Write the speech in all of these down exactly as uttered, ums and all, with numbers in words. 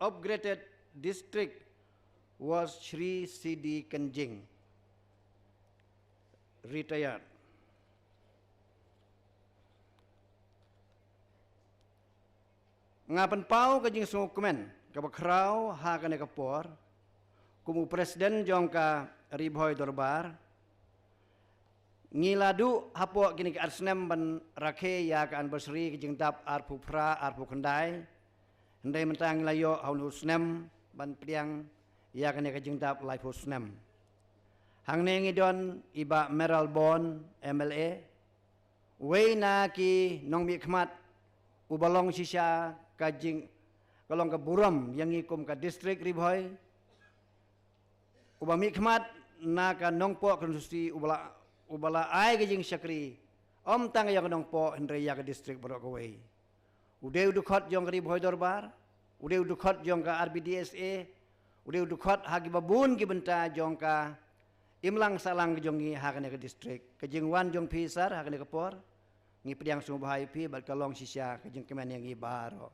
upgraded district was Shri C D Kenjing, retired. Nga pynpaw ka jingsngewkmen kaba khraw ha kane ka por kum u president jong ka Ri Bhoi Dorbar. Ngi la duh hapoh kine ki ar snem ban rakhe ïa ka anniversary ka jingdap arphew phra arphew khyndai. Hynrei mynta ngi la ïoh ha une u snem ban pdiang ïa kane ka jingdap laiphew snem. Hangne ngi don i Bah Mayralborn M L A, uwei na ki nongmihkhmat uba long shisha ka jing, ka long ka burom ïa ngi kum ka district Ri Bhoi, uba mihkhmat na ka Nongpoh constituency, uba la, uba la ai ka jingshakri ym tang ïa ka Nongpoh hynrei ïa ka district baroh kawei. U dei u dkhot jong ka Ri Bhoi Dorbar, u dei u dkhot jong ka R B D S A, u dei u dkhot ha kiba bun ki bynta jong ka imlang sahlang ka jong ngi ha kane ka district. Ka jingwan jong phi sir ha kane ka por, ngi pdiang sngewbha ïa phi bad ka long shisha ka jingkmen ïa ngi baroh.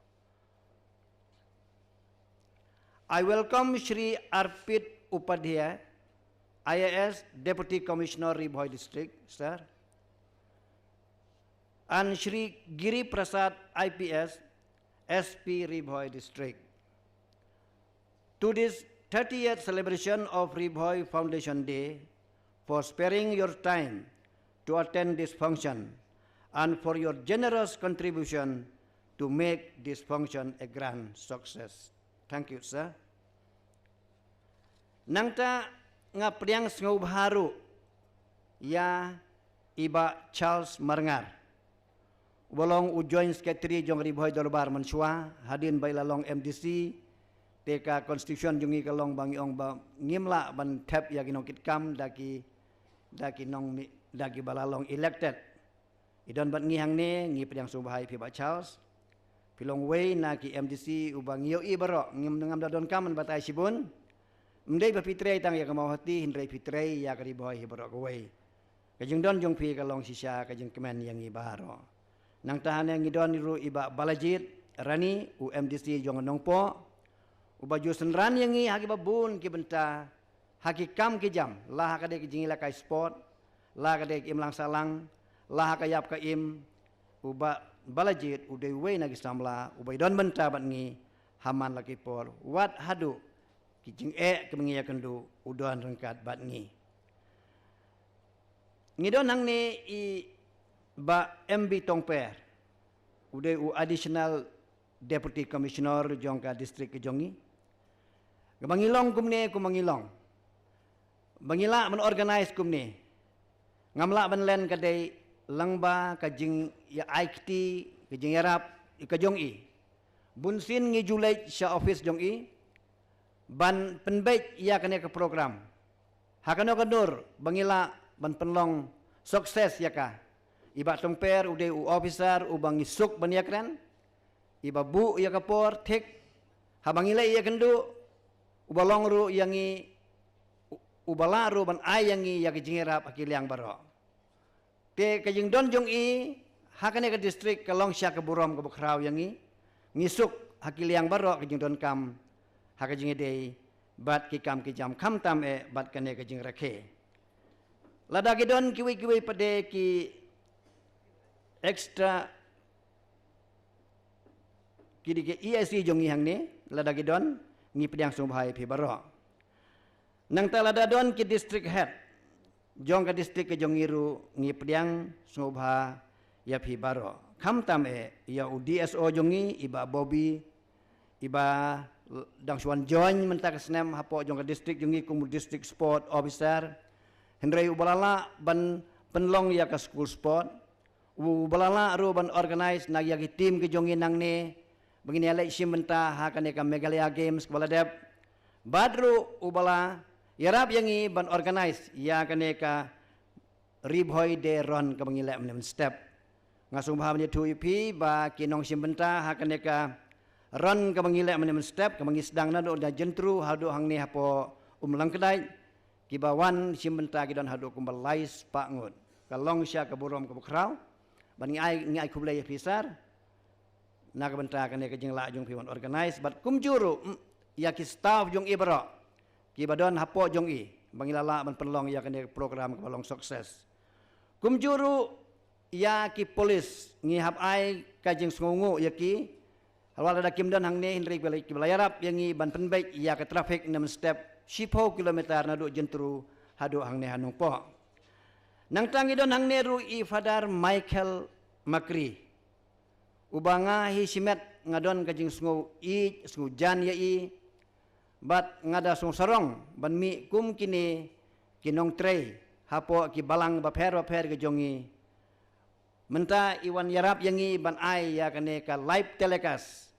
I welcome Shri Arpit Upadhyay, I A S, Deputy Commissioner, Ri Bhoi District, sir, and Shri Giri Prasad, I P S, S P, Ri Bhoi District, to this thirtieth celebration of Ri Bhoi Foundation Day, for sparing your time to attend this function and for your generous contribution to make this function a grand success. Thank you, sir. Nangta nga pdiang sngewbha ruh ïa i Bah Charles Marngar, uba long u Joint Secretary jong Ri Bhoi Dorbar mynshuwa, hadien ba i la long M D C, te ka constitution jong ngi ka long ba ngi ong ba ngim lah ban thep ïa ki nongkitkam da ki, da ki nongmih, da kiba la long elected. I don bad ngi hangne, ngi pdiang sngewbha ïa phi Bah Charles. Phi long uwei na ki M D C uba ngi ïohi baroh, ngim, ngam da donkam ban batai shibun. Ym dei ba phi trei tang ïa ka Mawhati, hynrei phi trei ïa ka Ri Bhoi hi baroh kawei. Ka jingdon jong phi ka long shisha ka jingkmen ïa ngi baroh. Nangta hangne ngi don ruh i Bah Balajied Rani, u M D C jong Nongpoh, uba ju synran ïa ngi ha kiba bun ki bynta, ha ki kam ki jam, la ha ka dei ka jingïalehkai sport, la ha ka dei ka imlang sahlang, la ha ka ïap ka im. U Bah Balajied u dei uwei na ki samla uba i don bynta bad ngi ha man la ki por, wat haduh ki jingeh kiba ngi ïakynduh u don ryngkat bad ngi. Ngi don hangne i Bah M B Tongper, u dei u Additional Deputy Commissioner jong ka district ka jong ngi. Kaba ngi long kumne, kumba ngi long, ba ngi lah ban organise kumne, ngam lah ban len ka dei lyngba ka jingïa-, ai kti, ka jingïarap ka jong i. Bunsien ngi ju leit sha office jong i ban pynbeit ïa kane ka program. Ha kano kano ba ngi lah ban pynlong success ïa ka. I Bah Tongper u dei u officer uba ngi suk ban ïakren, iba buh ïa ka por thik, haba ngi leit ïakynduh, uba long ruh ïa ngi, u-, uba lah ruh ban ai ïa ngi ïa ka jingïarap ha ki liang baroh. Te ka jingdon jong i ha kane ka district ka long shisha ka burom kaba khraw ïa ngi. Ngi suk ha ki liang baroh ka jingdonkam, ha ka jingïadei bad ki kam ki jam, khamtam eh bad kane ka jingrakhe. Lada ki don kiwei kiwei pat de ki extra, ki dei ki E I C jong ngi hangne, lada ki don, ngi pdiang sngewbha ïa phi baroh. Nangta lada don ki district head jong ka district ka jong ngi ruh, ngi pdiang sngewbha ïa phi baroh. Khamtam eh ïa u D S O jong ngi, i Bah Bobby, iba dang shu wan join mynta ka snem hapoh jong ka district jong ngi kum u District Sport Officer. Hynrei uba la lah ban pynlong ïa ka school sport, uba la lah ruh ban organise na ïa ki team ki jong ngi nangne ba ngin ïaleit shim bynta ha kane ka Meghalaya Games kaba la dep. Bad ruh uba la ïarap ïa ngi ban organise ïa kane ka Ri Bhoi Day Run kaba ngi leh mynne mynstep. Nga sngewbha ban ïathuh ïa phi ba ki nongshim bynta ha kane ka run kaba ngi leh mynne mynstep, kaba ngi sdang naduh na Jyntru haduh hangne hapoh Umlangkdait, kiba wan shim bynta ki don haduh kumba lai spah ngut. Ka long shisha ka burom kaba khraw. Bad ngi ai, ngi ai khublei ïa phi sir. na ka bynta kane ka jinglah jong phi ban organize, bad kumjuh ruh, mm, ïa ki staff jong i baroh kiba don hapoh jong i, ba ngi la lah ban pynlong ïa kane ka program kaba long success. Kumjuh ruh ïa ki police, ngi hap ai ka jingsngewnguh ïa ki, halor lada kim don hangne hynrei kiba la, kiba la ïarap ïa ngi ban pynbeit ïa ka traffic na mynstep shiphew kilometer naduh Jyntru haduh hangne ha Nongpoh. Nangta ngi don hangne ruh i Father Michael Makri, uba nga hi shimet nga don ka jingsngew ïeit, sngew jan ïa i, bad nga da sngewsarong ban mih kum kine ki nongtrei hapoh ki balang bapher bapher ki jong ngi. Mynta i wan ïarap ïa ngi ban ai ïa kane ka live telecast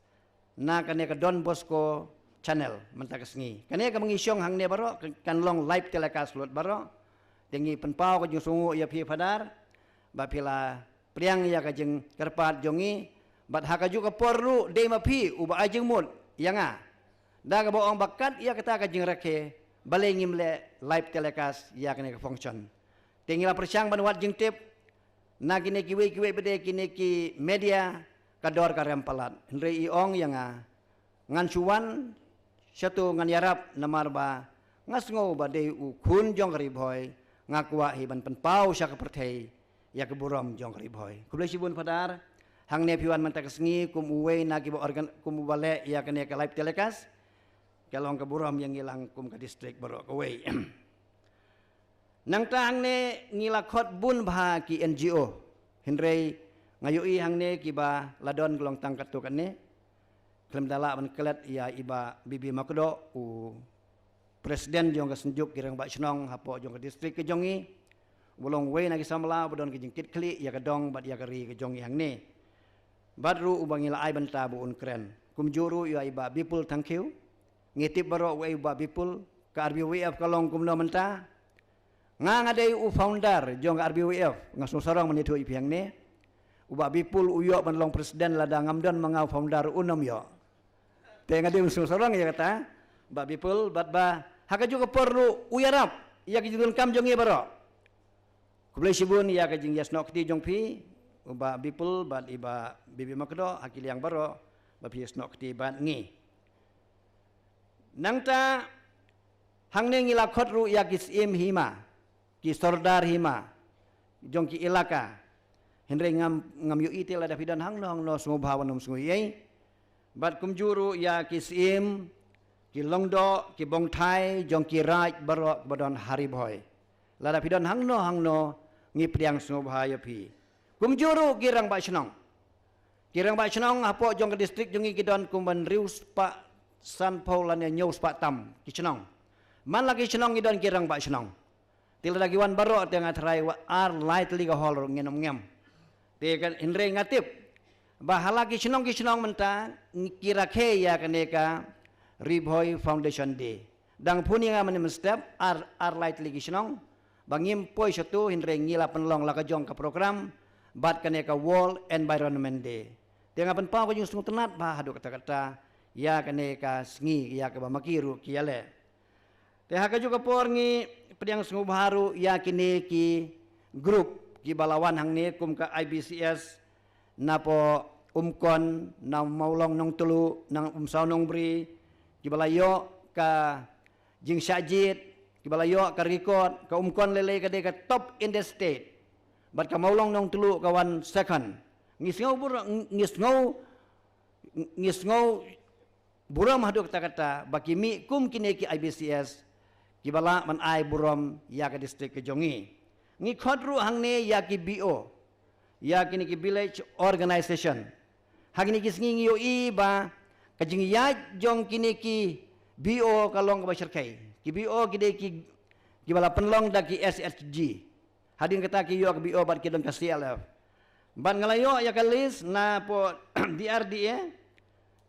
na kane ka Don Bosco channel mynta ka sngi. Kane kaba ngi shong hangne baroh kan, kan long live telecast lut baroh. Te ngi pynpaw ka jingsngewnguh ïa phi Father ba phi la pdiang ïa ka jingkyrpad jong ngi, bad ha kajuh ka por ruh dei ma phi uba ai jingmut ïa nga da kaba ong ba kat ïa kata ka jingrakhe balei ngim leh live telecast ïa kane ka function. Te ngi la pyrshang ban wad jingtip na kine kiwei kiwei pat de kine ki media, ka dor ka rem palat. Hynrei i ong ïa nga, ngan shu wan shato ngan ïarap namar ba nga sngew ba dei u khun jong ka Ri Bhoi, nga kwah hi ban pynpaw sha ka pyrthei ïa ka burom jong ka Ri Bhoi. Khublei shibun Father, hangne phi wan mynta ka sngi kum uwei na kiba organ, kum uba leh ïa kane ka live telecast. Ka long ka burom ïa ngi lang kum ka district baroh kawei. Nangta hangne ngi la khot bun bha ki N G O. Hynrei nga ïohi hangne kiba la don ka long tang katto katne. Khlem da lah ban klet ïa i Bah Bibi Makdoh, u president jong ka Synjuk ki Rangbah Shnong hapoh jong ka district ka jong ngi, uba long uwei na ki samla uba don ka jingkitkhlieh ïa ka dong bad ïa ka ri ka jong ngi hangne. Bad ruh uba ngi la ai bynta ba un kren. Kumjuh ruh ïa i Bah Bipul Thangkhiew. Ngi tip baroh uei u Bah Bipul, ka R B Y F ka long kumno mynta. Nga nga dei u founder jong ka R B Y F, nga sngewsarong ban ïathuh ïa phi hangne. U Bah Bipul u ïoh ban long president, lada ngam don ma nga u founder un ym ïoh. Te nga dei u sngewsarong ïa kata, Bah Bipul, bad ba ha kajuh ka por ruh u ïarap ïa ki jingdonkam jong ngi baroh. Khublei shibun ïa ka jingïasnoh kti jong phi, u Bah Bipul bad i Bah Bibi Makdoh, ha ki liang baroh ba phi ïasnoh kti bad ngi. Nangta hangne ngi la khot ruh ïa ki Syiem Hima, ki Sordar Hima jong ki ilaka. Hynrei ngam, ngam ïohi te lada phi don hangno hangno sngewbha, wat nym sngewiei. Bad kumjuh ruh ïa ki Syiem, ki Lyngdoh, ki Bongthai jong ki raid baroh ba don ha Ri Bhoi. Lada phi don hangno hangno, ngi pdiang sngewbha ïa phi. Kumjuh ruh ki Rangbah Shnong. Ki Rangbah Shnong hapoh jong ka district jong ngi ki don kumban hynriew spah sanphew lane hynñiew spah tam ki shnong. Man la ki shnong ngi don ki Rangbah Shnong. Te lada ki wan baroh te nga tharai wa ar lai tylli ka hall ruh ngin ym ngem. Te ka hynrei nga tip ba ha la ki shnong ki shnong mynta ngi, ki rakhe ïa kane ka Ri Bhoi Foundation Day. Dang pun ïa nga mynne mynstep ar, ar lai tylli ki shnong ba ngim poi shato, hynrei ngi la pynlong la ka jong ka program bad kane ka World Environment Day. Te nga pynpaw ka jingsngewtynnat ba haduh katta katta ïa kane ka sngi ïa kaba ma ki ruh ki ïaleh. Te ha kajuh ka por ngi pdiang sngewbha ruh ïa kine ki group kiba la wan hangne kum ka I B C S, napoh Umkon, na Mawlong Nongtluh, na Umsaw Nongbri, kiba la ïoh ka jingshah jied, kiba la ïoh ka record, ka Umkon lei lei ka dei ka top in the state. Bad ka Mawlong Nongtluh ka wan second. Ngi sngew bur, ngi sngew, ngi sngew burom haduh katta katta ba ki mih kum kine ki I B C S kiba lah ban ai burom ïa ka district ka jong ngi. Ngi khot ruh hangne ïa ki B O, ïa kine ki village organization. Ha kine ki sngi ngi ïohi ba ka jingïaid jong kine ki B O ka long kaba shyrkhei. Ki B O ki dei ki, kiba la pynlong da ki S H G. Hadien kata ki ïoh ka B O bad ki don ka C L F. Bad nga la ïoh ïa ka list napoh D R D A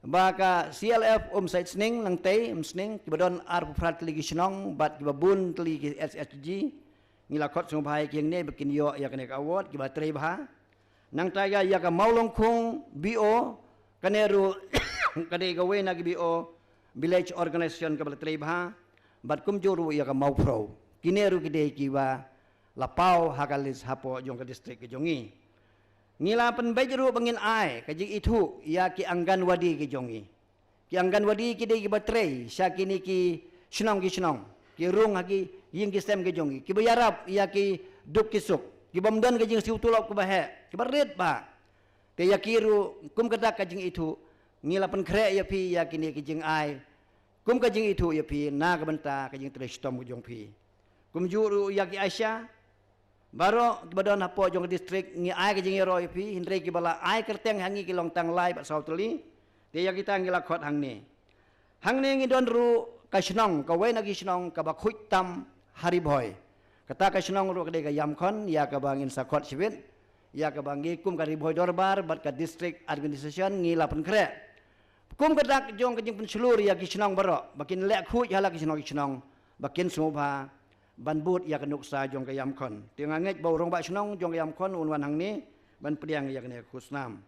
ba ka C L F Umsaid Sning, Nangtei Umsning, kiba don arphew phra tylli ki shnong bad kiba bun tylli ki S H G. Ngi la khot sngewbha ïa ki hangne ba kin ïoh ïa kane ka award, kiba trei bha. Nangta ïa, ïa ka Mawlong Khung B O, kane ruh ka dei kawei na ki B O, village organization kaba la trei bha. Bad kumjuh ruh ïa ka Mawphrew. Kine ruh ki dei kiba la paw ha ka list hapoh jong ka district ka jong ngi. Ngi la pynbeit ruh ba ngin ai ka jingithuh ïa ki Anganwadi ki jong ngi. Ki Anganwadi ki dei kiba trei sha kine ki shnong ki shnong, ki rung ha ki ïing ki sem ki jong ngi, kiba ïarap ïa ki duk ki suk, kibym don ka jingsiew tulop kaba heh, kiba rit bha. Te ïa ki ruh kum ka dak ka jingithuh, ngi la pynkhreh ïa phi ïa kine ki jingai kum ka jingithuh ïa phi na ka bynta ka jingtrei shitom ka jong phi. Kumjuh ruh ïa ki ASHA baroh kiba don hapoh jong ka district, ngi ai ka jingïaroh ïa phi, hynrei kiba la ai kyrteng ha ngi ki long tang lai bad saw tylli. Te ïa kita ngi la khot hangne. Hangne ngi don ruh ka shnong, kawei na ki shnong kaba khuid tam ha Ri Bhoi. Kata ka shnong ruh ka dei ka Ïamkhon, ïa kaba ngin sa khot shibit, ïa kaba ngi kum ka Ri Bhoi Dorbar bad ka district administration ngi la pynkhreh. Kum ka dak jong ka jingpynshlur ïa ki shnong baroh ba kin leh khuid ha la ki shnong ki shnong, ba kin sngewbha ban bud ïa ka nuksa jong ka Ïamkhon. Te nga ngeit ba u rangbah shnong jong ka Ïamkhon un wan hangne ban pdiang ïa kane ka khusnam.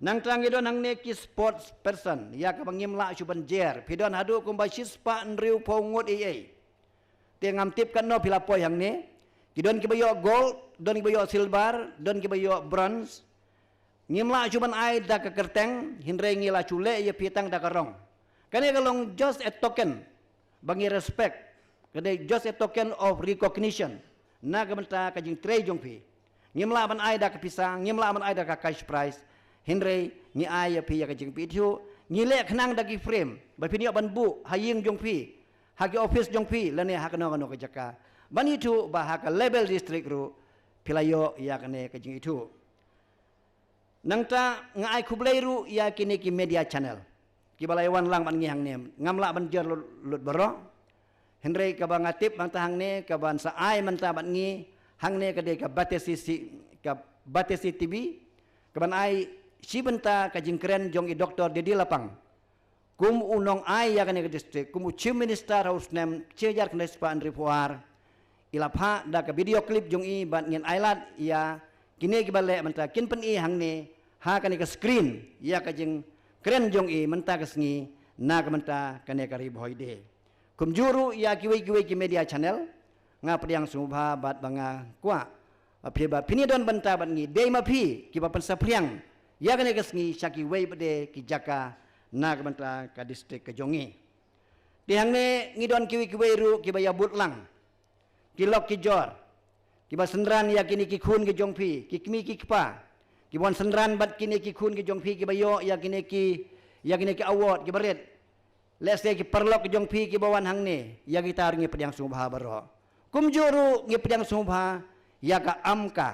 Nangta ngi don hangne ki sports person, ïa kaba ngim lah shuh ban jer, phi don haduh kumba shispah hynriewphew ngut ei ei. Te ngam tip katno phi la poi hangne. Ki don kiba ïoh gold, don kiba ïoh silver, don kiba ïoh bronze. Ngim lah shuh ban ai da ka kyrteng, hynrei ngi la shu leh ïa phi tang da ka rong. Kane ka long just a token ba ngi respect, ka dei just a token of recognition na ka bynta ka jingtrei jong phi. Ngim lah ban ai da ka pisa, ngim lah ban ai da ka cash prize, hynrei ngi ai ïa phi ïa ka jingpynthiah, ngi leh khnang da ki frame ba phin ïoh ban buh ha ïing jong phi, ha ki office jong phi, lane ha kano kano ka jaka, ban ithuh ba ha ka level district ruh phi la ïoh ïa kane ka jingithuh. Nangta nga ai khublei ruh ïa kine ki media channel kiba la ïa wan lang bad ngi hangne. Ngam lah ban jer lut, lut baroh. Hynrei kaba nga tip mynta hangne, kaban sa ai mynta bad ngi hangne ka dei ka Batesi, ka Batesi TV, kaban ai shi bynta ka jingkren jong i Doktor Didi Lapang kum u nongai ïa kane ka district, kum u Chief Minister ha u snem shi hajar khyndai spah hynriewphew ar. I la phah da ka video clip jong i bad ngin ailad ïa kine kiba leh mynta kin pyni hangne ha kane ka screen ïa ka jingkren jong i mynta ka sngi na ka bynta kane ka Ri Bhoi Day. Kumjuh ruh ïa kiwei kiwei ki media channel, nga pdiang sngewbha bad ba nga kwah ba phi, ba phin ïa don bynta bad ngi, dei ma phi kiba pynsaphriang ïa kane ka sngi sha kiwei pat de ki jaka na ka bynta ka district ka jong ngi. Te hangne ngi don kiwei kiwei ruh kiba ïa bud lang, ki lok ki jor, kiba synran ïa kine ki khun ki jong phi, ki kmie ki kpa, kiba wan synran bad kine ki khun ki jong phi kiba ïoh ïa kine ki, ïa kine ki award kiba rit. Lehse ki paralok ki jong phi kiba wan hangne, ïa kita ruh ngi pdiang sngewbha baroh. Kumjuh ruh ngi pdiang sngewbha ïa ka AMKA,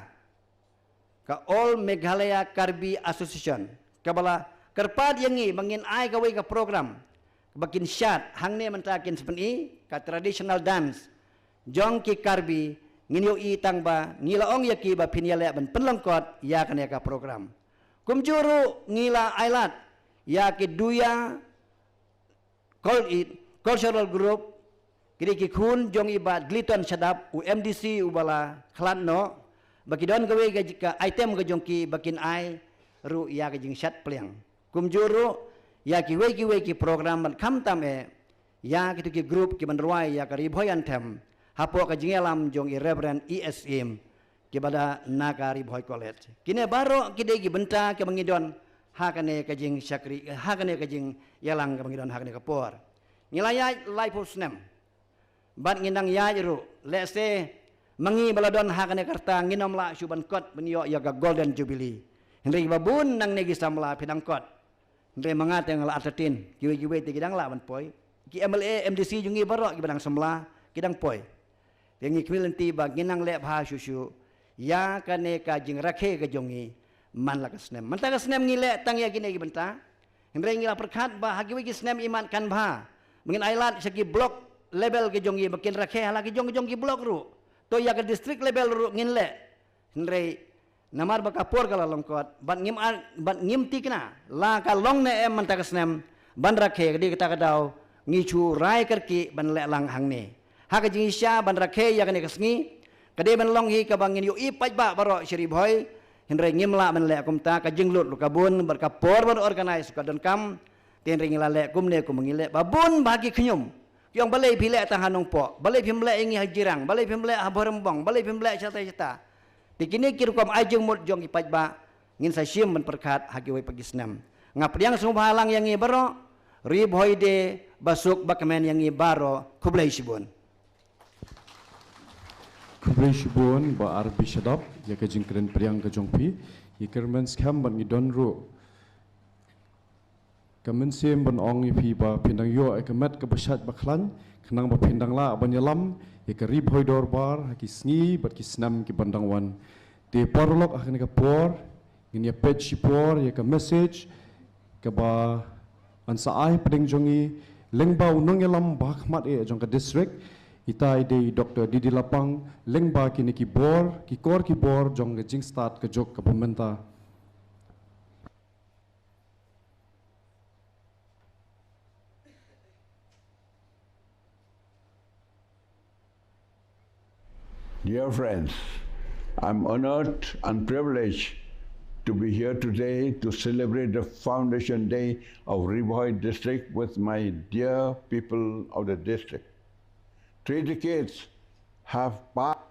ka All Meghalaya Karbi Association, kaba la kyrpad ïa ngi ba ngin ai kawei ka program ba kin shad hangne mynta, kin sa pyni ka traditional dance jong ki Karbi. Ngin ïohi tang ba ngi la ong ïa ki ba phin ïaleh ban pynlyngkot ïa kane ka program. Kumjuh ruh ngi la ailad ïa ki Duya Cul-, i, Cultural Group, ki dei ki khun jong i Bah Gliton Shadap, u MDC uba la khlad noh, ba ki don kawei ka, ka item ka jong ki ba kin ai ruh ïa ka jingshad pliang. Kumjuh ruh ïa kiwei kiwei ki program bad khamtam eh ïa kitu ki group kiban rwai ïa ka Ri Bhoi Anthem hapoh ka jingïalam jong i Reverend E S Im, kiba da na ka Ri Bhoi College. Kine baroh ki dei ki bynta kiba ngi don ha kane ka jingshakri, ha kane ka jingïalang kaba ngi don ha kane ka por. Ngi la ïaid laiphew snem bad ngi nang ïaid ruh. Lehse ma ngi ba la don ha kane ka rta ngin ym lah shuh ban kot ban ïoh ïa ka Golden Jubilee. Hynrei kiba bun nangne ki samla phi dang kot. Hynrei ma nga te nga la artatien, kiwei kiwei te ki dang lah ban poi. Ki MLA, MDC jong ngi baroh kiba dang samla ki dang poi. Te ngi khmih lynti ba ngin nang leh bha shuh shuh ïa kane ka jingrakhe ka jong ngi man la ka snem. Mynta ka snem ngi leh tang ïa kine ki bynta, hynrei ngi la pyrkhat ba ha kiwei ki snem imat kan bha ba ngin ailad sha ki block level ka jong ngi ba kin rakhe ha la ki jong, jong ki block ruh. To ïa ka district level ruh ngin leh. Hynrei namar ba ka por ka la lyngkot bad ngim ar-, bad ngim thikna la ka long ne em mynta ka snem ban rakhe, ka dei kata ka daw ngi shu rai kyrkieh ban leh lang hangne. Ha ka jingshisha ban rakhe ïa kane ka sngi ka dei ban long hi kaba ngin ïohi paidbah baroh sha Ri Bhoi. Hynrei ngim lah ban leh kumta, ka jinglut ruh ka bun bad ka por ban organise ka donkam. Te hynrei ngi la leh kumne kumba ngi leh ba bun bha ki khñium. Ki ong balei phi leh tang ha Nongpoh, balei phim leh ïa ngi ha Jirang, balei phim leh ha Bhoirymbong, balei phim leh shata shata. Te kine ki rukom ai jingmut jong ki paidbah ngin sa shim ban pyrkhat ha kiwei pat ki snem. Nga pdiang sngewbha lang ïa ngi baroh, Ri Bhoi Day ba suk ba kmen ïa ngi baroh, khublei shibun. Khublei shibun Bah R B Shadap ïa ka jingkren pdiang ka jong phi. Ïa kyrmen skhem ban ngi don ruh ka mynsiem ban ong ïa phi ba phin dang ïoh ïa ka met kaba shait ba khlaiñ, khnang ba phin dang lah ban ïalam ïa ka Ri Bhoi Dorbar ha ki sngi bad ki snem ki ban dang wan. Te paralok, ha kane ka por ngin ïa peit shipor ïa ka message kaba yn sa ai hapdeng jong ngi lyngba u nongïalam ba hakhmat eh jong ka district, ita i dei i Doctor Didi Lapang, lyngba kine ki bor, ki kor ki bor jong ka jingstad ka juk kaba mynta. Dear friends, I'm honored and privileged to be here today to celebrate the Foundation Day of Ri Bhoi District with my dear people of the district. Three decades have passed.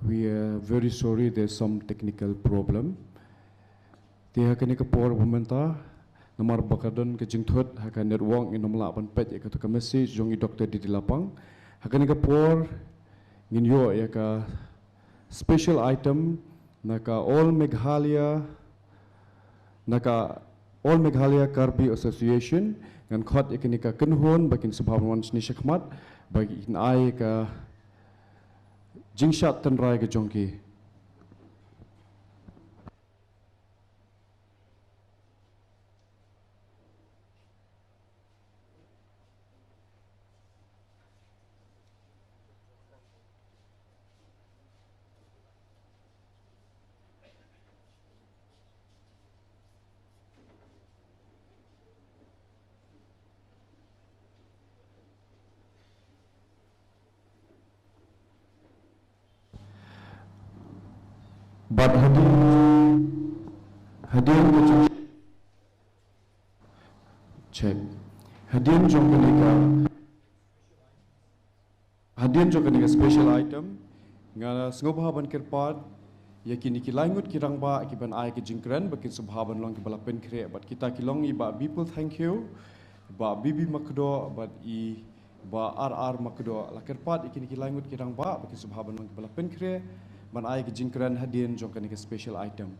We are very sorry, there's some technical problem. Te ha kane ka por ba mynta, namar ba ka don ka jingthut ha ka network, ngin ym lah ban peit ïa katu ka message jong i Doctor Didi Lapang. Ha kane ka por ngin ïoh ïa ka special item na ka All Meghalaya, na ka All Meghalaya Karbi Association. Ngan khot ïa kine ki kynhun ba kin sngewbha ban wan shane shakhmat ba kin ai ïa ka jingshad tynrai ka jong ki. Bad hadien, hadien ka jong, check. Hadien jong kane ka, hadien jong kane ka special item, nga sngewbha ban kyrpad ïa kine ki lai ngut ki rangbah ki ban ai ka jingkren ba kin sngewbha ban long kiba la pynkhreh bad kita ki long i Bah Bipul Thangkhiew, Bah B B Makdoh bad i Bah R R Makdoh. La kyrpad ïa kine ki lai ngut ki rangbah ba kin sngewbha ban long kiba la pynkhreh ban ai ka jingkren hadien jong kane ka special item.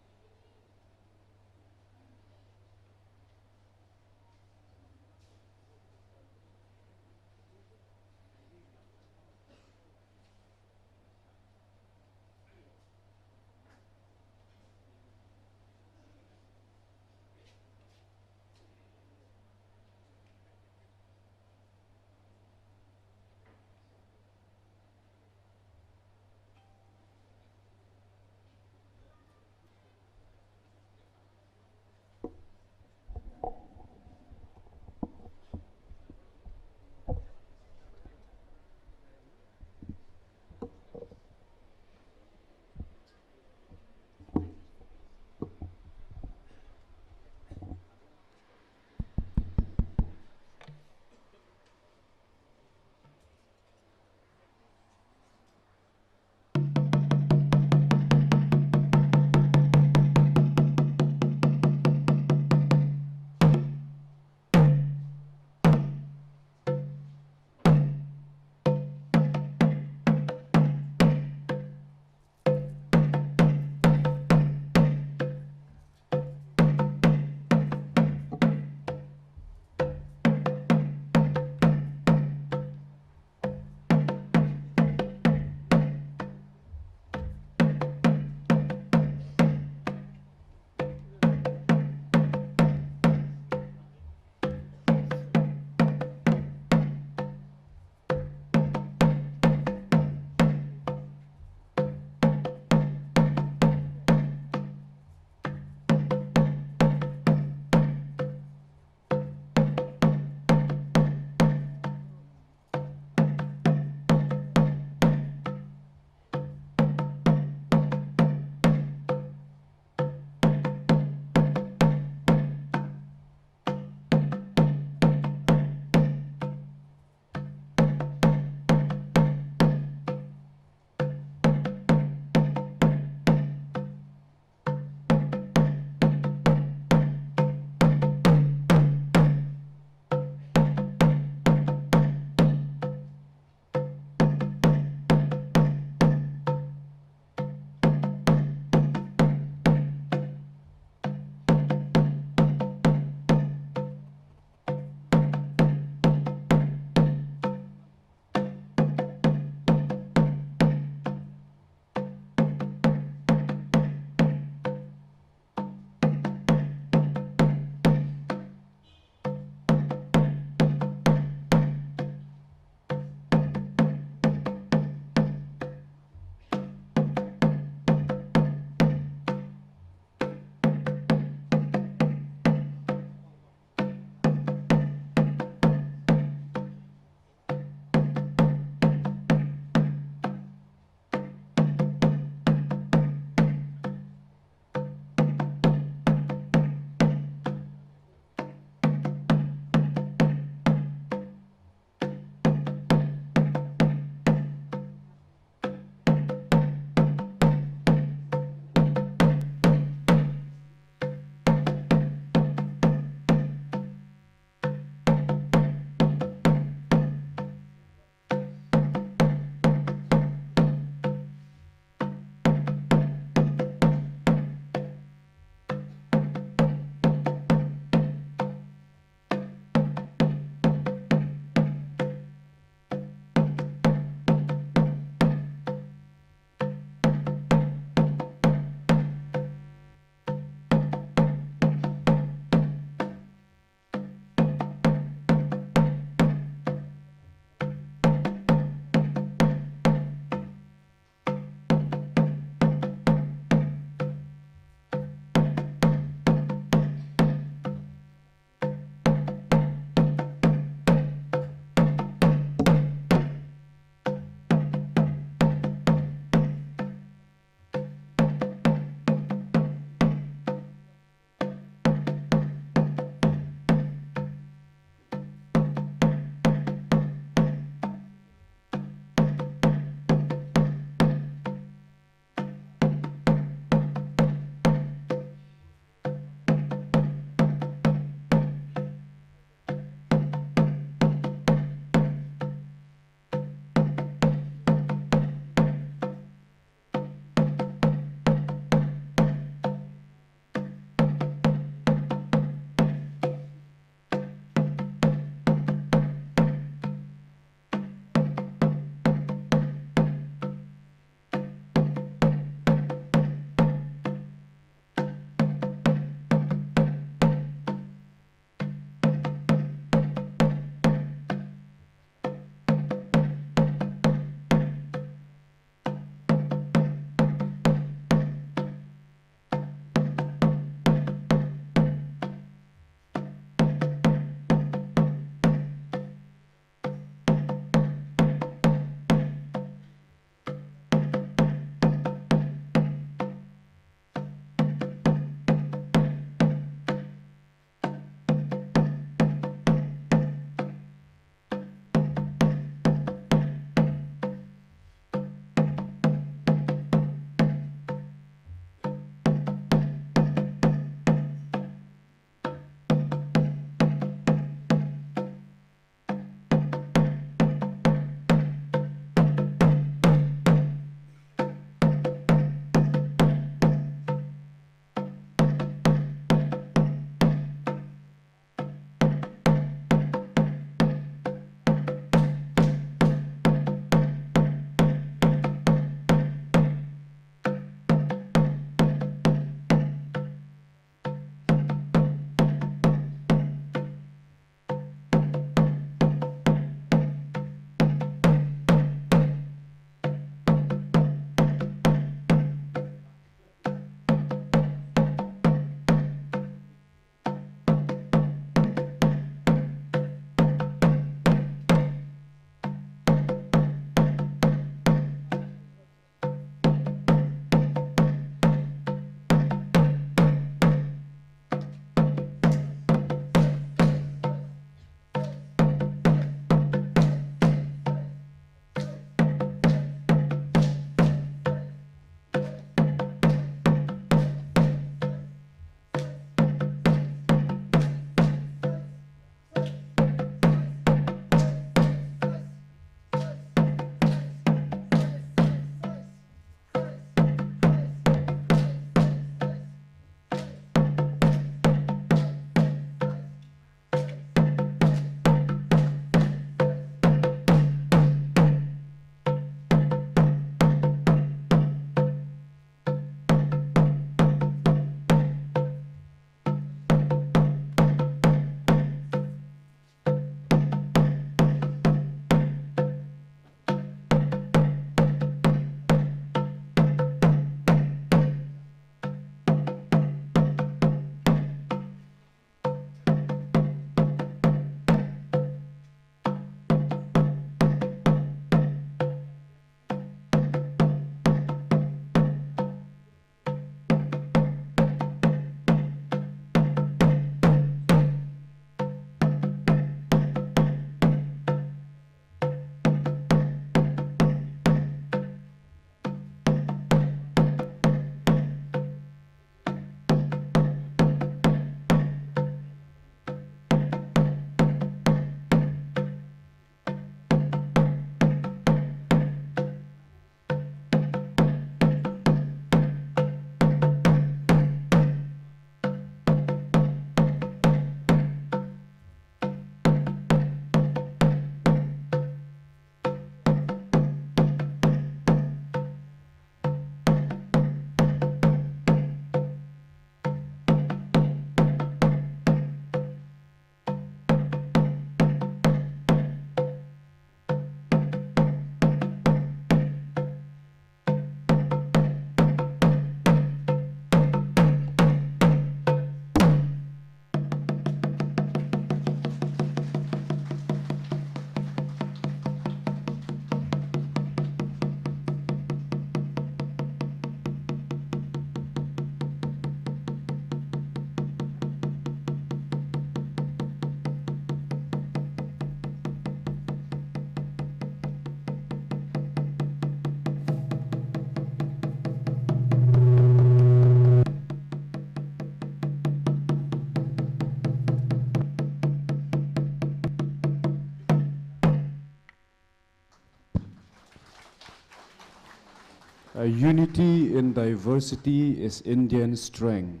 Uh, unity in diversity is Indian strength.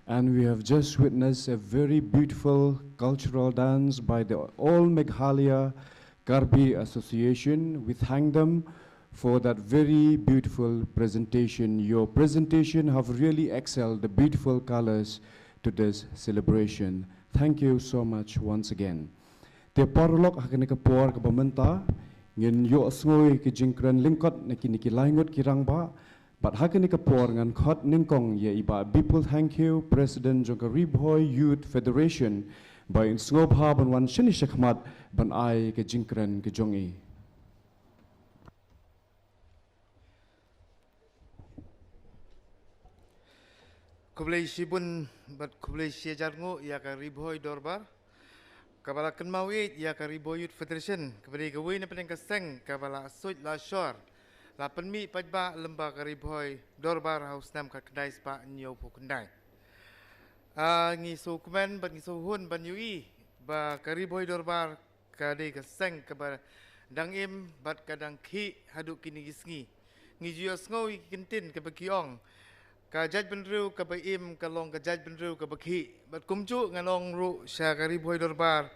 And we have just witnessed a very beautiful cultural dance by the All Meghalaya Karbi Association. We thank them for that very beautiful presentation. Your presentation have really excelled the beautiful colors to this celebration. Thank you so much once again. Te paralok, ha kane ka por kaba mynta ngin ïohsngew ïa ki jingkren lyngkot na kine ki laingut ki rangbah. Bad ha kane ka por ngan khot nyngkong ïa i Bah Bipul Thangkhiew, President jong ka Ri Bhoi Youth Federation, ba in sngewbha ban wan shane shakhmat ban ai ka jingkren ka jong i. Khublei shibun bad khublei shihajar nguh ïa ka Ri Bhoi Dorbar kaba la kynmaw ïeit ïa ka Ri Bhoi Youth Federation, kaba dei kawei na pdeng ka seng kaba la suid la shor, la pynmih paidbah lyngba ka Ri Bhoi Dorbar ha u snem khatkhyndai spah hynñiewphew khyndai. Ah, ngi sngewkmen bad ngi sngewhun ban ïohi ba ka Ri Bhoi Dorbar ka dei ka seng kaba dang im bad ka dang khih haduh kine ki sngi. Ngi ju ïohsngew ïa ki kyntien kaba ki ong, ka jaitbynriew kaba im ka long ka jaitbynriew kaba khih. Bad kumjuh ngan ong ruh sha ka Ri Bhoi Dorbar,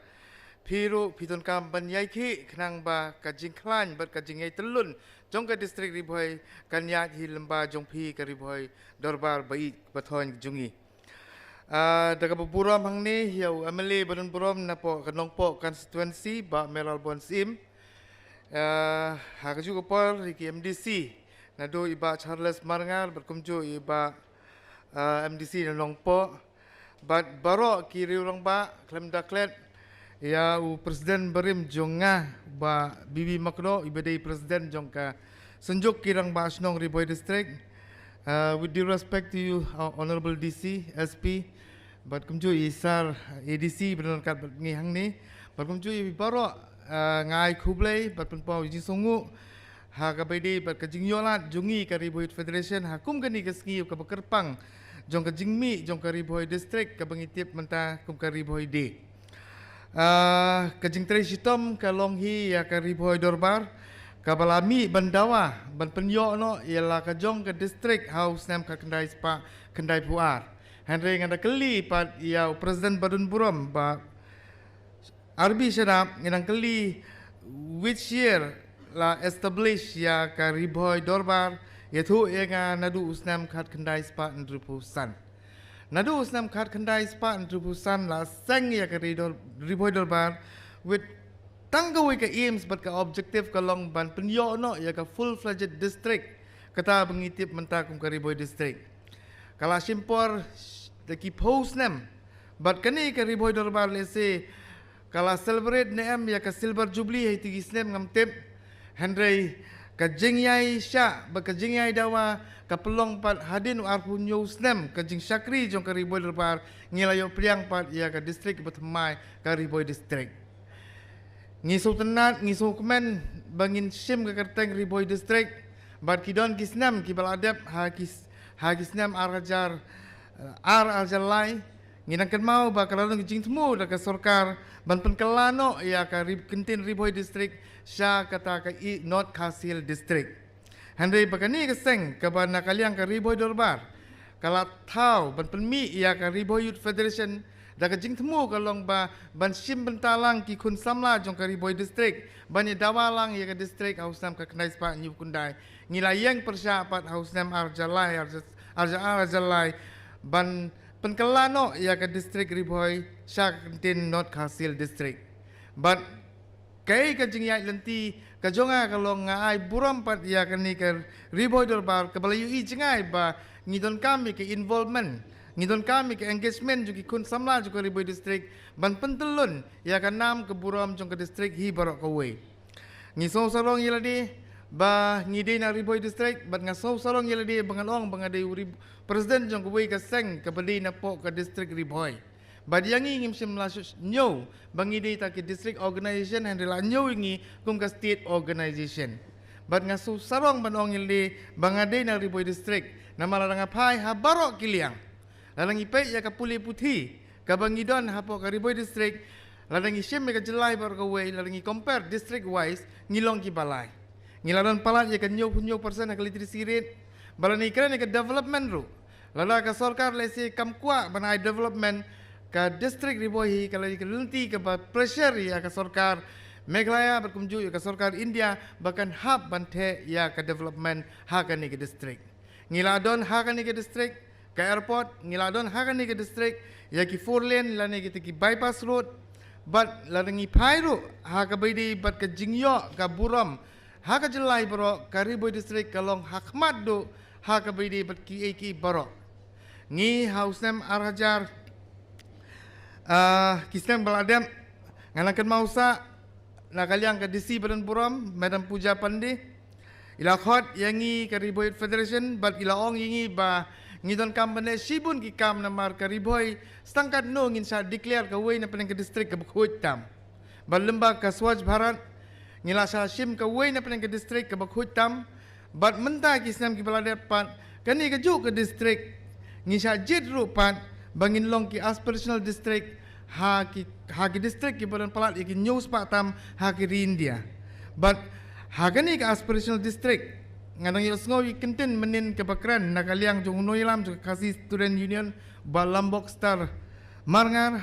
phi ruh phi donkam ban ïai khih khnang ba ka jingkhlaiñ bad ka jingïai tyllun jong ka district Ri Bhoi kan ïaid hi lyngba jong phi ka Ri Bhoi Dorbar ba ïeit ba thoiñ jong ngi. Ah, da kaba burom hangne ïa u M L A ba don burom napoh ka Nongpoh constituency, Bah Mayralborn Syiem. Ah, ha kajuh ka por ïa ki M D C, naduh i Bah Charles Marngar bad kumjuh i Bah, ah, M D C na Nongpoh, bad baroh ki riew rangbah khlem da klet ïa u president barim jong nga, Bah B B Makdoh, iba dei president jong ka Synjuk ki Rangbah Shnong Ri Bhoi District. Uh, with due respect to you, uh, Honorable D C, S P, bad kumjuh i Sir A D C ba don ryngkat bad ngi hangne, bad kumjuh i baroh, uh, nga ai khublei bad pynpaw jingsngewnguh ha kaba ïadei bad ka jingïohlad jong ngi ka Ri Bhoi Youth Federation ha kum kane ka sngi kaba kyrpang jong ka jingmih jong ka Ri Bhoi District kaba ngi tip mynta kum ka Ri Bhoi Day. Ah, ka jingtrei shitom ka long hi ïa ka Ri Bhoi Dorbar kaba la mih ban dawa ban pynïoh noh ïa la ka jong ka district ha u snem khatkhyndai spah khyndaiphew ar. Hynrei nga da kylli pat ïa u president ba don burom, Bah R B Shadap, nga dang kylli which year la establish ïa ka Ri Bhoi Dorbar, ïathuh ïa nga naduh u snem khatkhyndai spah hynriewphew san. Naduh u snem khatkhyndai spah hynriewphew san la seng ïa ka Ri Dor-, Ri Bhoi Dorbar with tang kawei ka aims bad ka objective ka long ban pynïoh noh ïa ka full-fledged district, kata ba ngi tip mynta kum ka Ri Bhoi District. Ka la shim por da ki phew snem bad kane ka Ri Bhoi Dorbar lehse ka la celebrate ne em ïa ka Silver Jubilee ha iti ki snem ngam tip. Hynrei ka jingïaishah bad ka jingïaidawa ka pynlong pat hadien u arphew hynñiew snem ka jingshakri jong ka Ri Bhoi Dorbar, ngi la ïoh pdiang pat ïa ka district ba thymmai, ka Ri Bhoi District. Ngi sngewtynnat, ngi sngewkmen ba ngin shim ka kyrteng Ri Bhoi District bad ki don ki snem kiba la dep ha ki, ha ki snem ar hajar, eh, ar, ar hajar lai. Ngi dang kynmaw ba ka la don ka jingthmu da ka sorkar ban pynkylla noh ïa ka Ri, kyntien Ri Bhoi District sha kata ka i North Khasi Hills District. Hynrei ba kane ka seng kaba na ka liang ka Ri Bhoi Dorbar ka la thaw ban pynmih ïa ka Ri Bhoi Youth Federation da ka jingthmu ka long ba ban shim bynta lang ki khun samla jong ka Ri Bhoi District ban ïadawa lang ïa ka district ha u snem khatkhyndai spah hynñiewphew khyndai. Ngi la ïeng pyrshah pat ha u snem ar hajar lai, ar hajar, ar hajar lai ban pynkylla noh ïa ka district Ri Bhoi sha ka kyntien North Khasi Hills District. Bad kaei ka jingïaid lynti ka jong nga ka long nga ai burom pat ïa kane ka Ri Bhoi Dorbar kaba la ïohi jngai ba ngi donkam ïa ka involvement, ngi donkam ïa ka engagement jong ki khun samla jong ka Ri Bhoi District ban pyntyllun ïa ka nam ka burom jong ka district hi baroh kawei. Ngi sngew sarong ïa lade ba ngi dei na Ri Bhoi District bad nga sngew sarong ïa lade ba ngan ong ba nga dei u Ri, president jong kawei ka seng kaba dei napoh ka district Ri Bhoi. Bad ïa ngi ngim shym la shu-, ñiew ba ngi dei ta ki district organization, hynrei la ñiew ïa ngi kum ka state organization. Bad nga sngew sarong ban ong ïa lade ba nga dei na Ri Bhoi District namar lada nga phai ha baroh ki liang, lada ngi peit ïa ka pule puthi kaba ngi don hapoh ka Ri Bhoi District, lada ngi shim ïa ka jylla hi baroh kawei, lada ngi compare district wise, ngi long kiba lai. Ngi la don palat ïa ka hynñiew phew hynñiew percent ha ka literacy rate. Ba lada ngi kren ïa ka development ruh, lada ka sorkar lehse kam kwah ban ai development, ka district Ri Bhoi hi ka la ïa ka lynti kaba pressure ïa ka sorkar Meghalaya bad kumjuh ïa ka sorkar India ba kan hap ban theh ïa ka development ha kane ka district. Ngi la don ha kane ka district ka airport, ngi la don ha kane ka district ïa ki four lane lane kita ki bypass road. Bad lada ngi phai ruh ha kaba ïadei bad ka jingïoh ka burom ha ka jylla hi baroh, ka Ri Bhoi District ka long ha khmat duh ha kaba ïadei bad kiei kiei baroh. Ngi ha u snem ar hajar, ah, ki snem ba la dep, nga nang kynmaw sah na ka liang ka D C ba don burom, Madam Pooja Pandey, i la khot ïa ngi ka Ri Bhoi Youth Federation bad i la ong ïa ngi ba ngi donkam ban leh shibun ki kam namar ka Ri Bhoi, tang katno ngin sa declare kawei na pdeng ka district kaba khuid tam. Bad lyngba ka Swachh Bharat ngi la sa shim kawei na pdeng ka district kaba khuid tam. Bad mynta ki snem kiba la dep pat, kane kajuh ka district ngi sa jied ruh pat ba ngin long ki aspirational district ha ki, ha ki district kiba don palat ïa ki hynñiew spah tam ha ka ri India. Bad ha kane ka aspirational district nga dang ïohsngew ïa ka kyntien mynnin kaba kren na ka liang jong u nongïalam jong ka Khasi Student Union, Bah Lambok Star Marngar,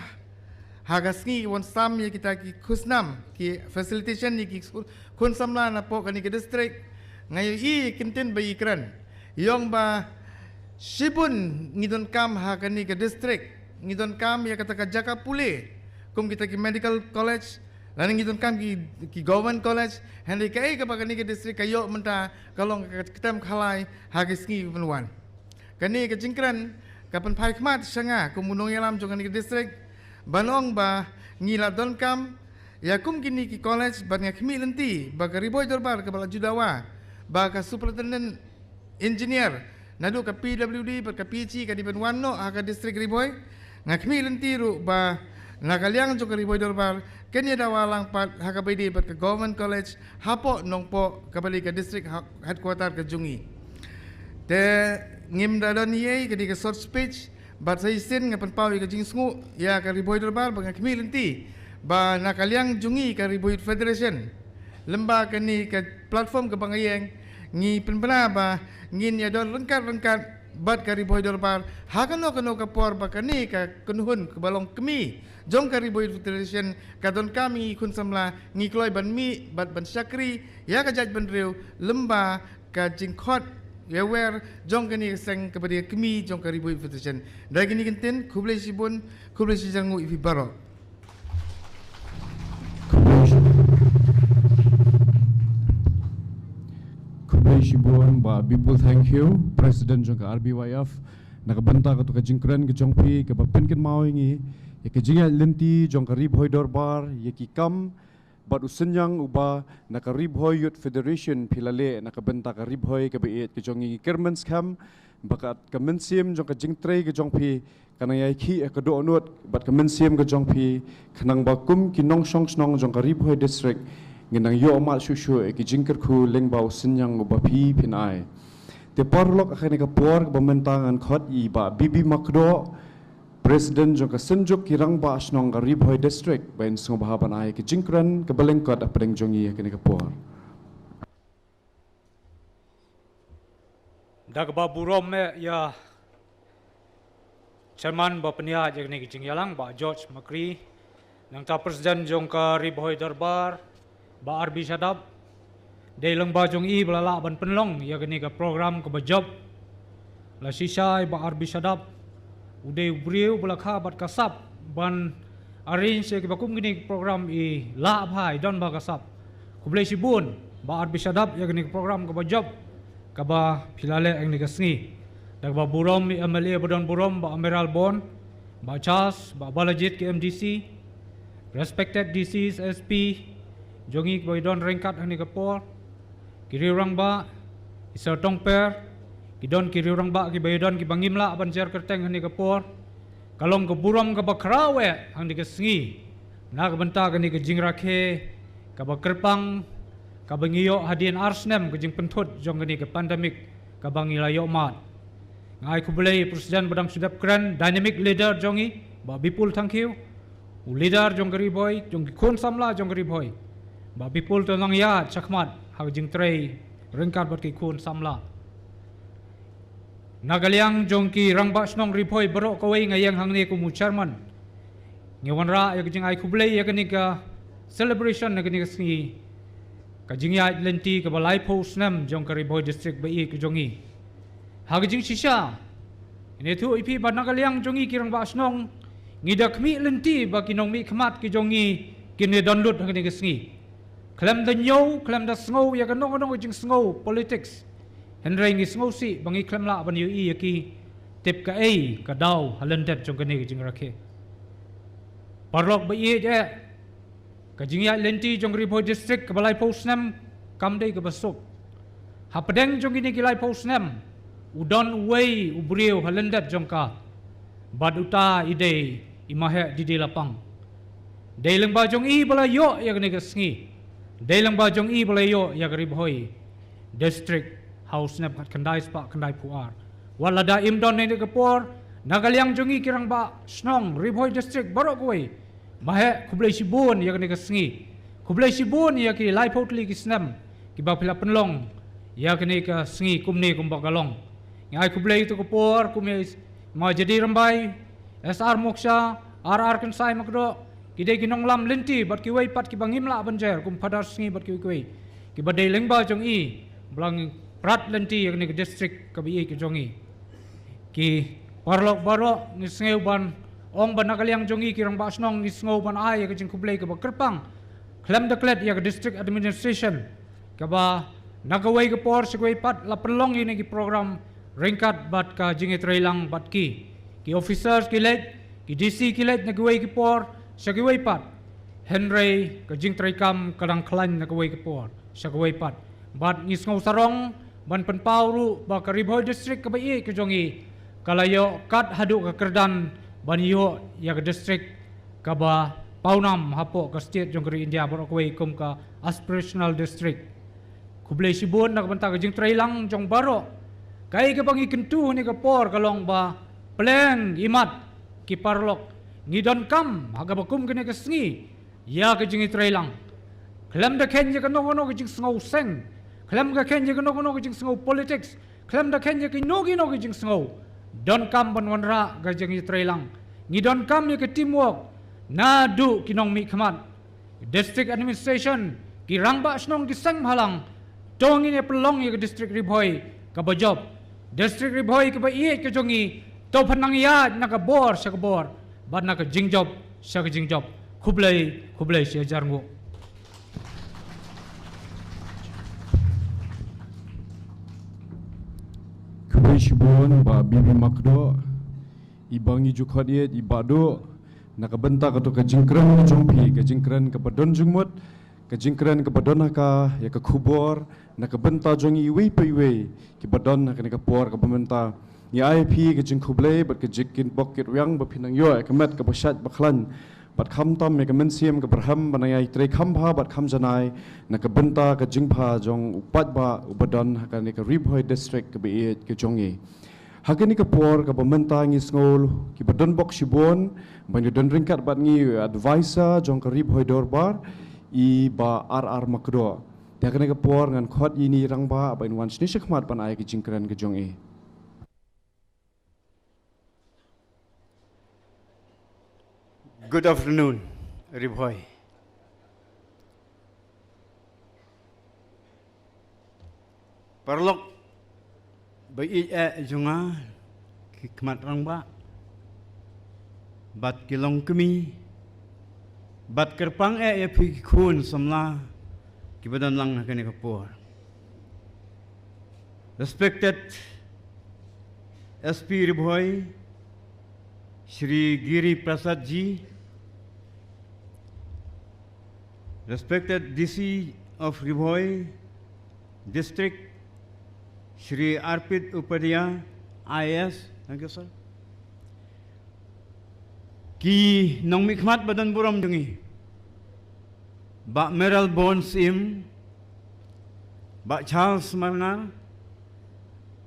ha ka sngi wan sam ïa kita ki khusnam, ki facilitation ïa ki khun samla napoh kane ka district. Nga ïohi ïa ka kyntien ba i kren, i ong ba shibun ngi donkam ha kane ka district, ngi donkam ïa kata ka jaka pule kum kita ki medical college, lane ngi donkam ki, ki government college. Hynrei kaei kaba kane ka district ka ïoh mynta ka long ka ktem khalai ha ka sngi ban wan. Kane ka jingkren ka pynphai khmat sha nga kum u nongïalam jong kane ka district, ban ong ba ngi la donkam ïa kum kine ki college, bad nga khmih lynti ba ka Ri Bhoi Dorbar kaba la ju dawa ba ka superintendent engineer naduh ka P W D bad ka P H E ka dei ban wan noh ha ka district Ri Bhoi. Nga khmih lynti ruh ba na ka liang jong ka Ri Bhoi Dorbar kin ïa dawa lang pat ha kaba ïadei bad ka Government College hapoh Nongpoh kaba dei ka district ha-, headquarter ka jong ngi. Te ngim da don ei ei, ka dei ka short speech, bad sa shisien nga pynpaw ïa ka jingsngew ïa ka Ri Bhoi Dorbar ba nga khmih lynti ba na ka liang jong ngi ka Ri Bhoi Youth Federation, lyngba kane ka platform kaba nga ïeng, ngi pynbna ba ngin ïa don ryngkat ryngkat bad ka Ri Bhoi Dorbar ha kano kano ka por ba kane ka kynhun kaba long kmie jong ka Ri Bhoi Youth Federation ka donkam ïa ngi khun samla, ngi kloi ban mih bad ban shakri ïa ka jaitbynriew lyngba ka jingkhot ïawer jong kane ka seng kaba dei kmie jong ka Ri Bhoi Youth Federation. Da kine ki kyntien, khublei shibun, khublei shihajar nguh ïa phi baroh. Khublei shi-, khublei shibun Bah Bipul Thangkhiew, President jong ka R B Y F, na ka bynta kata ka jingkren ka jong phi kaba pynkynmaw ïa ngi ïa ka jingïaid lynti jong ka Ri Bhoi Dorbar, ïa ki kam bad u synñiang uba na ka Ri Bhoi Youth Federation phi la leh na ka bynta ka Ri Bhoi kaba ïeit ka jong ngi. Ngi kyrmen skhem ba ka, ka mynsiem jong ka jingtrei ka jong phi ka nang ïai khih ïa ka dohnud bad ka mynsiem ka jong phi, khnang ba kum ki nongshong shnong jong ka Ri Bhoi District ngin nang ïoh mad shuh shuh ïa ki jingkyrkhu lyngba u synñiang uba phi phin ai. Te paralok, ha kane ka por kaba mynta ngan khot ïa i Bah B B Makdoh, President jong ka Synjuk ki Rangbah Shnong ka Ri Bhoi District, ba in sngewbha ban ai ka jingkren kaba lyngkot hapdeng jong ngi ha kane ka por. Da kaba burom eh ïa Chairman ba pynïaid ïa kane ka jingïalang, Bah George Makri, nangta President jong ka Ri Bhoi Dorbar, Bah R B Shadap, dei lyngba jong i ba la lah ban pynlong ïa kane ka program kaba jop. La shisha i Bah R B Shadap u dei u briew ba la kha bad ka sap ban arrange ïa kiba kum kine ki program, i lah bha, i don bha ka sap. Khublei shibun Bah R B Shadap ïa kane ka program kaba jop kaba phi la leh ïa kane ka sngi. Da kaba burom i M L A ba don burom, Bah Amiral Bond, Bah Charles, Bah Balajied ki M D C, respected D Cs, S P jong ngi kiba don ryngkat ha kane ka por, ki riew rangbah, ki sir tongper, ki don ki riew rangbah kiba ïadon kiba ngim lah ban jer kyrteng ha kane ka por. Ka long ka burom kaba khraw eh ha kane ka sngi na ka bynta kane ka jingrakhe kaba kyrpang kaba ngi ïoh hadien ar snem ka jingpynthut jong kane ka pandemic kaba ngi la ïoh mad. Nga ai khublei ïa u President ba dang shu dep kren, dynamic leader jong ngi, Bah Bipul Thangkhiew, u leader jong ka Ri Bhoi, jong ki khun samla jong ka Ri Bhoi, Bah Bipul, to nang ïaid shakhmat ka jingtrei ryngkat bad ki khun samla. Na ka liang jong ki rangbah shnong Ri Bhoi baroh kawei nga ïeng hangne kum u chairman. Ngi wanrah ïa ka jingai khublei ïa kane ka celebration na kane ka sngi, ka jingïaid lynti kaba laiphew snem jong ka Ri Bhoi District ba ïeit ka jong ngi. Ha ka jingshisha, ngi ïathuh ïa phi ba na ka liang jong ngi ki rangbah shnong, ngi da khmih lynti ba ki nongmihkhmat ki jong ngi kin ïa don lut ha kane ka sngi. Khlem da ñiew, khlem da sngew ïa kano kano ka jingsngew politics, hynrei ngi sngewsih ba ngi khlem lah ban ïohi ïa ki, tip kaei ka daw ha lyndet jong kane ka jingrakhe. Paralok ba ïeit eh, ka jingïaid lynti jong Ri Bhoi District kaba laiphew snem kam dei kaba suk. Hapdeng jong kine ki laiphew snem, u don uwei u briew ha lyndet jong ka, bad uta i dei i Maheh Didi Lapang. Dei lyngba jong i ba la ïoh ïa kane ka sngi. Dei lyngba jong i ba la ïoh ïa ka Ri Bhoi District ha u snem khatkhyndai spah khyndaiphew ar. Wat lada im don ha kane ka por, na ka liang jong ngi ki rangbah shnong Ri Bhoi District baroh kawei, Maheh, khublei shibun ïa kane ka sngi. Khublei shibun ïa ki laiphew tylli ki snem kiba phi la pynlong ïa kane ka sngi kumne kumba ka long. Ngi ai khublei ïa ka por kum ïa i Ma Jadi Rymbai, S R Moksha, R R Kynsai Makdoh, ki dei ki nonglam lynti bad kiwei pat kiba ngim lah ban jer kum Phadar Sngi bad kiwei kiwei, kiba dei lyngba jong i ba la ngi prat lynti ïa kane ka district kaba ïeit ka jong i. Ki paralok baroh, ngi sngew ban ong ba na ka liang jong i ki rangbah shnong ngi sngew ban ai ïa ka jingkhublei kaba kyrpang khlem da klet ïa ka district administration, kaba na kawei ka por sha kawei pat la pynlong ïa kine ki program ryngkat bad ka jingïatreilang bad ki, ki officers ki leit, ki D C ki leit na kawei ka por sha kawei pat. Hynrei ka jingtreikam ka dang khlaiñ na kawei ka por sha kawei pat. Bad ngi sngew sarong ban pynpaw ruh ba ka Ri Bhoi District kaba ïeit ka jong i ka la ïoh kat haduh ka kyrdan ban ïoh ïa ka district kaba pawnam hapoh ka state jong ka ri India baroh kawei kum ka aspirational district. Khublei shibun na ka bynta ka jingtreilang jong baroh. Kaei kaba ngi kyntu ha kane ka por ka long ba pleng imat ki paralok, ngi donkam ha kaba kum kane ka sngi ïa ka jingïatreilang. Khlem da kheiñ ïa kano kano ka jingsngew seng, khlem da kheiñ ïa kano kano ka jingsngew politics, khlem da kheiñ ïa kino kino ka jingsngew, donkam ban wanrah ka jingïatreilang. Ngi donkam ïa ka teamwork naduh ki nongmihkhmat, district administration, ki rangbah shnong, ki seng bhalang. To ngin ïa pynlong ïa ka district Ri Bhoi kaba jop, district Ri Bhoi kaba ïeit ka jong i. To pynang ïa na ka bor sha ka bor bad na ka jingjop sha ka jingjop. Khublei, khublei shi hajar nguh. Khublei shibun Bah B B Makdoh, i ba ngi ju khot ïa i Bah Duh, na ka bynta kato ka jingkren ka jong phi, ka jingkren kaba don jingmut, ka jingkren kaba don ha ka ïa ka khubor na ka bynta jong iwei pa iwei kiba don ha kane ka por kaba mynta. Ngi ai phi ka jingkhublei bad ka jingkitbok kitrwiang ba phi nang ïoh ïa ka met kaba shait ba khlaiñ bad khamtam ïa ka mynsiem kaba rhem ban nang ïai trei kham bha bad kham janai na ka bynta ka jingbha jong u paidbah uba don ha kane ka Ri Bhoi District kaba ïeit ka jong i. Ha kane ka por kaba mynta ngi sngew kiba don bok shibun ban ïa don ryngkat bad ngi advisor jong ka Ri Bhoi Dorbar, i Bah R R Makdoh. Te ha kane ka por ngan khot ïa i Rangbah ba in wan shane shakhmat ban ai ka jingkren ka jong i. Good afternoon, Ri Bhoi. Paralok ba ïeit eh jong nga, ki khmat rangbah bad ki longkmie bad kyrpang eh ïa phi ki khun samla kiba don lang ha kane ka por. Respected S P Ri Bhoi, Shri Giri Prasad ji, respected D C of Ri Bhoi District, Shri Arpit Upadhyay, I A S, thank you, sir. Ki nongmihkhmat ba don burom jong ngi, Bah Mayralborn Syiem, Bah Charles Marngar,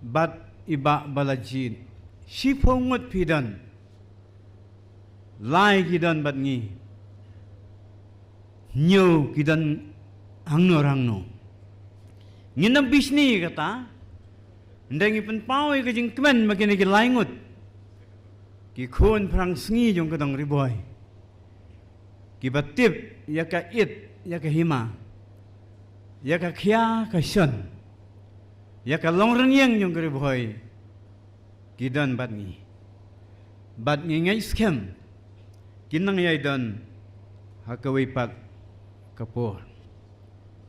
bad i Bah Balajied. Shiphew ngut phi don. Lai ki don bad ngi. Hynñiew ki don hangno hangno. Ngin ym bishni kata. Hynrei ngi pynpaw ïa ka jingkmen ba kine ki lai ngut ki khun phrang sngi jong ka dong Ri Bhoi kiba tip ïa ka it, ïa ka hima, ïa ka khia ka shon, ïa ka long rynïeng jong ka Ri Bhoi, ki don bad ngi. Bad ngi ngeit skhem kin nang ïai don ha kawei pat ka por.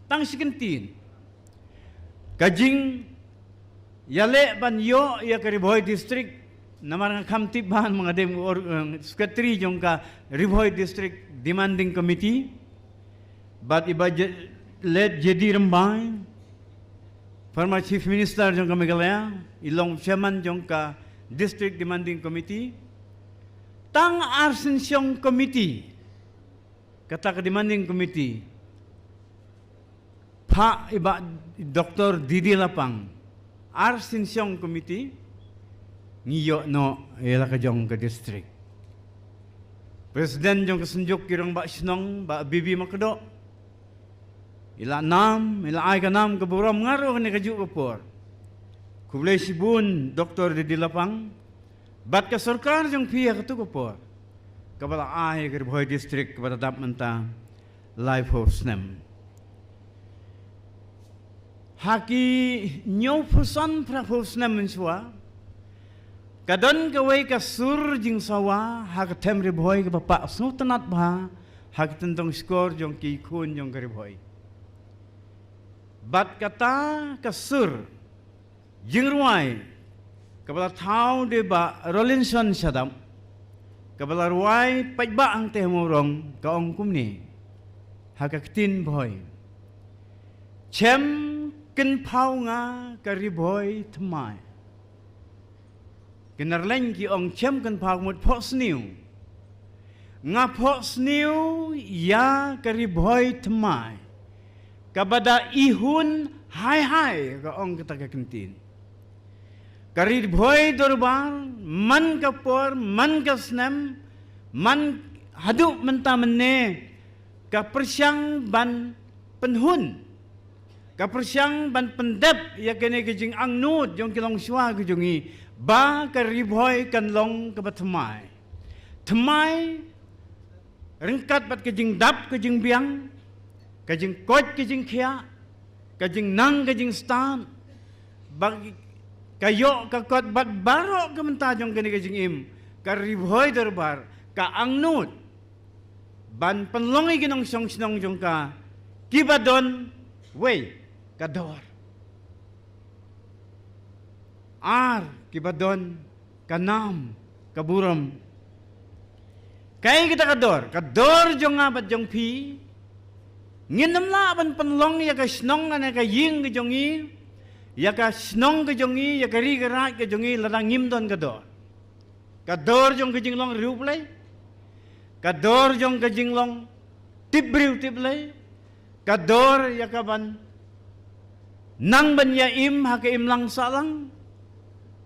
Tang shi kyntien, ka jingïaleh ban ïoh ïa ka Ri Bhoi District, namar nga kham tip ban ma nga dei u or-, eh, secretary jong ka Ri Bhoi District Demanding Committee, bad i Bah J-, late J D Rymbai, former Chief Minister jong ka Meghalaya, i long chairman jong ka District Demanding Committee. Tang ar synshong committee, kata ka Demanding Committee, phah i Bah Doctor D D Lapang, ar synshong committee, ngi ïoh noh ïa la ka jong ka district. President jong ka Synjuk ki Rangbah Shnong, Bah B B Makdoh, i la nam, i la ai ka nam ka burom, nga ruh ha kane kajuh ka por. Khublei shibun Doctor D D Lapang bad ka sorkar jong phi ha katu ka por, kaba la ai ka Ri Bhoi District kaba la dap mynta laiphew snem. Ha ki hynñiewphew san phraphew snem mynshuwa, ka don kawei ka sur jingsawa ha ka them Ri Bhoi kaba pah sngewtynnat bha ha ki tyndong shkor jong ki khun jong ka Ri Bhoi. Bad kata ka sur jingrwai kaba la thaw da i Bah Rolinson Shadap, kaba la rwai paidbah hangtei ha Mawrong, ka ong kumne ha ka ktien Bhoi: Chem kynphaw nga ka Ri Bhoi thymmai. Ki Narleiñ ki ong chem kynphaw ka mut phohsniew. Nga phohsniew ïa ka Ri Bhoi thymmai, kaba da ihun hai hai, ka ong kata ka kyntien. Ka Ri Bhoi Dorbar, man ka por, man ka snem, man haduh mynta mynne, ka pyrshang ban pynhun, ka pyrshang ban pyndep ïa kane ka jingangnud jong ki longshuwa ki jong ngi, ba ka Ri Bhoi kan long kaba thymmai. Thymmai ryngkat bad ka jingdap ka jingbiang, ka jingkoit ka jingkhiah, ka jingnang ka jingstad, ba ka ïoh ka kot bad baroh ka bynta jong kane ka jingim, ka Ri Bhoi Dorbar ka angnud ban pynlong ïa ki nongshong shnong jong ka kiba don, wei, ka dor. Ar, kiba don ka nam ka burom. Kaei kata ka dor? Ka dor jong nga bad jong phi. Ngin ym lah ban pynlong ïa ka shnong ne ka ïing ka jong ngi, ïa ka shnong ka jong ngi, ïa ka ri ka raid ka jong ngi, lada ngim don ka dor. Ka dor jong ka jinglong riewblei, ka dor jong ka jinglong tip briew tip Blei, ka dor ïa ka ban nang ban ïa im ha ka imlang sahlang,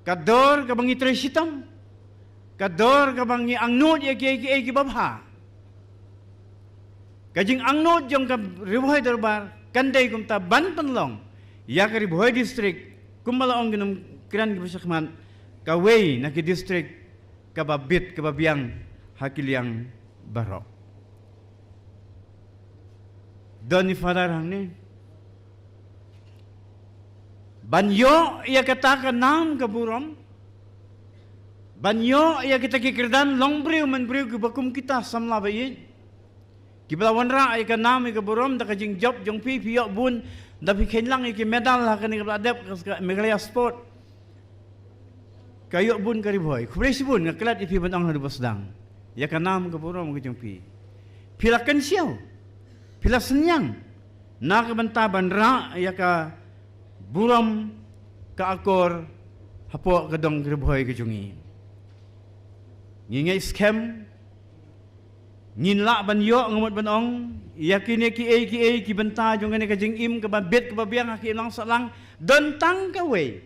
ka dor kaba ngi trei shitom, ka dor kaba ngi angnud ïa kiei kiei kiba bha. Ka jingangnud jong ka Ri Bhoi Dorbar kan dei kumta ban pynlong ïa ka Ri Bhoi District, kumba la ong ki nongkren kiba shakhmat, kawei na ki district kaba bit kaba biang ha ki liang baroh. Don i Father hangne ban ïoh ïa kata ka nam ka burom, ban ïoh ïa kita ki kyrdan longbriew manbriew kiba kum kita samla ba ïeit, kiba la wanrah ïa ka nam ïa ka burom da ka jingjop jong phi, phi ïoh bun, da phi kheiñ lang ïa ki medal ha kane kaba la dep ka Meghalaya Sport. Ka ïoh bun ka Ri Bhoi. Khublei shibun, nga klet ïa phi ban ong haduh ba sdang ïa ka nam ka burom ka jong phi. Phi la kynshew, phi la synñiang na ka bynta ban rah ïa ka burom ka akor hapoh ka dong ka Ri Bhoi ka jong ngi. Ngi ngeit skhem ngin lah ban ïoh, nga mut ban ong, ïa kine kiei kiei ki bynta jong kane ka jingim kaba bit kaba biang ha ka imlang sahlang, don tang kawei.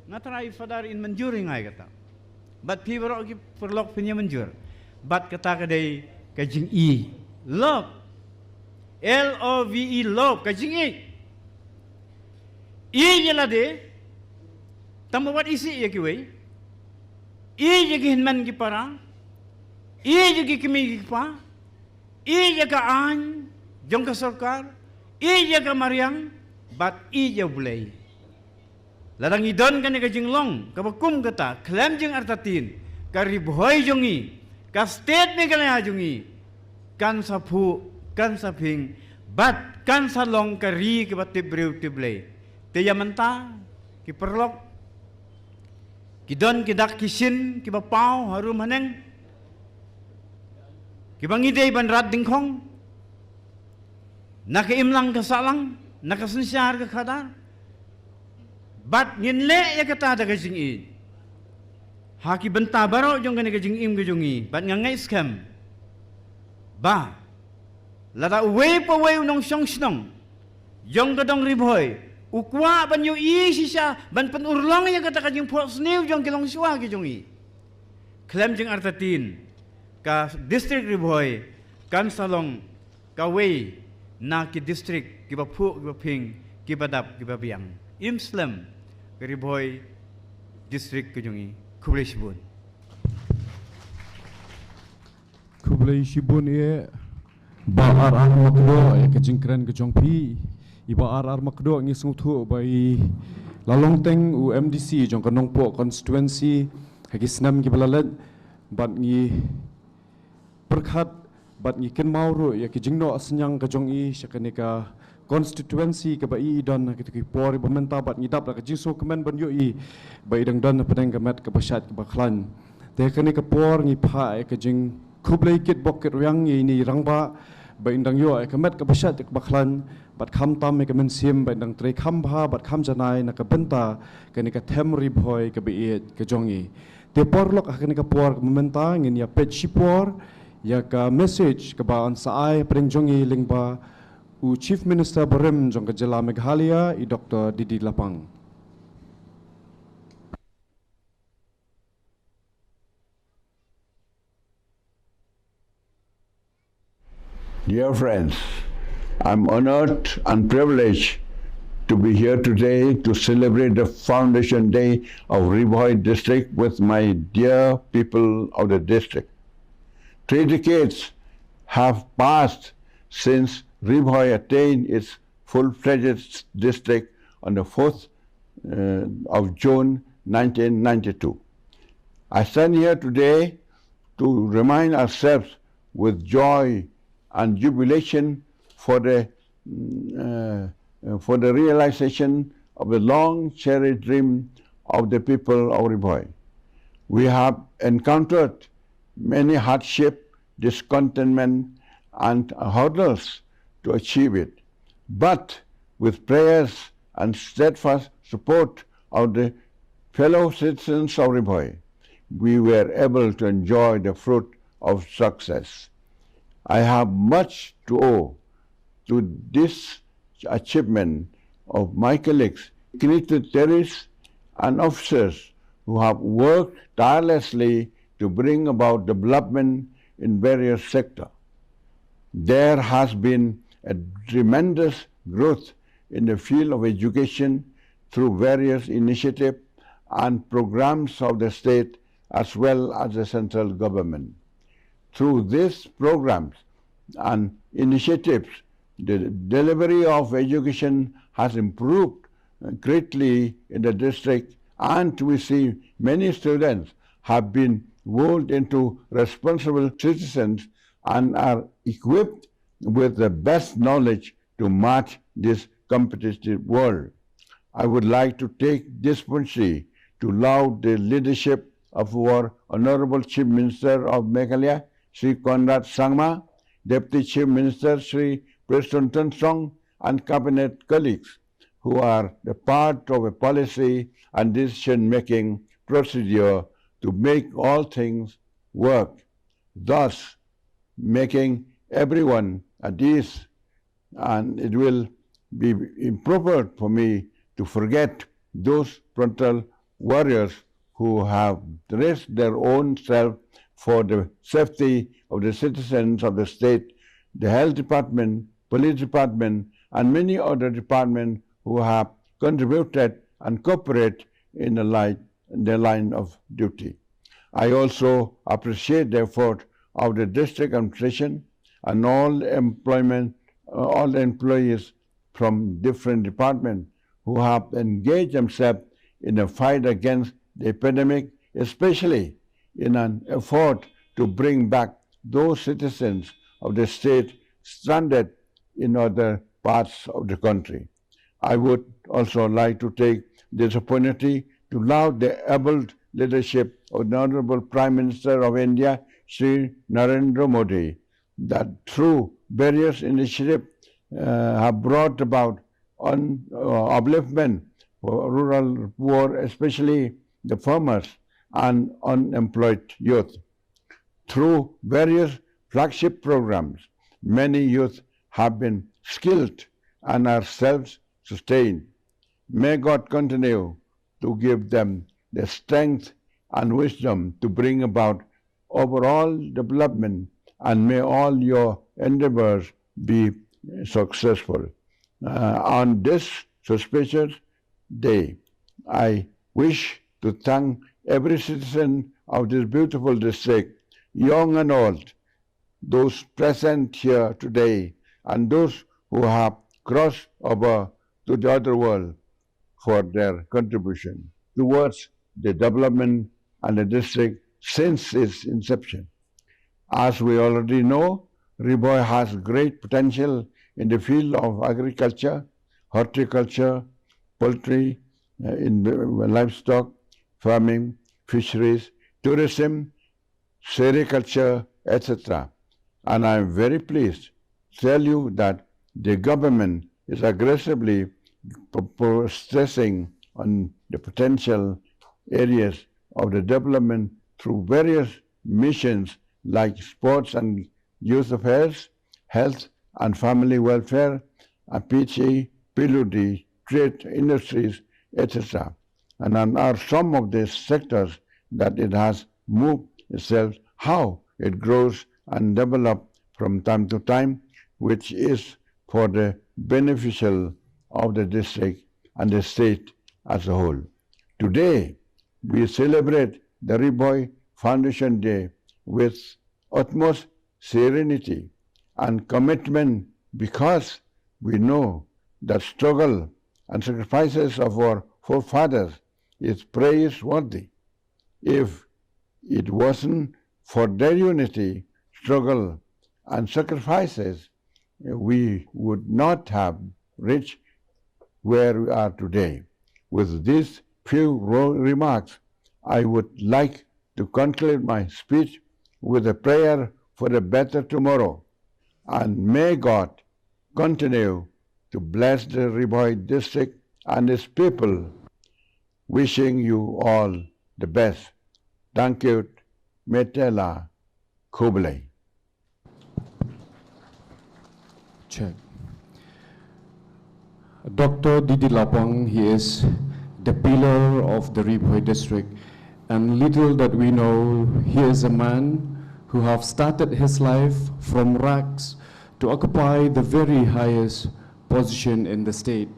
Nga tharai Father in mynjur ïa nga ïa kata. Bad phi baroh ki paralok phin ïa mynjur. Bad kata ka dei ka jingïeit. Love. L O V E, love, ka jingïeit. Ïeit ïa lade, tang ba wat isih ïa kiwei. Ïeit ïa ki hynmen ki para. Ïeit ïa ki kmie ki kpa. Ïeit ïa ka aiñ jong ka sorkar. Ïeit ïa ka mariang. Bad ïeit ïa U Blei. Lada ngi don kane ka jinglong kaba kum kata, khlem jingartatien, ka Ri Bhoi jong ngi, ka state Meghalaya jong ngi, kan sa phuh, kan sa phieng, bad kan sa long ka ri kaba tip briew tip Blei. Te ïa mynta, ki paralok, ki don ki dak ki shin kiba paw harum haneng, kiba ngi dei ban rat dyngkhong na ka imlang ka sahlang, na ka synshar ka khadar. Bad ngin leh ïa kata da ka jingïeit ha ki bynta baroh jong kane ka jingim ka jong ngi. Bad nga ngeit skhem ba lada uwei pa uwei u nongshong shnong jong ka dong Ri Bhoi u kwah ban ïohi shisha, ban pynurlong ïa kata ka jingphohsniew jong ki longshuwa ki jong ngi, khlem jingartatien, ka district Ri Bhoi kan sa long kawei na ki district kiba phuh kiba phieng, kiba dap kiba biang. Im slem ka Ri Bhoi district ka jong ngi. Khublei shibun. Khublei shibun ïa Bah R R Makdoh ïa ka jingkren ka jong phi. I Bah R R Makdoh, ngi sngewthuh ba i la long teng u M D C jong ka Nongpoh constituency ha ki snem kiba la leit, bad ngi pyrkhat bad ngi kynmaw ruh ïa ki jingnoh synñiang ka jong i sha kane ka constituency kaba i i don ha kito ki por ba mynta, bad ngi dap da ka jingsngewkmen ban ïohi ba i dang don hapdeng ka met kaba shait kaba khlaiñ. Te kane ka por ngi phah ïa ka jingkhublei kitbok kitrwiang ïa ine i rangbah ba in dang ïoh ïa ka met kaba shait kaba khlaiñ, bad khamtam ïa ka mynsiem ba in dang trei kham bha bad kham janai na ka bynta kane ka them Ri Bhoi kaba ïeit ka jong i. Te paralok, ha kane ka por kaba mynta ngin ïa peit shipor ïa ka message kaba yn sa ai hapdeng jong i lyngba u Chief Minister barim jong ka jylla Meghalaya, i Doctor D D Lapang. Dear friends, I'm honored and privileged to be here today to celebrate the Foundation Day of Ri Bhoi District with my dear people of the district. Three decades have passed since Ri Bhoi attained its full-fledged district on the fourth, uh, of June nineteen ninety-two. I stand here today to remind ourselves with joy and jubilation for the, mm, uh, for the realization of the long cherished dream of the people of Ri Bhoi. We have encountered many hardship, discontentment, and hurdles to achieve it. But with prayers and steadfast support of the fellow citizens of Ri Bhoi, we were able to enjoy the fruit of success. I have much to owe to this achievement of my colleagues, dignitaries, and officers who have worked tirelessly to bring about development in various sectors. There has been a tremendous growth in the field of education through various initiatives and programs of the state as well as the central government. Through these programs and initiatives, the delivery of education has improved greatly in the district, and we see many students have been molded into responsible citizens and are equipped with the best knowledge to match this competitive world. I would like to take this opportunity to laud the leadership of our Honorable Chief Minister of Meghalaya, Shri Conrad Sangma, Deputy Chief Minister Shri Prestone Tynsong, and cabinet colleagues who are the part of a policy and decision-making procedure to make all things work, thus making everyone at ease. And it will be improper for me to forget those frontal warriors who have risked their own self for the safety of the citizens of the state, the health department, police department, and many other departments who have contributed and cooperate in the line, in the line of duty. I also appreciate the effort of the district administration and all employment, uh, all the employees from different departments who have engaged themselves in the fight against the epidemic, especially in an effort to bring back those citizens of the state stranded in other parts of the country. I would also like to take this opportunity to laud the able leadership of the Honorable Prime Minister of India, Shri Narendra Modi, that through various initiatives, uh, have brought about on, uh, upliftment for rural poor, especially the farmers and unemployed youth. Through various flagship programs, many youth have been skilled and are self-sustained. May God continue to give them the strength and wisdom to bring about overall development, and may all your endeavors be successful. Uh, on this suspicious day, I wish to thank every citizen of this beautiful district, young and old, those present here today, and those who have crossed over to the other world for their contribution towards the development and the district since its inception. As we already know, Ri Bhoi has great potential in the field of agriculture, horticulture, poultry, uh, in, uh, livestock, farming, fisheries, tourism, sericulture, et cetera. And I am very pleased to tell you that the government is aggressively pro-, pro-, stressing on the potential areas of the development through various missions like sports and youth affairs, health and family welfare, and P H E, P W D, trade, industries, et cetera. And are some of the sectors that it has moved itself, how it grows and develops from time to time, which is for the beneficial of the district and the state as a whole. Today, we celebrate the Ri Bhoi Foundation Day with utmost serenity and commitment, because we know the struggle and sacrifices of our forefathers is praiseworthy. If it wasn't for their unity, struggle, and sacrifices, we would not have reached where we are today. With these few ro-, remarks, I would like to conclude my speech with a prayer for a better tomorrow. And may God continue to bless the Ri Bhoi district and its people. Wishing you all the best. Thank you. Metela Khublei. Check. Doctor Didi Lapang, he is the pillar of the Ri Bhoi district, and little that we know, he is a man who have started his life from rags to occupy the very highest position in the state.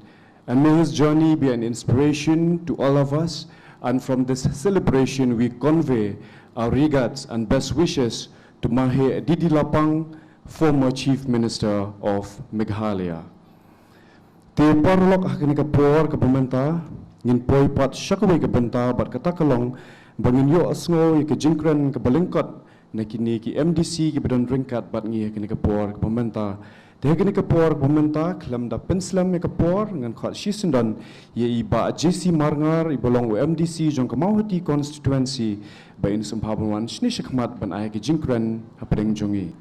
And may his journey be an inspiration to all of us. And from this celebration, we convey our regards and best wishes to Mahe Didi Lapang, former Chief Minister of Meghalaya. Te paralok, ha kane ka por kaba mynta, ngin poi pat sha kawei ka bynta bad kata ka long ba ngin ïohsngew ïa ka jingkren kaba lyngkot na kine ki M D C kiba don ryngkat bad ngi ha kane ka por kaba mynta. Te ha kane ka por kaba mynta, khlem da pynslem ïa ka por, ngan khot shisyndon ïa i Bah J C Marngar, iba long u M D C jong ka Mawhati constituency, ba in sngewbha ban wan shane shakhmat ban ai ka jingkren hapdeng jong ngi.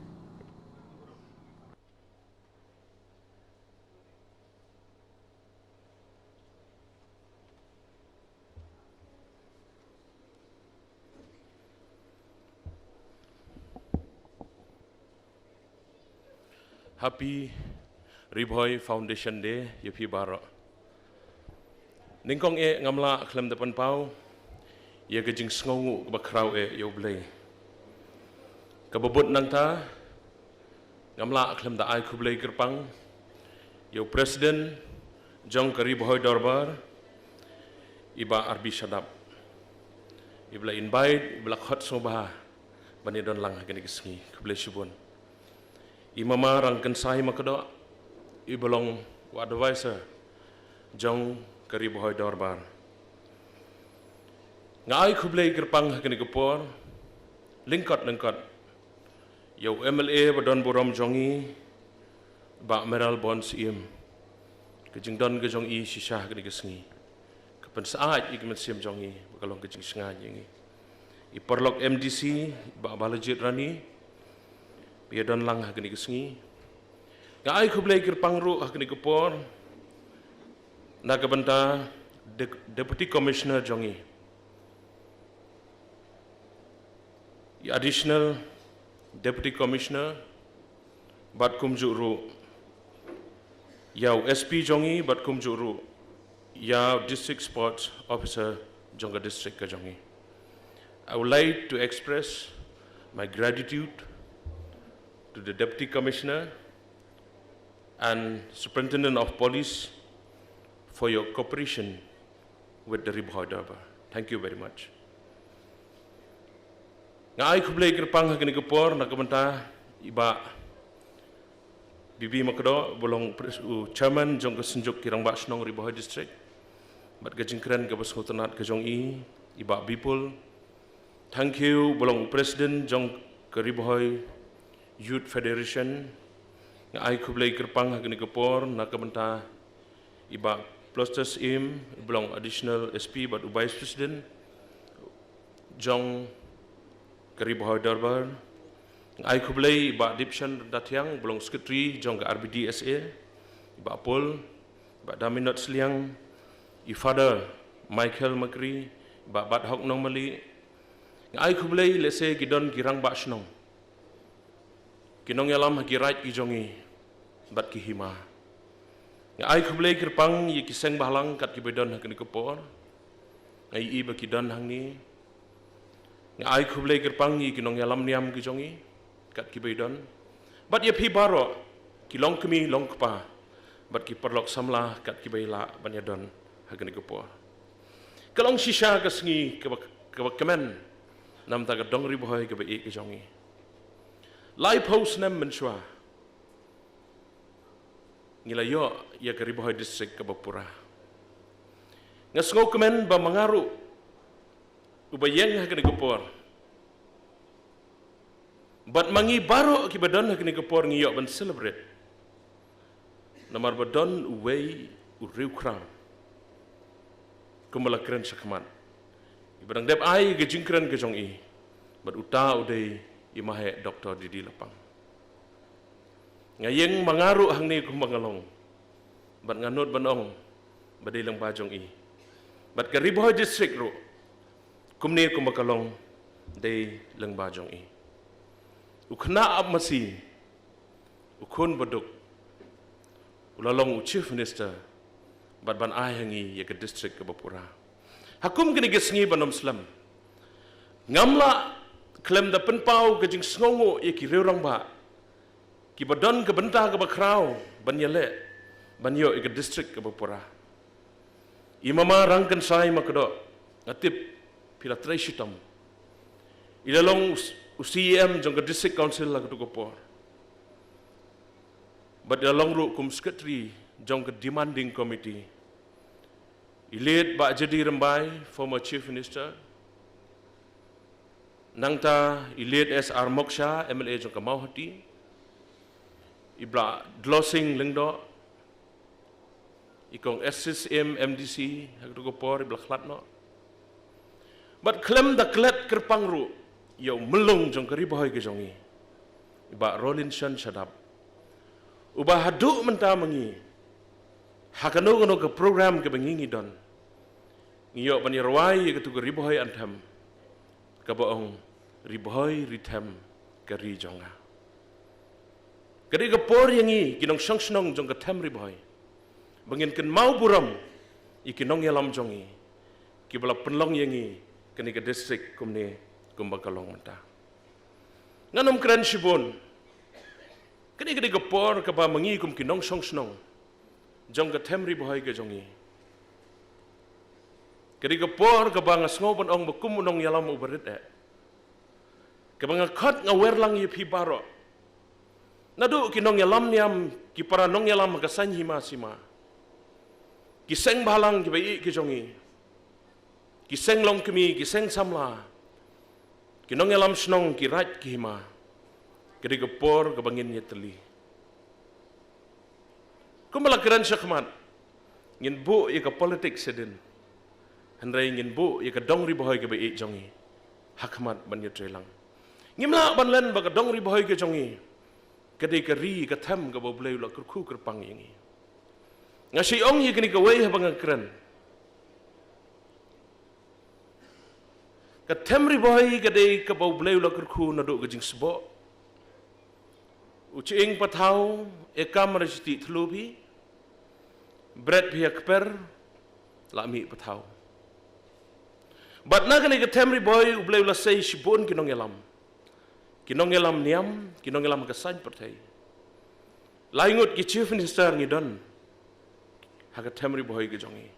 Happy Ri Bhoi Foundation Day ïa phi baroh. Nyngkong eh ngam lah khlem da pynpaw ïa ka jingsngewnguh kaba khraw eh ïa U Blei. Kaba bud nangta, ngam lah khlem da ai khublei kyrpang ïa u President jong ka Ri Bhoi Dorbar, i Bah R B Shadap, iba la invite, iba la khot sngewbha ban ïadon lang ha kane ka sngi. Khublei shibun. I Mama Rangkynsai Makdoh, iba long u advisor jong ka Ri Bhoi Dorbar. Nga ai khublei kyrpang ha kane ka por lyngkot lyngkot ïa u M L A ba don burom jong ngi, Bah Mayralborn Syiem. Ka jingdon ka jong i shisha ha kane ka sngi ka pynsyaid ïa ka mynsiem jong ngi, ba ka long ka jingsngewbha ïa ngi. I paralok M D C, Bah Balajied Rani, ba ïadon lang ha kane ka sngi. Nga ai khublei kyrpang ruh ha kane ka por na ka bynta De-, Deputy Commissioner jong ngi, i Additional Deputy Commissioner, bad kumjuh ruh ïa u S P jong ngi, bad kumjuh ruh ïa u District Sports Officer jong ka district ka jong ngi. I would like to express my gratitude to the Deputy Commissioner and Superintendent of Police for your cooperation with the Ri Bhoi Dorbar. Thank you very much. Nga ai khublei kyrpang ha kane ka por na ka bynta i Bah B B Makdoh, ba long pres-, u chairman jong ka Synjuk ki Rangbah Shnong Ri Bhoi District, bad ka jingkren kaba sngewtynnat ka jong i, i Bah Bipul Thangkhiew, ba long u president jong ka Ri Bhoi Youth Federation. Nga ai khublei kyrpang ha kane ka por na ka bynta i Bah Ploster Syiem, ba long additional S P bad u vice president jong ka Ri Bhoi Dorbar. Nga ai khublei i Bah Dipshan Ryntathiang, ba long secretary jong ka R B D S A, i Bah Paul, i Bah Daminot Sliang, i Father Michael Makri, i Bah Bathok Nongmali. Nga ai khublei lehse ki don ki rangbah shnong, ki nongïalam ha ki raid ki jong ngi bad ki hima. Nga ai khublei kyrpang ïa ki seng bhalang kat kiba don ha kane ka por. Nga ïohi ba ki don hangne. Nga ai khublei kyrpang ïa ki nongïalam niam ki jong ngi kat kiba don, bad ïa phi baroh ki longkmie longkpa bad ki paralok samla kat kiba lah ban ïadon ha kane ka por. Ka long shisha ka sngi kaba, kaba kmen namar ka dong Ri Bhoi kaba ïeit ka jong ngi. Laiphew snem mynshuwa ngi la ïoh ïa ka Ri Bhoi District kaba pura. Nga sngewkmen ba ma nga ruh uba ïeng ha kane ka por, bad ma ngi baroh kiba don ha kane ka por, ngi ïoh ban celebrate namar ba don uwei u riewkhraw, kumba la kren shakhmat, iba dang dep ai ka jingkren ka jong i, bad uta u dei i Maheh Doctor D D Lapang. Nga ïeng ma nga ruh hangne kumba nga long, bad nga nud ban ong ba dei lyngba jong i. Bad ka Ri Bhoi District ruh kumne kumba ka long dei lyngba jong i. U khynnah ap masi, u khun baduk, u la long u Chief Minister, bad ban ai ha ngi ïa ka district kaba pura. Ha kum kine ki sngi ban ym slem, ngam lah khlem da pynpaw ka jingsngewnguh ïa ki rangbah kiba don ka bynta kaba khraw ban ïaleh ban ïoh ïa ka district kaba pura. I Mama Rangkynsai Makdoh, nga tip phi la trei shitom. I la long u s-, u C E M jong ka District Council ha kato ka por, bad i la long ruh kum secretary jong ka demanding committee. I late Bah J D Rymbai, former Chief Minister. Nangta i late S R Moksha, M L A jong ka Mawhati. I Bah Dlosing Lyngdoh, i kong assistant M D C ha kato ka por, iba la khlad noh. Bad khlem da klet kyrpang ruh ïa u myllung jong ka Ri Bhoi ka jong ngi, i Bah Rolinson Shadap, uba haduh mynta ma ngi, ha kano kano ka program kaba ngi ngi don, ngi ïoh ban ïarwai ïa kato ka Ri Bhoi anthem kaba ong, Ri Bhoi ri them ka ri jong nga. Ka dei ka por ïa ngi ki nongshong shnong jong ka them Ri Bhoi ba ngin kynmaw burom ïa ki nongïalam jong ngi kiba la pynlong ïa ngi, kane ka district kumne kumba ka long mynta. Ngan ym kren shibun. Ka dei, ka dei ka por kaba ma ngi kum ki nongshong shnong jong ka them Ri Bhoi ka jong ngi. Ka dei ka por kaba nga sngew ban ong ba kum u nongïalam uba rit eh, kaba nga khot nga wer lang ïa phi baroh, naduh ki nongïalam niam, ki para nongïalam ha ka saiñ hima sima, ki seng bhalang kiba ïeit ki jong ngi, ki seng longkmie, ki seng samla, ki nongïalam shnong, ki raid ki hima. Ka dei ka por kaba ngin ïatylli. Kumba la kren shakhmat, ngin buh ïa ka politics hadien, hynrei ngin buh ïa ka dong Ri Bhoi kaba ïeit jong ngi hakhmat ban ïatreilang. Ngim lah ban len ba ka dong Ri Bhoi ka jong ngi ka dei ka ri, ka them kaba U Blei u la kyrkhu kyrpang ïa ngi. Nga shu ong ïa kane kawei haba nga kren. Ka them Ri Bhoi ka dei kaba U Blei u la kyrkhu naduh ka jingsboh. U ching pathaw, e kam re shiti thlu phi, bret phi ha kper, la mih pathaw. Bad na kane ka them Ri Bhoi U Blei u la sei shibun ki nongïalam, ki nongïalam niam, ki nongïalam ka saiñ pyrthei. Lai ngut ki chief minister ngi don ha ka them Ri Bhoi ka jong ngi.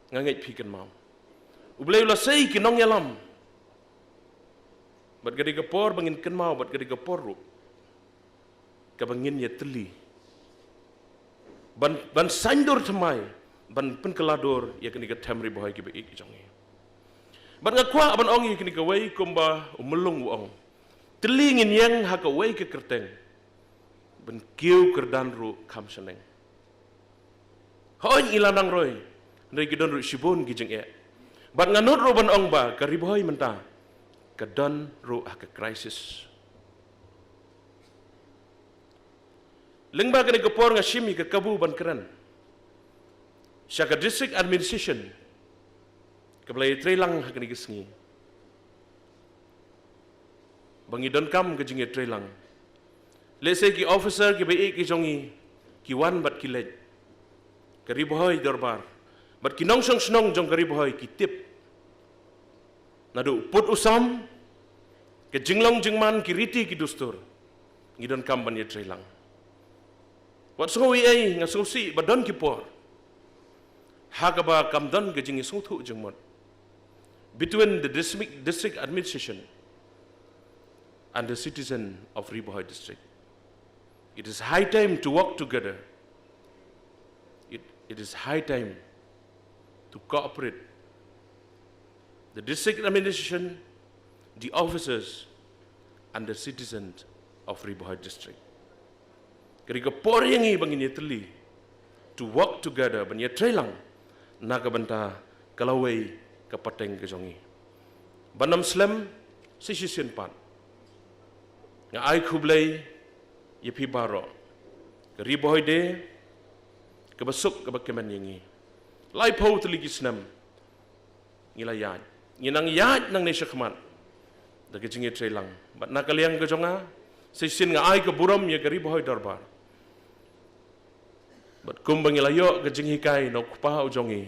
Nga ngeit phi kynmaw. U Blei u la sei ki nongïalam. Bad ka dei ka por ba ngin kynmaw, bad ka dei ka por ruh kaba ngin ïatylli, ban, ban saiñdur thymmai, ban pynkylla dur ïa kane ka them Ri Bhoi kiba ïeit ki jong ngi. Bad nga kwah ban ong ïa kane kawei kumba u Myllung u ong, tylli ngin ïeng ha kawei ka kyrteng, ban kiew kyrdan ruh kham shaneng. Hooid ngi la nang roi, hynrei ki don ruh shibun ki jingeh. Bad nga nud ruh ban ong ba ka Ri Bhoi mynta ka don ruh ha ka crisis. Lyngba kane ka por nga shim ïa ka kabu ban kren sha ka district administration kaba la ïatreilang ha kane ka sngi, ba ngi donkam ka jingïatreilang. Lehse ki officer kiba ïeit ki jong ngi ki wan bad ki leit, ka Ri Bhoi Dorbar bad ki nongshong shnong jong ka Ri Bhoi ki tip. Naduh u pud u sam, ka jinglong jingman, ki riti ki dustur, ngi donkam ban ïatreilang. Wat sngew ei ei, nga sngewsih ba don ki por ha kaba kam don ka jingïasngewthuh jingmut between the district, district administration and the citizen of Ri Bhoi district. It is high time to work together. It, it is high time to cooperate. The district administration, the officers, and the citizens of Ri Bhoi district. Ka dei ka por ïa ngi ba ngin ïatylli, to work together, ban ïatreilang na ka bynta ka lawei ka pateng ka jong ngi. Ban ym slem, sa shisien pat nga ai khublei ïa phi baroh. Ka Ri Bhoi Day kaba suk kaba kmen ïa ngi. Laiphew tylli ki snem ngi la ïaid, ngi nang ïaid nangne shakhmat da ka jingïatreilang. Bad na ka liang ka jong nga, sa shisien nga ai ka burom ïa ka Ri Bhoi Dorbar. Bad kumba ngi la ïoh ka jinghikai na u kpa u jong ngi,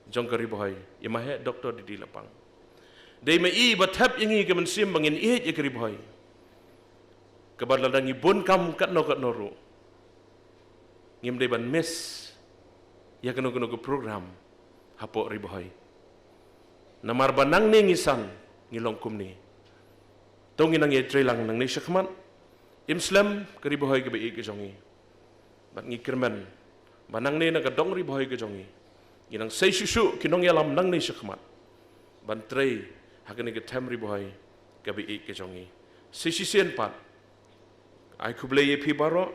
jong ka Ri Bhoi, i Maheh Doctor D D Lapang. Dei ma i ba thep ïa ngi ka mynsiem ba ngin ïeit ïa ka Ri Bhoi, kaba lada ngi bun kam katno katno ruh, ngim dei ban miss ïa kano kano ka program hapoh Ri Bhoi. Namar ba nangne ngi san, ngi long kumne. To ngin nang ïatreilang nangne shakhmat. Im slem ka Ri Bhoi kaba ïeit ka jong ngi. Bad ngi kyrmen ba nangne na ka dong Ri Bhoi ka jong ngi, ngi nang sei shuh shuh ki nongïalam nangne shakhmat ban trei ha kane ka them Ri Bhoi kaba ïeit ka jong ngi. Sa shisien pat, ai khublei ïa phi baroh.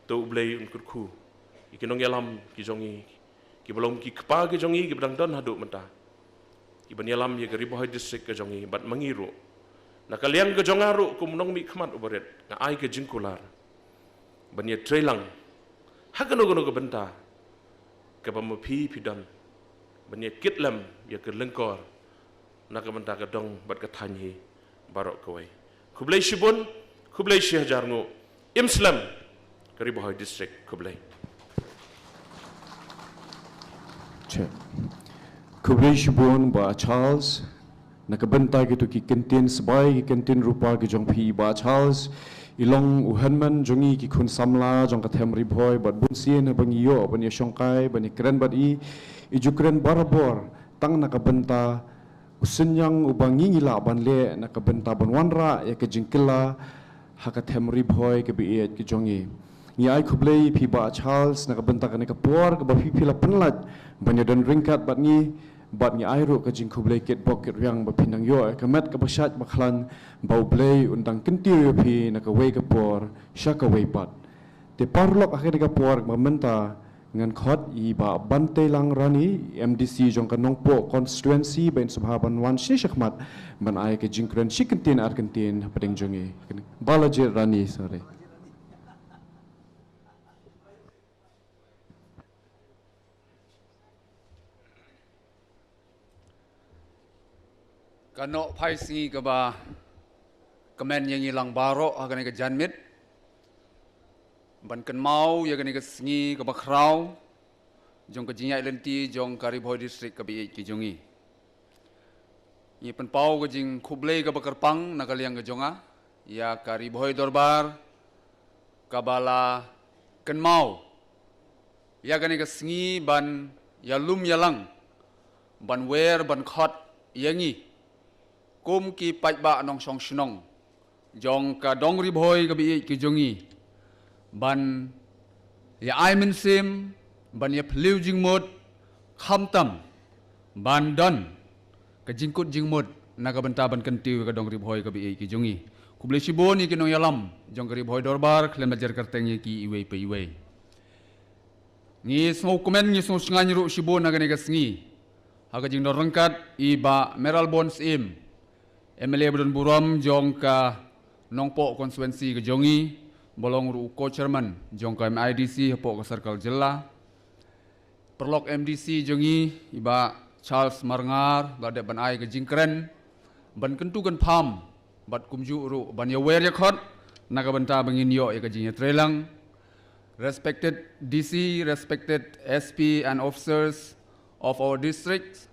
To U Blei un kyrkhu ïa ki nongïalam ki jong ngi, kiba long ki kpa ki jong ngi kiba dang don haduh mynta, kiban ïalam ïa ka Ri Bhoi District ka jong ngi bad ma ngi ruh. Na ka liang ka jong nga ruh kum u nongmihkhmat uba rit, nga ai ka jingkular ban ïatreilang ha kano kano ka bynta kaba ma phi phi don, ban ïakit lem ïa ka lyngkor na ka bynta ka dong bad ka thaiñ hi baroh kawei. Khublei shibun, khublei shihajar nguh. Im slem ka Ri Bhoi District. Khublei. Che. Khublei shibun Bah Charles. Na ka bynta kito ki kyntien sbai, ki kyntien rupa ki jong phi Bah Charles, I long u hynmen jong ngi ki khun samla jong ka them Ri Bhoi bad bun sien haba ngi ïoh ban ïa shongkai ban ïa kren bad i, i ju kren barabor tang na ka bynta u synñiang uba ngi ngi lah ban leh na ka bynta ban wanrah ïa ka jingkylla ha ka them Ri Bhoi kaba ïeit ka jong ngi. Ngi ai khublei ïa phi Bah Charles na ka bynta kane ka por kaba phi phi la pynlait ban ïa don ryngkat bad ngi, bad ngi ai ruh ka jingkhublei kitbok kitrwiang ba phin dang ïoh ïa ka met kaba shait ba khlaiñ, ba U Blei un dang kyntiew ïa phi na kawei ka por sha kawei pat. Te paralok, ha kane ka por ba mynta ngan khot ïa i Bah Banteilang Rani, M D C jong ka Nongpoh constituency, ba in sngewbha ban wan shi shakhmat ban ai ka jingkren shi kyntien ar kyntien hapdeng jong ngi. Balajied Rani, sorry. Ka nongpynsngi kaba kmen ïa ngi lang baroh ha kane ka janmiet ban kynmaw ïa kane ka sngi kaba khraw jong ka jingïaid lynti jong ka Ri Bhoi District kaba ïeit ka jong ngi. Ngi pynpaw ka jingkhublei kaba kyrpang na ka liang ka jong nga ïa ka Ri Bhoi Dorbar kaba la kynmaw ïa kane ka sngi ban ïalum ïalang, ban wer ban khot ïa ngi kum ki paidbah nongshong shnong jong ka dong Ri Bhoi kaba ïeit ka jong ngi, ban ïa ai mynsiem, ban ïa phylliew jingmut, khamtam ban don ka jingkut jingmut na ka bynta ban kyntiew ïa ka dong Ri Bhoi kaba ïeit ka jong ngi. Khublei shibun ïa ki nongïalam jong ka Ri Bhoi Dorbar khlem da jer kyrteng ïa ki iwei pa iwei. Ngi sngewkmen, ngi sngewshngaiñ ruh shibun ha kane ka sngi ha ka jingdon ryngkat i Bah Mayralborn Syiem, M L A ba don burom jong ka Nongpoh constituency ka jong ngi, ba long ruh u co-chairman jong ka M I D C hapoh ka circle jylla. Paralok M D C jong ngi, i Bah Charles Marngar, ba la dep ban ai ka jingkren ban kyntu kynpham bad kumjuh ruh ban ïa wer ïa khot na ka bynta ba ngin ïoh ïa ka jingïatreilang. Respected D C, respected S P and officers of our district,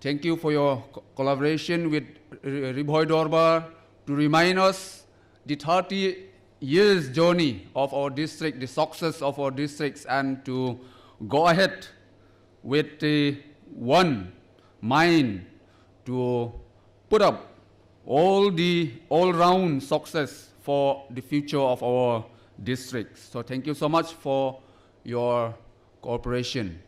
thank you for your co- collaboration with Ri- Ri Bhoi Dorbar to remind us the thirty years journey of our district, the success of our districts, and to go ahead with the one mind to put up all the all-round success for the future of our district. So thank you so much for your cooperation.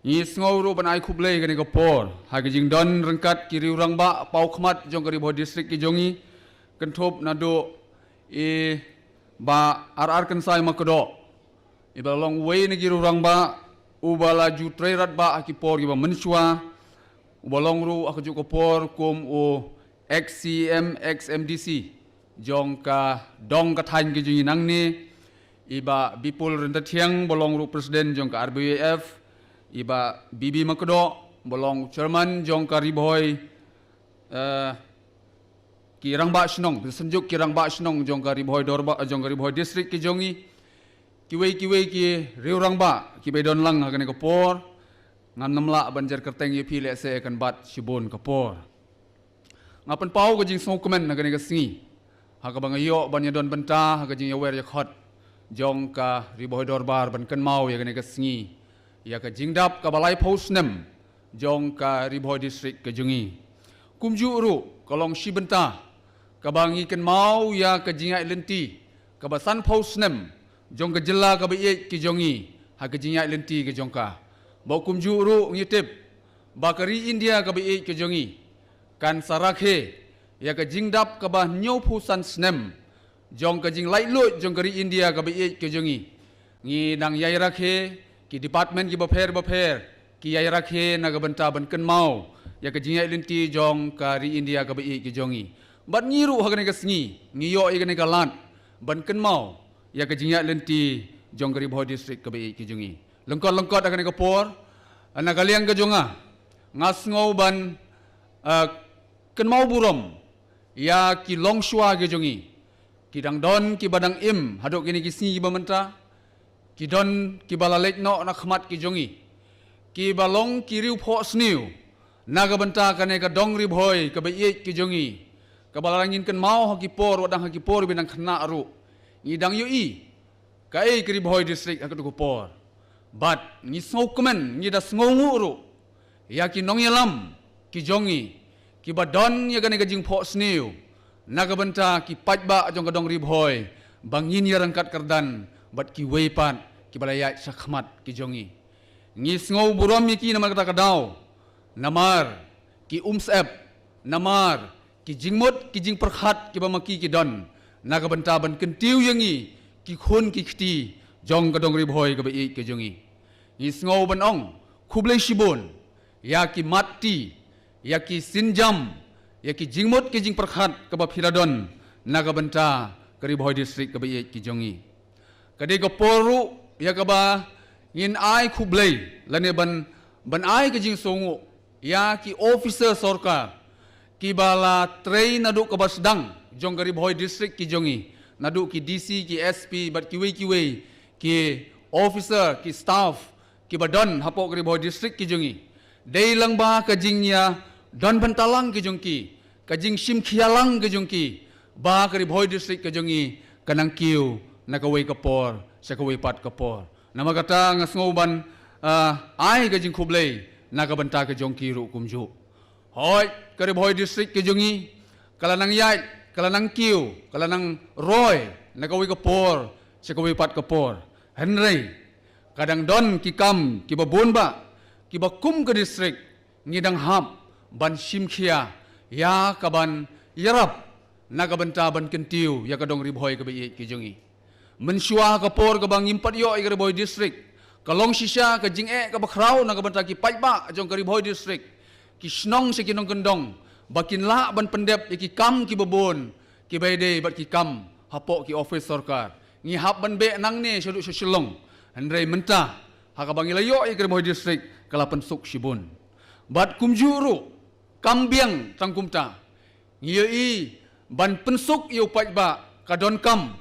Ngi sngew ruh ban ai khublei kane ka por ha ka jingdon ryngkat ki riewrangbah paw khmat jong ka Ri Bhoi District ka jong ngi, kynthup naduh i Bah R R Kynsai Makdoh, iba la long uwei na ki riewrangbah uba la ju trei radbah ha ki por kiba mynshuwa, uba long ruh ha kajuh ka por kum u ex C E M, ex M D C jong ka dong ka thaiñ ka jong ngi nangne, i Bah Bipul Ryntathiang, ba long ruh president jong ka R B Y F, i Bah B B Makdoh, ba long chairman jong ka Ri Bhoi, eh, ki rangbah shnong, synjuk ki rangbah shnong jong ka Ri Bhoi Dorbar, jong ka Ri Bhoi District ka jong ngi, kiwei kiwei ki riewrangbah kiba don lang ha kane ka por. Ngam nym lah ban jer kyrteng ïa phi, lehse kan bat shibun ka por. Nga pynpaw ka jingsngewkmen ha kane ka sngi ha kaba nga ïoh ban ïadon bynta ha ka jingïawer ïakhot jong ka Ri Bhoi Dorbar ban kynmaw ïa kane ka sngi, ïa ka jingdap kaba laiphew snem jong ka Ri Bhoi District ka jong ngi. Kumjuh ruh ka long shi bynta kaba ngi kynmaw ïa ka jingïaid lynti kaba sanphew snem jong ka jylla kaba ïeit ka jong ngi ha ka jingïaid lynti ka jong ka. Bad kumjuh ruh ngi tip ba ka ri India kaba ïeit ka jong ngi kan sa rakhe ïa ka jingdap kaba hynñiewphew san snem jong ka jinglaitluid jong ka ri India kaba ïeit ka jong ngi. Ngi dang ïai rakhe, ki department kiba pher ba pher ki ïai rakhe na ka bynta ban kynmaw ïa ka jingïaid lynti jong ka ri India kaba ïeit ka jong ngi. Bad ngi ruh ha kane ka sngi ngi ïoh ïa kane ka lad ban kynmaw ïa ka jingïaid lynti jong ka Ri Bhoi District kaba ïeit ka jong ngi. Lyngkot lyngkot ha kane ka por, na ka liang ka jong nga, nga sngew ban, eh, kynmaw burom ïa ki longshuwa ki jong ngi, ki dang don kiba dang im haduh kine ki sngi kiba mynta, ki don kiba la leit noh na khmat ki jong ngi, kiba long ki riewphohsniew na ka bynta kane ka dong Ri Bhoi kaba ïeit ki jong ngi, kaba la ngin kynmaw ha ki por, wat dang ha ki por ba dang khynnah ruh, ngi dang ïohi kaei ka Ri Bhoi District ha katto ka por. Bad ngi sngewkmen, ngi da sngewnguh ruh ïa ki nongïalam ki jong ngi, kiba don ïa kane ka jingphohsniew na ka bynta ki paidbah jong ka dong Ri Bhoi, ba ngin ïa ryngkat kyrdan bad kiwei pat kiba la ïaid shakhmat ki jong ngi. Ngi sngew burom ïa ki namar kata ka daw, namar ki umsyep, namar ki jingmut, ki jingpyrkhat kiba ma ki ki don na ka bynta ban kyntiew ïa ngi ki khun ki kti jong ka dong Ri Bhoi kaba ïeit ka jong ngi. Ngi sngew ban ong khublei shibun ïa ki mat ti, ïa ki sienjam, ïa ki jingmut ki jingpyrkhat kaba phi la don na ka bynta ka Ri Bhoi District kaba ïeit ki jong ngi. Ka dei ka por ruh ïa kaba ngin ai khublei lane ban, ban ai ka jingsngewnguh ïa ki officer sorkar kiba la trei naduh kaba sdang jong ka Ri Bhoi District ki jong ngi, naduh ki D C, ki S P bad kiwei kiwei ki officer, ki staff kiba don hapoh ka Ri Bhoi District ki jong ngi. Dei lang ba ka jingïadon bynta lang ki jong ki, ka jingshim khia lang ki jong ki, ba ka Ri Bhoi District ka jong ngi ka nang kiew na kawei ka por sha kawei pat ka por. Namar kata nga sngew ban, ah, ai ka jingkhublei na ka bynta ka jong ki ruh kumjuh. Hooid, ka Ri Bhoi District ka jong ngi ka la nang ïaid, ka la nang kiew, ka la nang roi na kawei ka por sha kawei pat ka por. Hynrei ka dang don ki kam kiba bun bah kiba kum ka district ngi dang hap ban shim khia ïa kaban ïarap na ka bynta ban kyntiew ïa ka dong Ri Bhoi kaba ïeit ka jong ngi. Mynshuwa ka por kaba ngim pat ïoh ïa ka Ri Bhoi District, ka long shisha ka jingeh kaba khraw na ka bynta ki paidbah jong ka Ri Bhoi District, ki shnong sha ki nongkyndong, ba kin lah ban pyndep ïa ki kam kiba bun kiba ïadei bad ki kam hapoh ki office sorkar. Ngi hap ban beh nangne shaduh sha Shillong. Hynrei mynta ha kaba ngi la ïoh ïa ka Ri Bhoi District ka la pynsuk shibun. Bad kumjuh ruh kam biang tang kumta, ngi ïohi ban pynsuk ïa u paidbah ka donkam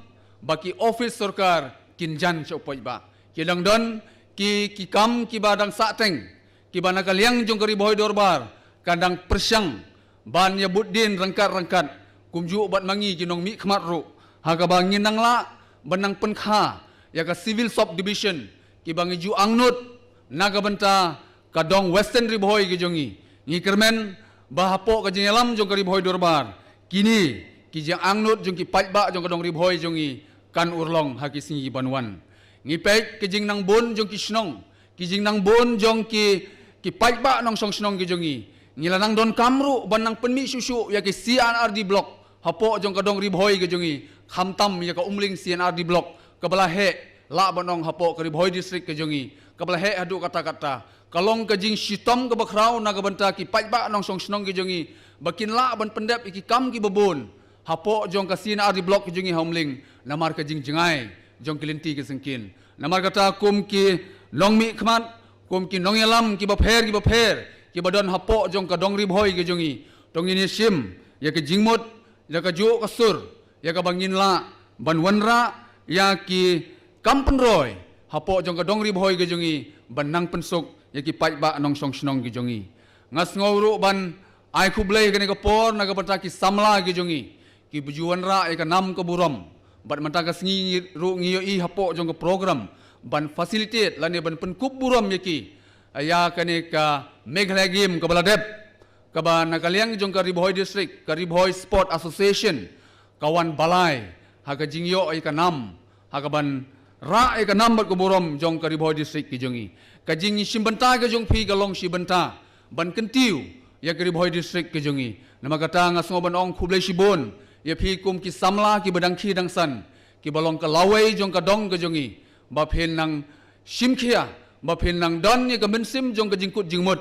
ba ki office sorkar kin jan sha u paidbah. Ki dang don ki, ki kam kiba dang sahteng, kiba na ka liang jong ka Ri Bhoi Dorbar ka dang pyrshang ban ïa bud dien ryngkat ryngkat, kumjuh bad ma ngi ki nongmihkhmat ruh, ha kaba ngin nang lah ban nang pynkha ïa ka civil subdivision kiba ngi ju angnud na ka bynta ka dong Western Ri Bhoi ka jong ngi. Ngi kyrmen ba hapoh ka jingïalam jong ka Ri Bhoi Dorbar, kine ki jingangnud jong ki paidbah jong ka dong Ri Bhoi jong ngi kan urlong ha ki sngi ban wan. Ngi peit ka jingnang bun jong ki shnong, ki jingnang bun jong ki, ki paidbah nongshong shnong ki jong ngi. Ngi la nang donkam ruh ban nang pynmih shuh shuh ïa ki C and R D block hapoh jong ka dong Ri Bhoi ka jong ngi, khamtam ïa ka Umling C and R D block kaba la heh, lah ban ong hapoh ka Ri Bhoi District ka jong ngi, kaba la heh haduh katta katta. Ka long ka jingshitom kaba khraw na ka bynta ki paidbah nongshong shnong ki jong ngi ba kin lah ban pyndep ïa ki kam kiba bun hapoh jong ka C and R D block ki jong ngi ha Umling, namar ka jingjngai jong ki lynti ki syngkien. Namar kata kum ki nongmihkhmat, kum ki nongïalam kiba pher kiba pher kiba don hapoh jong ka dong Ri Bhoi ki jong ngi, to ngin ïa shim ïa ka jingmut, ïa ka juh ka sur, ïa kaba ngin lah ban wanrah ïa ki kam pynroi hapoh jong ka dong Ri Bhoi ka jong ngi ban nang pynsuk ïa ki paidbah nongshong shnong ki jong ngi. Nga sngew ruh ban ai khublei kane ka por na ka bynta ki samla ki jong ngi kiba ju wanrah ïa ka nam ka burom. Bad mynta ka sngi ruh ngi ïohi hapoh jong ka program ban facilitate lane ban pynkup burom ïa ki ïa kane ka Meghalaya Game kaba la dep, kaba na ka liang jong ka Ri Bhoi District, ka Ri Bhoi Sport Association ka wan balai ha ka jingïoh ïa ka nam, ha kaban rah ïa ka nam bad ka burom jong ka Ri Bhoi District ki jong ngi. Ka jingshim bynta ka jong phi ka long shi bynta ban kyntiew ïa ka Ri Bhoi District ki jong ngi. Namar kata nga sngew ban ong khublei shibun ïa phi kum ki samla kiba dang khie dang san, kiba long ka lawei jong ka dong ka jong ngi, ba phin nang shim khia, ba phin nang don ïa ka mynsiem jong ka jingkut jingmut,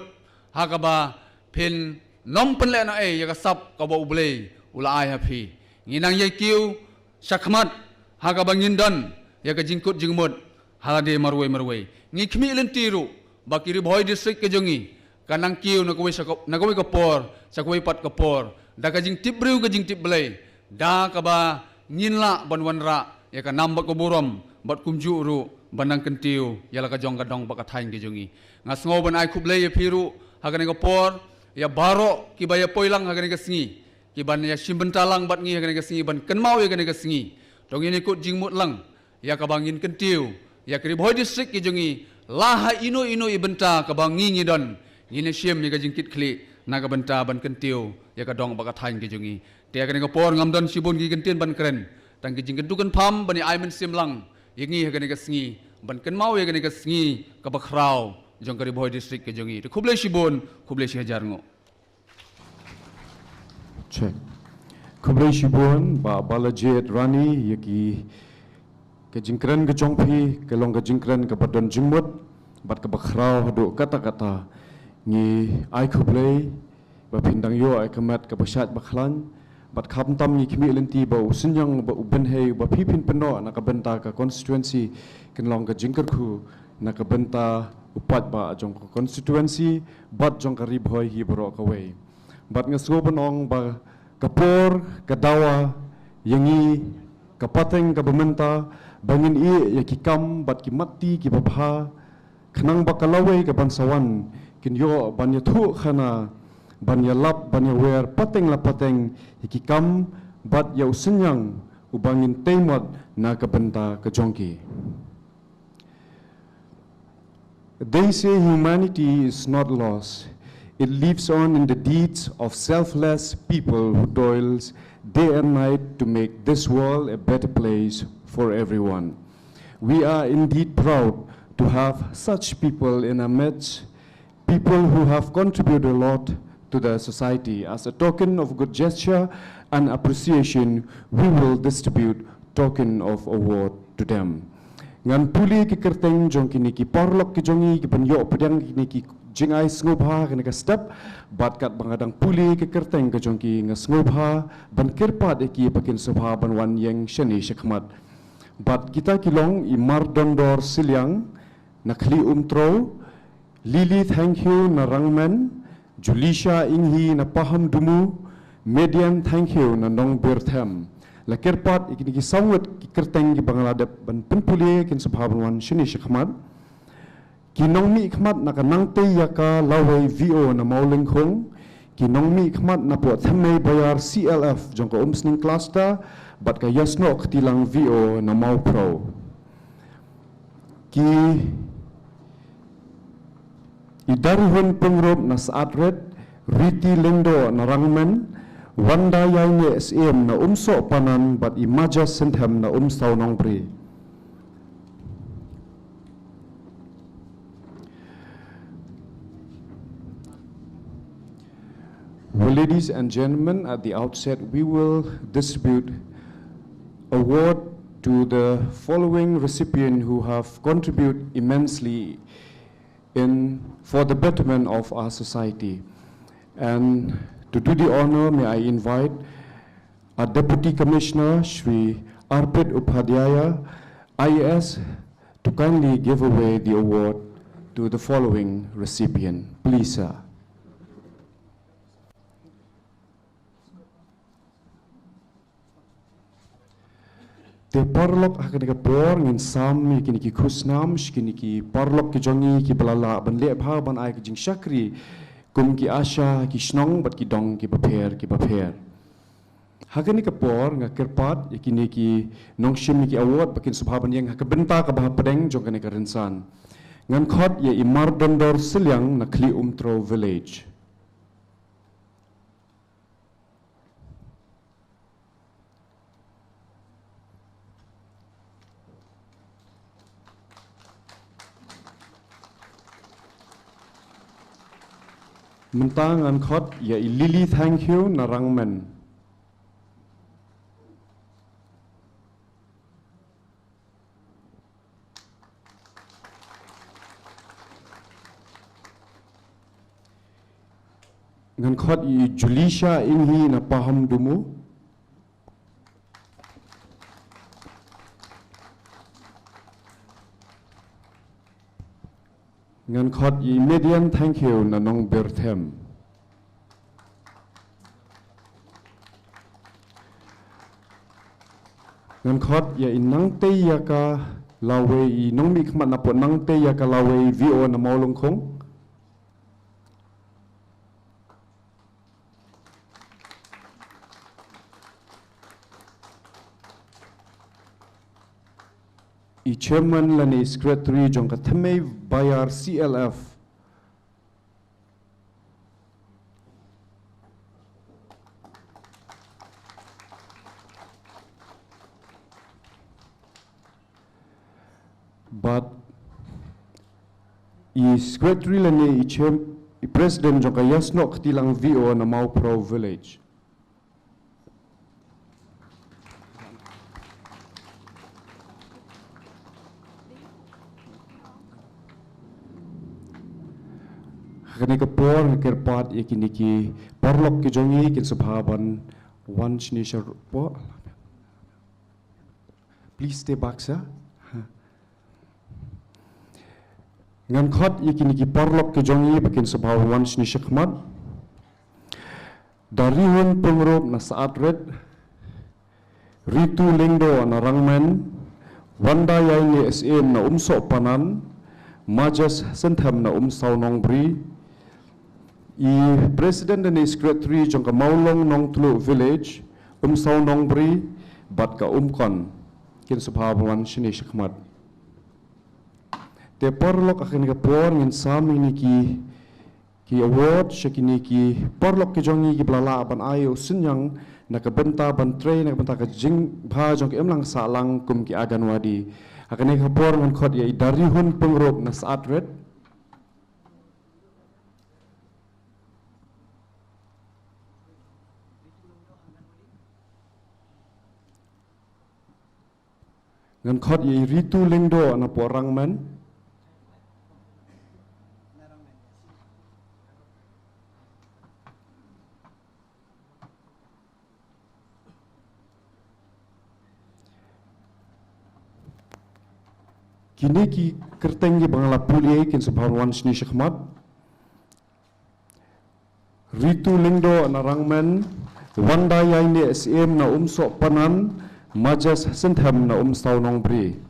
ha kaba phin nym pynlehnohei ïa ka sap kaba U Blei u la ai ha phi. Ngi nang ïai kiew shakhmat ha kaba ngin don ïa ka jingkut jingmut ha lade marwei marwei. Ngi khmih lynti ruh ba ki Ri Bhoi District ka jong ngi ka nang kiew na kawei sha ka, na kawei ka por sha kawei pat ka por, da ka jingtip briew ka jingtip Blei, da kaba ngin lah ban wanrah ïa ka nam bad ka burom, bad kumjuh ruh ban nang kyntiew ïa la ka jong ka dong bad ka thaiñ ka jong ngi. Nga sngew ban ai khublei ïa phi ruh ha kane ka por, ïa baroh kiba ïa poi lang ha kane ka sngi. ki ban ïa shim bynta lang bad ngi ha kane ka sngi, ban kynmaw ïa kane ka sngi. To ngin ïa kut jingmut lang ïa kaba ngin kyntiew ïa ka Ri Bhoi District ka jong ngi, la ha ino ino i bynta kaba ngi ngi don, ngin ïa shim ïa ka jingkitkhlieh na ka bynta ban kyntiew ïa ka dong bad ka thaiñ ka jong ngi. Te ha kane ka por ngam don shibun ki kyntien ban kren, tang ki jingkyntu kynpham ban ïa ai mynsiem lang ïa ngi ha kane ka sngi, ban kynmaw ïa kane ka sngi kaba khraw jong ka Ri Bhoi District ka jong ngi. Te khublei shibun, khublei shihajar nguh. Check. Khublei shibun Bah Balajied Rani, ïa ki, ka jingkren ka jong phi ka long ka jingkren kaba don jingmut bad kaba khraw haduh katta katta. Ngi ai khublei ba phin dang ïoh ïa ka met kaba shait ba khlaiñ, bad khamtam ngi khmih lynti ba u synñiang ba u bynhei ba phi phin pynnoh na ka bynta ka constituency kan long ka jingkyrkhu na ka bynta u paidbah jong ka constituency bad jong ka Ri Bhoi hi baroh kawei. Bad nga sngew ban ong ba ka por ka dawa ïa ngi ka pateng kaba mynta ba ngin ïeh ïa ki kam bad ki matti kiba bha, khnang ba ka lawei ka ban sa wan kin ïoh ban ïathuh khana, ban ïalap, ban ïawer pateng la pateng ïa ki kam bad ïa u synñiang uba ngin tei mot na ka bynta ka jong ki. They say humanity is not lost. It lives on in the deeds of selfless people who toils day and night to make this world a better place for everyone. We are indeed proud to have such people in our midst, people who have contributed a lot to the society. As a token of good gesture and appreciation, we will distribute token of award to them. Ngan pule ki kyrteng jong kine ki paralok ki jong ngi ki ban ïoh pdiang kine ki jingai sngewbha kane ka step, bad katba nga dang pule ki kyrteng ka jong ki nga sngewbha ban kyrpad ïa ki ba kin sngewbha ban wan ïeng shane shakhmat. Bad kita ki long i Mardondor Sylliang na Khlieh Umtrew, Lily Thangkhiew na Rangmen, Julisha Inghi na Pahamdumu, Median Thangkhiew na Nongbyrthem. La kyrpad ïa kine ki saw ngut ki kyrteng kiba nga la dep ban pynpule, kin sngewbha ban wan shane shakhmat. Ki nongmihkhmat na ka Nangtei Ïaka Lawei V O na Mawlyngkhung, ki nongmihkhmat na Pok Thymmei Bayar C L F jong ka Umsning Cluster, bad ka Ïasnoh Ktilang V O na Mawphrew. Ki i Darihun Pyngrope na Saatret, Riti Lyngdoh na Rangmen, Wanda Ïaineh Syiem na Umsohpanan bad i Maja Synthem na Umsawnongbri. Well, ladies and gentlemen, at the outset, we will distribute award to the following recipient who have contributed immensely in, for the betterment of our society. And to do the honor, may I invite our Deputy Commissioner, Shri Arpit Upadhyaya, I A S, to kindly give away the award to the following recipient. Please, sir. Te paralok, ha kane ka por ngin sam ïa kine ki khusnam sha kine ki paralok ki jong ngi kiba la lah ban leh bha ban ai ka jingshakri kum ki ASHA ha ki shnong bad ki dong kiba pher kiba pher. Ha kane ka por nga kyrpad ïa kine ki nongshim ïa ki award ba kin sngewbha ban ïeng ha ka bynta kaba hapdeng jong kane ka rynsan. Ngan khot ïa i Mardondor Sylliang na Khlieh Umtrew Village. Mynta ngan khot ïa i Lily Thangkhiew na Rangmen. Ngan khot ïa i Julisha Inghi na Pahamdumu. Ngan khot ïa i Median Thangkhiew na Nongbyrthem. Ngan khot ïa i Nangtei Ïaka Lawei, i nongmihkhmat na Pok Nangtei Ïaka Lawei V O na Mawlyngkhung. i chairman lane i secretary jong ka Thymmei Bayar C L F. Bad i secretary lane i chair, i president jong ka Ïasnoh Ktilang V O na Mawphraw Village. Ha kane ka por nga kyrpad ïa kine ki paralok ki jong ngi kin sa bha ban wan shane shapoh. Please stay back, sir. Ngan khot ïa kine ki paralok ki jong ngi ba kin sa bha wan shane shakhmat. Darihun Pyngrope na Saatret, Ritu Lyngdoh na Rangmen, Wanda Ïaineh Syiem na Umsohpanan, Majas Synthem na Umsaw Nongbri, i president lane i secretary jong ka Mawlong Nongtluh Village, Umsaw Nongbri, bad ka Umkon, kin sa bha ban wan shane shakhmat. Te paralok, ha kane ka por ngin sam ïa kine ki, ki award sha kine ki paralok ki jong ngi kiba la lah ban ai u synñiang na ka bynta ban trei na ka bynta ka jingbha jong ka imlang sahlang kum ki Anganwadi. Ha kane ka por ngan khot ïa i Darihun Pyngrope na Saatret. Ngan khot ïa i Ritu Lyngdoh na poh Rangmen. Kine ki kyrteng kiba nga la pule kin sa bha wan shane shakhmat. Ritu Lyngdoh na Rangmen, Wanda Ïaineh Syiem na Umsohpanan, Majas Synthem na Umsaw Nongbri.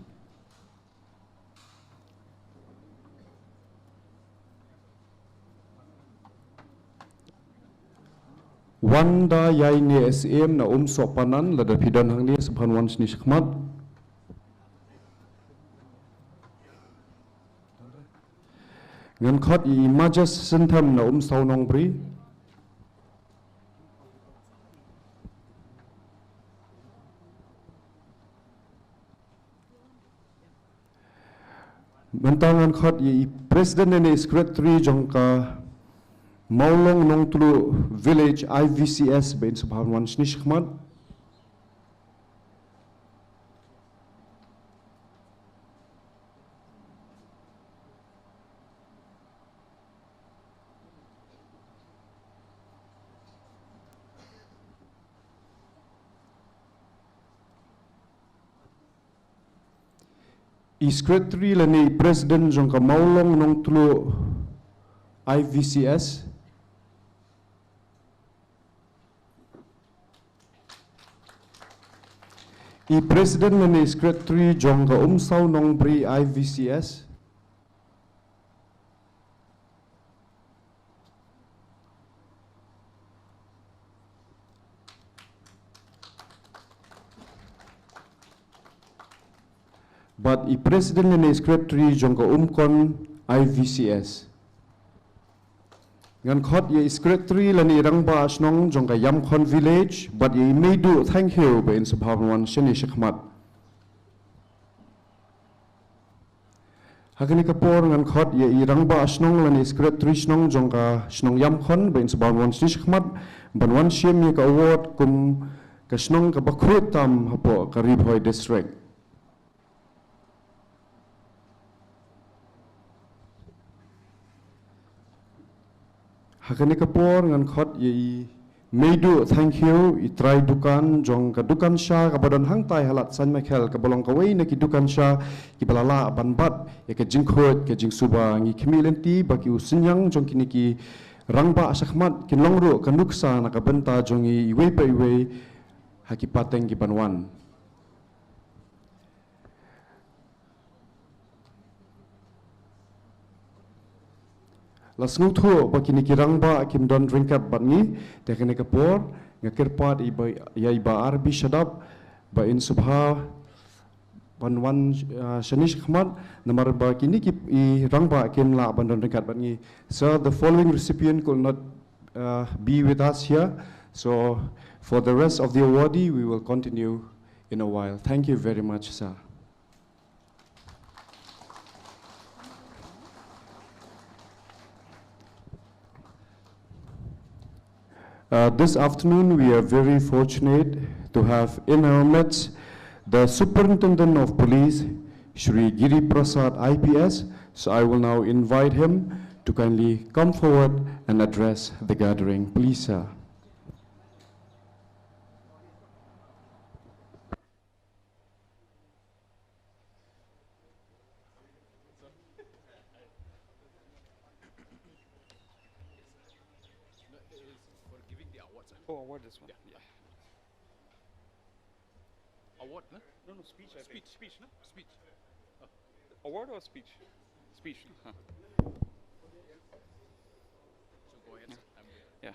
Wanda Ïaineh Syiem na Umsohpanan, lada phi don hangne sa bha wan shane shakhmat. Ngan khot ïa i Majas Synthem na Umsaw Nongbri. Mynta ngan khot ïa i president ne i secretary jong ka Mawlong Nongtluh Village I V C S ba in sa bha wan shane shakhmat. I secretary lane i president jong ka Mawlong Nongtluh I V C S. I president lane i secretary jong ka Umsaw Nongbri I V C S. Bad i president lane i secretary jong ka Umkon I V C S. Ngan khot ïa i secretary lane i rangbah shnong jong ka Yamkhon Village, bad ïa i Meiduh Thangkhiew ba in sa bha wan shane shakhmat. Ha kane ka por ngan khot ïa i rangbah shnong lane i secretary shnong jong ka shnong Yamkhon ba in sa bha wan shane shakhmat ban wan shim ïa ka award kum ka shnong kaba khuid tam hapoh ka Ri Bhoi District. Ha kane ka por ngan khot ïa i Meiduh Thangkhiew, i trai dukan jong ka dukan sha kaba don hangtai ha Lad Sainmekhel, kaba long kawei na ki dukan sha kiba la lah ban bat ïa ka jingkhuid ka jingsuba. Ngi khmih lynti ba ki u synñiang jong kine ki rangbah shakhmat kin long ruh ka nuksa na ka bynta jong ngi iwei pa iwei ha ki pateng ki ban wan. La sngewthuh ba kine ki rangbah kim don ryngkat bad ngi, te kane ka por nga kyrpad ïa i Bah, ïa i Bah R B Shadap ba in sa bha ban wan, uh, shane shakhmat, namar ba kine ki i rangbah kim lah ban don ryngkat bad ngi. So the following recipient could not, uh, be with us here. So for the rest of the awardee, we will continue in a while. Thank you very much, sir. Uh, this afternoon, we are very fortunate to have in our midst the Superintendent of Police, Shri Giri Prasad I P S. So I will now invite him to kindly come forward and address the gathering. Please, sir. Oh, award this one. Yeah, yeah. Award, no? No, no, speech. I speech, speech, no? Speech. Oh. Award or speech? Speech. Huh. So go ahead, sir. Yeah.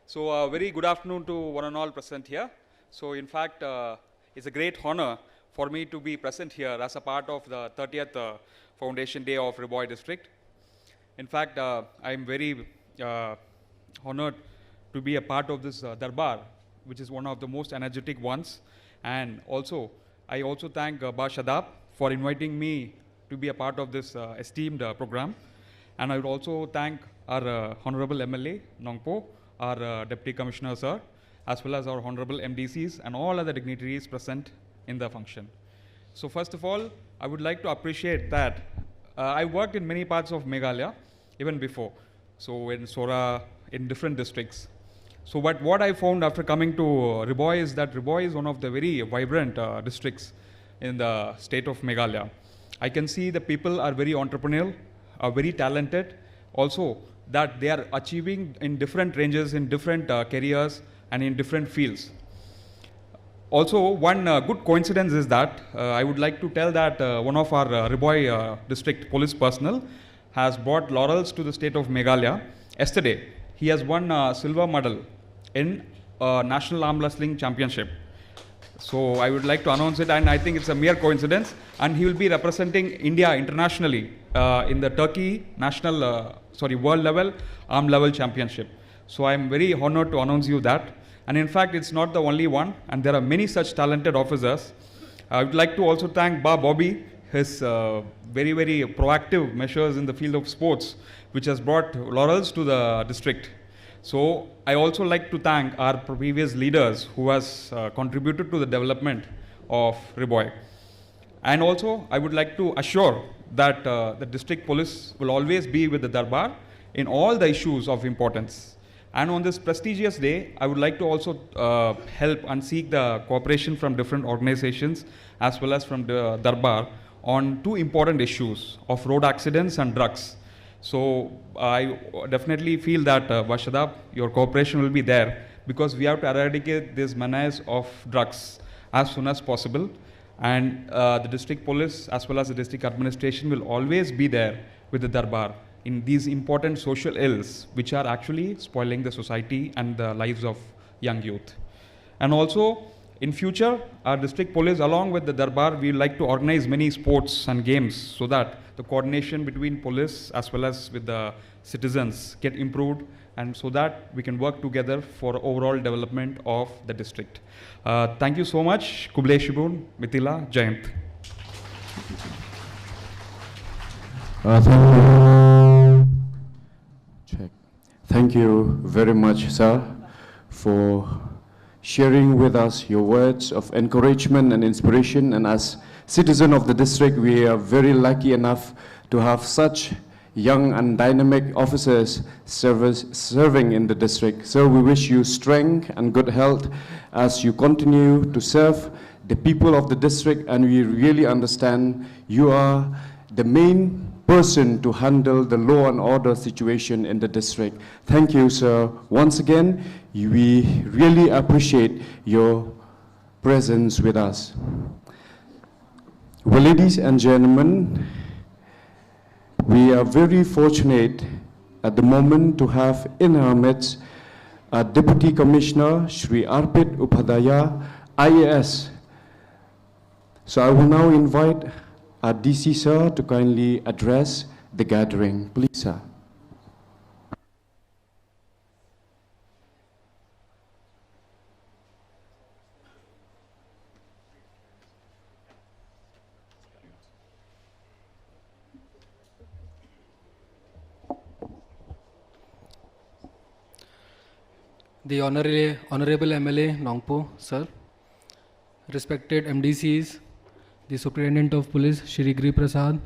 So, uh, very good afternoon to one and all present here. So, in fact, uh, it's a great honor for me to be present here as a part of the thirtieth uh, Foundation Day of Ri Bhoi District. In fact, uh, I am very uh, honored to be a part of this uh, Darbar, which is one of the most energetic ones. And also, I also thank uh, Bah Shadab for inviting me to be a part of this uh, esteemed uh, program. And I would also thank our uh, Honorable M L A, Nongpoh, our uh, Deputy Commissioner, sir, as well as our Honorable M D Cs and all other dignitaries present in the function. So first of all, I would like to appreciate that uh, I worked in many parts of Meghalaya, even before. So in Sohra, in different districts. So but what I found after coming to uh, Ri Bhoi is that Ri Bhoi is one of the very vibrant uh, districts in the state of Meghalaya. I can see the people are very entrepreneurial, are very talented, also that they are achieving in different ranges, in different uh, careers, and in different fields. Also, one uh, good coincidence is that uh, I would like to tell that uh, one of our uh, Ri Bhoi uh, district police personnel has brought laurels to the state of Meghalaya. Yesterday, he has won a silver medal in uh, National Arm Wrestling Championship. So I would like to announce it, and I think it's a mere coincidence. And he will be representing India internationally uh, in the Turkey national, uh, sorry, world level arm level championship. So I am very honored to announce you that. And in fact, it's not the only one, and there are many such talented officers. I would like to also thank Bah Bobby, his uh, very, very proactive measures in the field of sports, which has brought laurels to the district. So I also like to thank our previous leaders who has uh, contributed to the development of Ri Bhoi. And also, I would like to assure that uh, the district police will always be with the Darbar in all the issues of importance. And on this prestigious day, I would like to also uh, help and seek the cooperation from different organizations as well as from the Darbar on two important issues of road accidents and drugs. So I definitely feel that uh, Bah Shadab, your cooperation will be there, because we have to eradicate this menace of drugs as soon as possible. And uh, the district police as well as the district administration will always be there with the Darbar in these important social ills which are actually spoiling the society and the lives of young youth. And also, in future, our district police, along with the Darbar, we like to organize many sports and games so that the coordination between police as well as with the citizens get improved, and so that we can work together for overall development of the district. Uh, thank you so much. Khublei shibun, Mitila, Jai Hind. Uh, thank you. Check. Thank you very much, sir, for sharing with us your words of encouragement and inspiration. And as citizen of the district, we are very lucky enough to have such young and dynamic officers service, serving in the district. So we wish you strength and good health as you continue to serve the people of the district, and we really understand you are the main person to handle the law and order situation in the district. Thank you, sir. Once again, we really appreciate your presence with us. Well, ladies and gentlemen, we are very fortunate at the moment to have in our midst our Deputy Commissioner, Shri Arpit Upadhyaya, I A S, So I will now invite our D C sir to kindly address the gathering. Please, sir. The Honorary, Honorable M L A Nongpoh, sir, respected M D Cs, the Superintendent of Police, Shri Giri Prasad,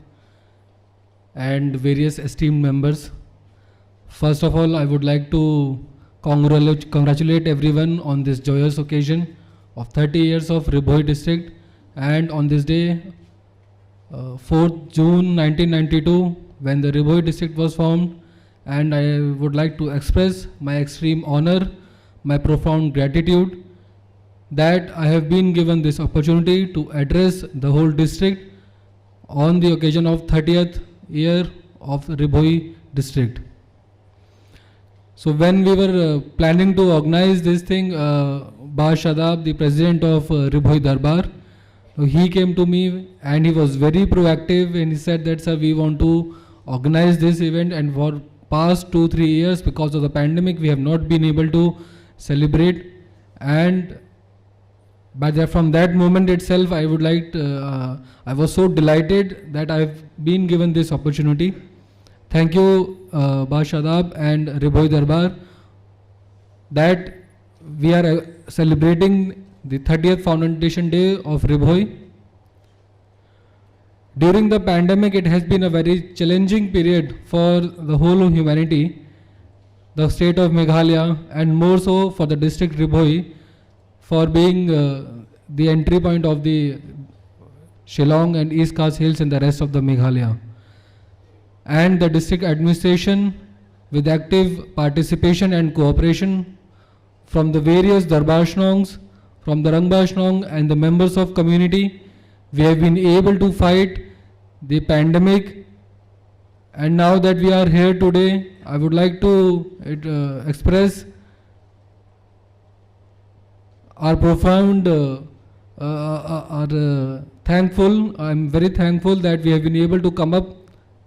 and various esteemed members. First of all, I would like to congratulate, congratulate everyone on this joyous occasion of thirty years of Ri Bhoi district, and on this day, uh, fourth June nineteen ninety-two, when the Ri Bhoi district was formed, and I would like to express my extreme honor, my profound gratitude that I have been given this opportunity to address the whole district on the occasion of thirtieth year of Ri Bhoi district. So when we were, uh, planning to organize this thing, uh, Bah Shadab, the president of, uh, Ri Bhoi Darbar, so he came to me and he was very proactive and he said that, "Sir, we want to organize this event, and for past two, three years, because of the pandemic, we have not been able to celebrate." And but that, from that moment itself, I would like to, uh, I was so delighted that I've been given this opportunity. Thank you, uh, Bah Shadab and Ri Bhoi Darbar, that we are, uh, celebrating the thirtieth foundation day of Ri Bhoi. During the pandemic, it has been a very challenging period for the whole of humanity, the state of Meghalaya, and more so for the district Ri Bhoi, for being, uh, the entry point of the Shillong and East Khasi Hills and the rest of the Meghalaya. And the district administration, with active participation and cooperation from the various Darbar Shnongs, from the Rangbah Shnong and the members of community, we have been able to fight the pandemic. And now that we are here today, I would like to, uh, express our profound, uh, uh, uh, our, uh, thankful. I'm very thankful that we have been able to come up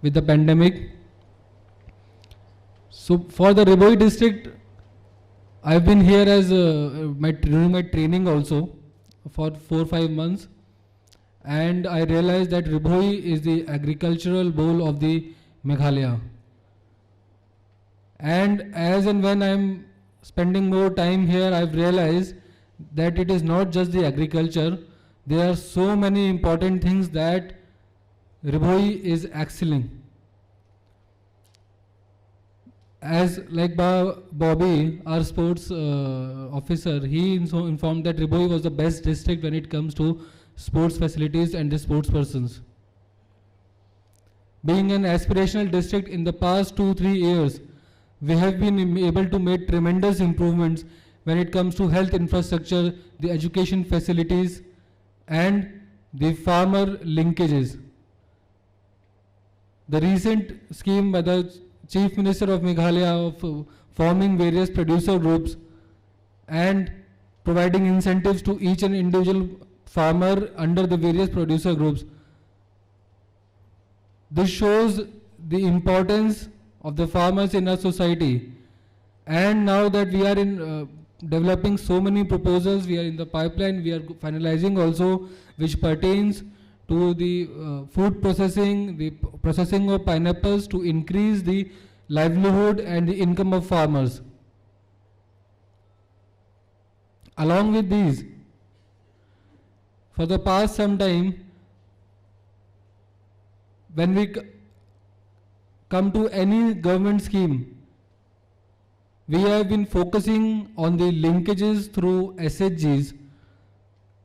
with the pandemic. So for the Ri Bhoi district, I've been here as, uh, my, during my training also for four, five months, and I realized that Ri Bhoi is the agricultural bowl of the Meghalaya. And as and when I'm spending more time here, I've realized that it is not just the agriculture. There are so many important things that Ri Bhoi is excelling. As like Bah Bobby, our sports, uh, officer, he info-, informed that Ri Bhoi was the best district when it comes to sports facilities and the sports persons. Being an aspirational district, in the past two, three years, we have been im-, able to make tremendous improvements when it comes to health infrastructure, the education facilities, and the farmer linkages. The recent scheme by the Chief Minister of Meghalaya of, uh, forming various producer groups and providing incentives to each and individual farmer under the various producer groups. This shows the importance of the farmers in our society. And now that we are in, uh, developing so many proposals, we are in the pipeline, we are finalizing also, which pertains to the, uh, food processing, the p-, processing of pineapples to increase the livelihood and the income of farmers. Along with these, for the past some time, when we c-, come to any government scheme, we have been focusing on the linkages through S H Gs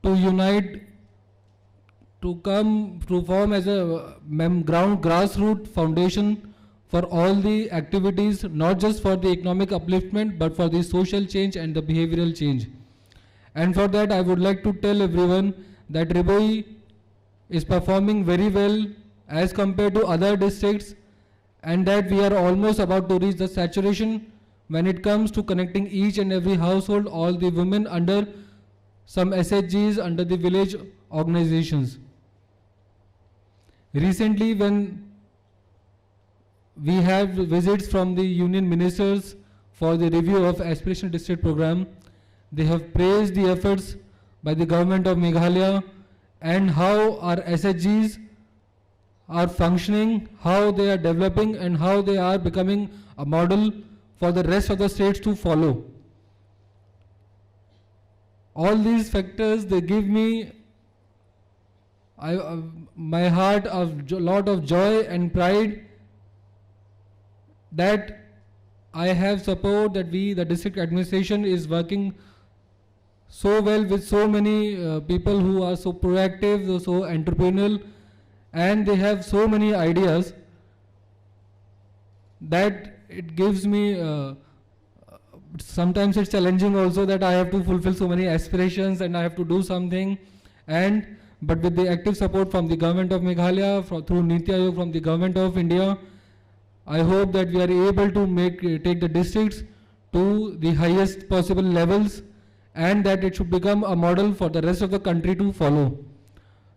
to unite, to come to form as a, uh, mem-, ground grassroots foundation for all the activities, not just for the economic upliftment, but for the social change and the behavioral change. And for that, I would like to tell everyone that Ri Bhoi is performing very well as compared to other districts, and that we are almost about to reach the saturation when it comes to connecting each and every household, all the women under some S H Gs under the village organizations. Recently, when we have visits from the union ministers for the review of Aspirational District Program, they have praised the efforts by the government of Meghalaya and how our S H Gs are functioning, how they are developing, and how they are becoming a model for the rest of the states to follow. All these factors, they give me I, uh, my heart a jo- lot of joy and pride that I have support that we, the district administration, is working so well with so many uh, people who are so proactive, so, so entrepreneurial, and they have so many ideas that it gives me uh, sometimes it's challenging also that I have to fulfill so many aspirations and I have to do something. And but with the active support from the government of Meghalaya, fro- through Niti Aayog, from the government of India, I hope that we are able to make take the districts to the highest possible levels, and that it should become a model for the rest of the country to follow.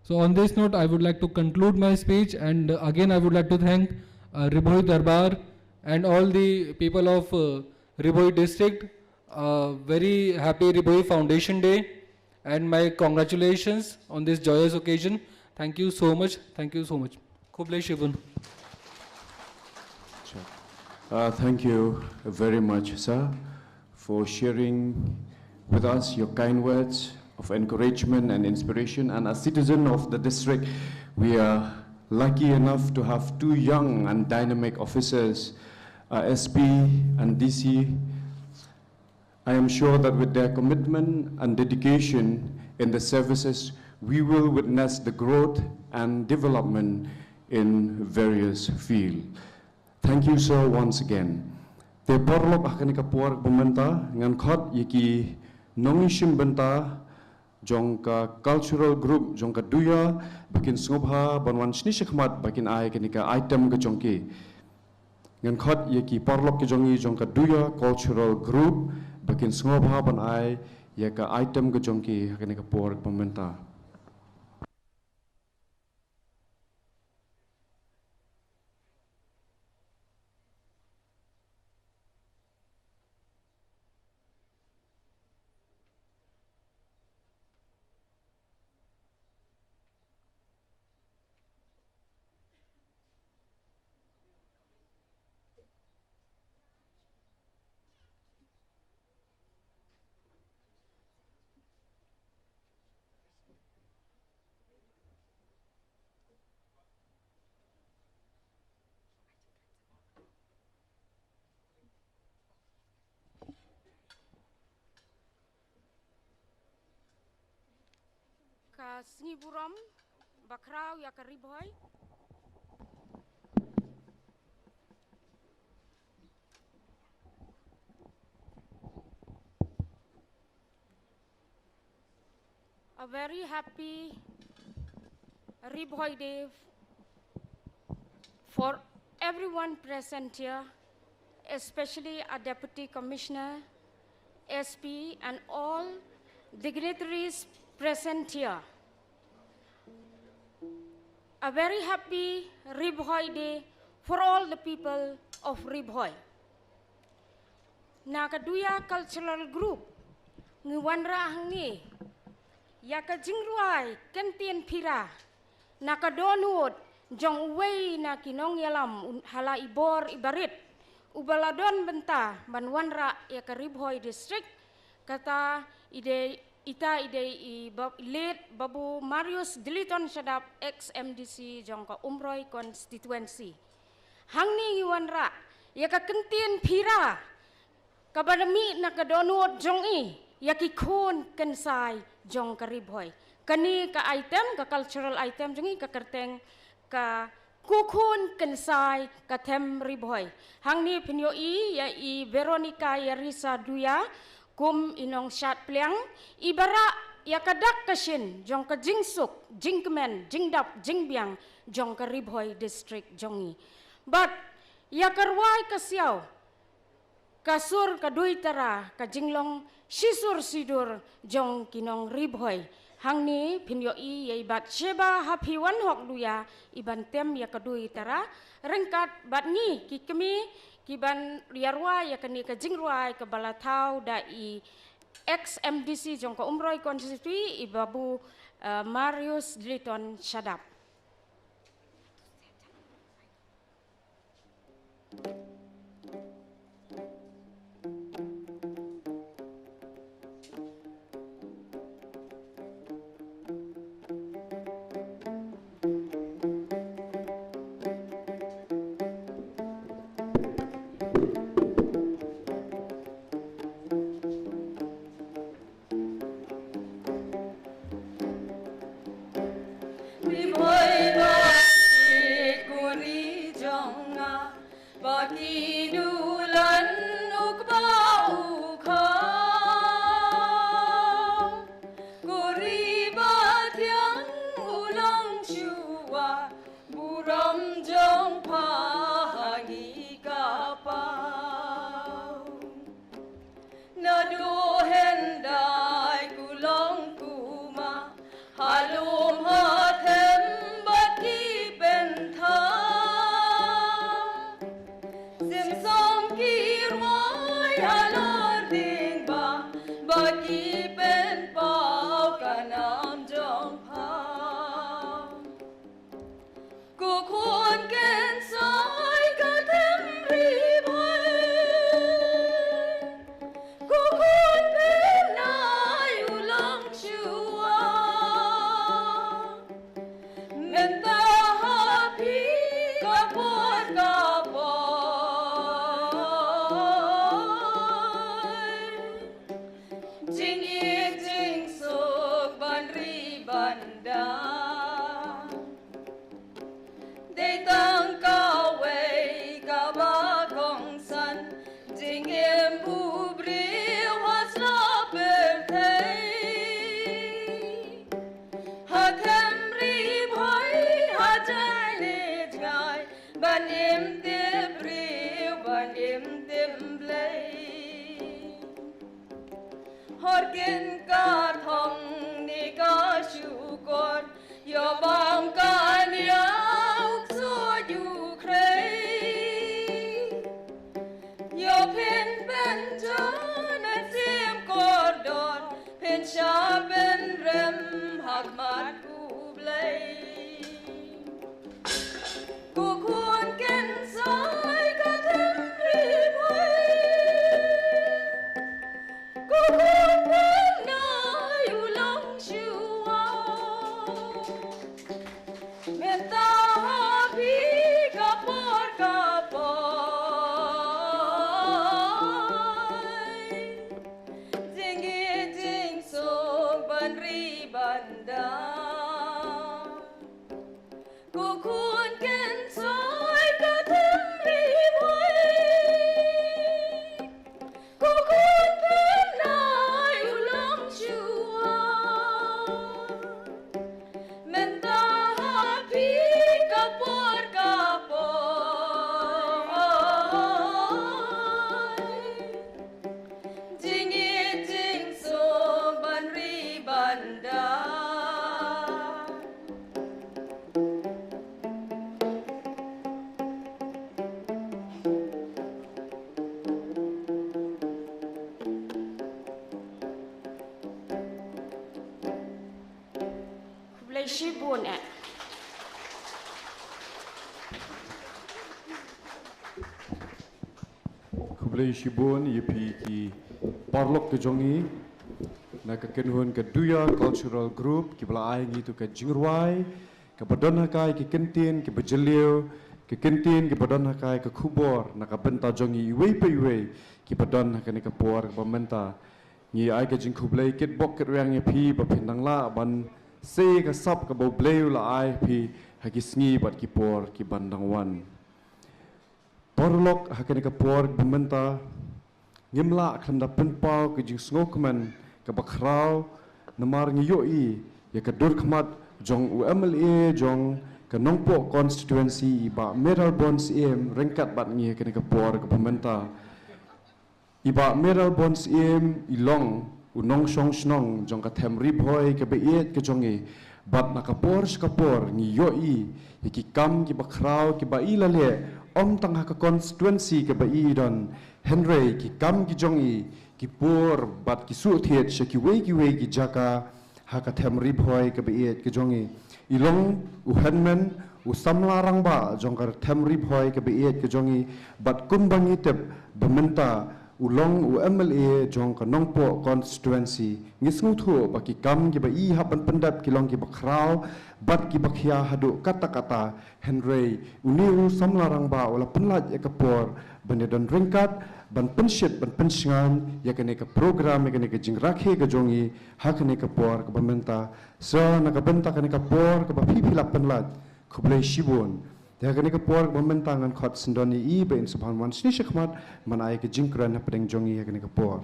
So on this note, I would like to conclude my speech, and uh, again, I would like to thank uh, Ri Bhoi Darbar and all the people of uh, Ri Bhoi district. Uh, very happy Ri Bhoi Foundation Day, and my congratulations on this joyous occasion. Thank you so much. Thank you so much. Khublei shibun. Uh, thank you very much, sir, for sharing with us your kind words of encouragement and inspiration. And as citizen of the district, we are lucky enough to have two young and dynamic officers, uh, S P and D C. I am sure that with their commitment and dedication in the services, we will witness the growth and development in various fields. Thank you, sir, once again. Te paralok, ha kane ka por ba mynta ngan khot ïa ki nongïashim bynta jong ka cultural group jong ka Duya ba kin sngewbha ban wan shane shakhmat ba kin ai kane ka item ka jong ki. Ngan khot ïa ki paralok ki jong ngi jong ka Duya Cultural Group ba kin sngewbha ban ai ïa ka item ka jong ki ha kane ka por ba mynta. Ka sngi burom bakhraw ïa ka Ri Bhoi. A very happy Ri Bhoi Day for everyone present here, especially our Deputy Commissioner, S P, and all dignitaries present here. A very happy Ri Bhoi Day for all the people of Ri Bhoi. Na ka Duya Cultural Group ngi wanrah hangne ïa ka jingrwai kyntien phira na ka dohnud jong uwei na ki nongïalam ha la i bor i barit uba la don bynta ban wanrah ïa ka Ri Bhoi District, kata i dei, ita i dei i late Babu Marius Diliton Shadap, ex M D C jong ka Umroi Constituency. Hangne ngi wanrah ïa ka kyntien phira kaba la mih na ka dohnud jong i ïa ki khun kynsai jong ka Ri Bhoi. Kane ka item, ka cultural item jong i ka kyrteng ka Ku Khun Kynsai ka Them Ri Bhoi. Hangne phin ïohi ïa i Veronica Yarisa Duya kum i nongshad pliang iba rah ïa ka dak ka shin jong ka jingsuk jingkmen jingdap jingbiang jong ka Ri Bhoi District jong i. Bad ïa ka rwai ka siaw, ka sur ka dui tara, ka jinglong shisur sidur jong ki nong Ri Bhoi. Hangne phin ïohi ïa i Bathsheba ha phi wan hok duya i ban tem ïa ka dui tara ryngkat bad ngi ki kmie ki ban ïarwai ïa kane ka jingrwai kaba la thaw da i ex M D C jong ka Umroi constituency i Babu, eh, Marius Dliton Shadap. Ri bhoi ba ki kuri jong nga, ba ki dulan u kba u kha. Kuri ba thiang u long shuwa, burom jong pha ha ngi ka paw. Naduh hyndai ku long kuma, ha lum ha them bad ki pynthang. Sim song ki rwai halor ding ba, ba ki pynpaw ka nam jong pha. Ko khun ken sai ka them ri bhoi. Ko khun ken nai u long shuwa. Mynta ha phi ka por ka poi. Jingïeit jingsuk ban ri ban da. Dei tang kawei kaba kongsan, jingim u briew ha sla pyrthei. Ha them ri bhoi ha jai ne jngai, ban im tip briew, ban im tip Blei. Hor kin ka thong ne ka shukor, ïoh bam ka nia u ksuid u khrei. Ïoh phin pynjah na sim kordor, phin shah pynrem ha khmat u Blei. Ko khun ken sai ka them ri bhoi. Ko khun ken nai u long shuwa. Mynta ha phi ka por ka poi. Jingïeit jingsuk ban ri ban da. Ko khun ken sai ka them ri bhoi. Ko khun ken nai u long shuwa. Mynta ha phi ka por ka poi. Jingïeit jingsuk ban ri ban da. Khublei shibun eh. Khublei shibun ïa phi ki paralok ki jong ngi na ka kynhun ka Duya Cultural Group kiba la ai ngi tu ka jingrwai kaba don ha ka ki kyntien kiba jylliew, ki kyntien kiba don ha ka ka khubor na ka bynta jong ngi iwei pa iwei kiba don ha kane ka por kaba mynta. Ngi ai ka jingkhublei kitbok kitrwiang ïa phi ba phin dang lah ban sei ka sap kaba U Blei u la ai phi ha ki sngi bad ki por kiban dang wan. Paralok, ha kane ka por ba mynta ngim lah khlem da pynpaw ka jingsngewkmen kaba khraw namar ngi ïohi ïa ka dur khmat jong u M L A jong ka Nongpoh constituency i Bah Mayralborn Syiem ryngkat bad ngi ha kane ka por kaba mynta. I Bah Mayralborn Syiem i long u nongshong shnong jong ka them Ri Bhoi kaba ïeit ka jong ngi. Bad na ka por sha ka por ngi ïohi ïa ki kam kiba khraw kiba i la leh, ym tang ha ka constituency kaba i don, hynrei ki kam ki jong i ki pur bad ki shu thied sha kiwei kiwei ki jaka ha ka them Ri Bhoi kaba ïeit ka jong i. I long u hynmen, u samla rangbah jong ka them Ri Bhoi kaba ïeit ka jong i, bad kumba ngi tip ba mynta u long u M L A jong ka Nongpoh constituency. Ngi sngewthuh ba ki kam kiba i hap ban pyndep ki long kiba khraw bad kiba khia haduh katta katta, hynrei une u samla rangbah u la pynlait ïa ka por ban ïa don ryngkat, ban pynshit, ban pynshngaiñ ïa kane ka program, ïa kane ka jingrakhe ka jong i ha kane ka por kaba mynta. Sa na ka bynta kane ka por kaba phi phi la pynlait, khublei shibun. Te ha kane ka por kaba mynta ngan khot syndon ïa i ba in sa ban wan shane shakhmat ban ai ka jingkren hapdeng jong i ha kane ka por.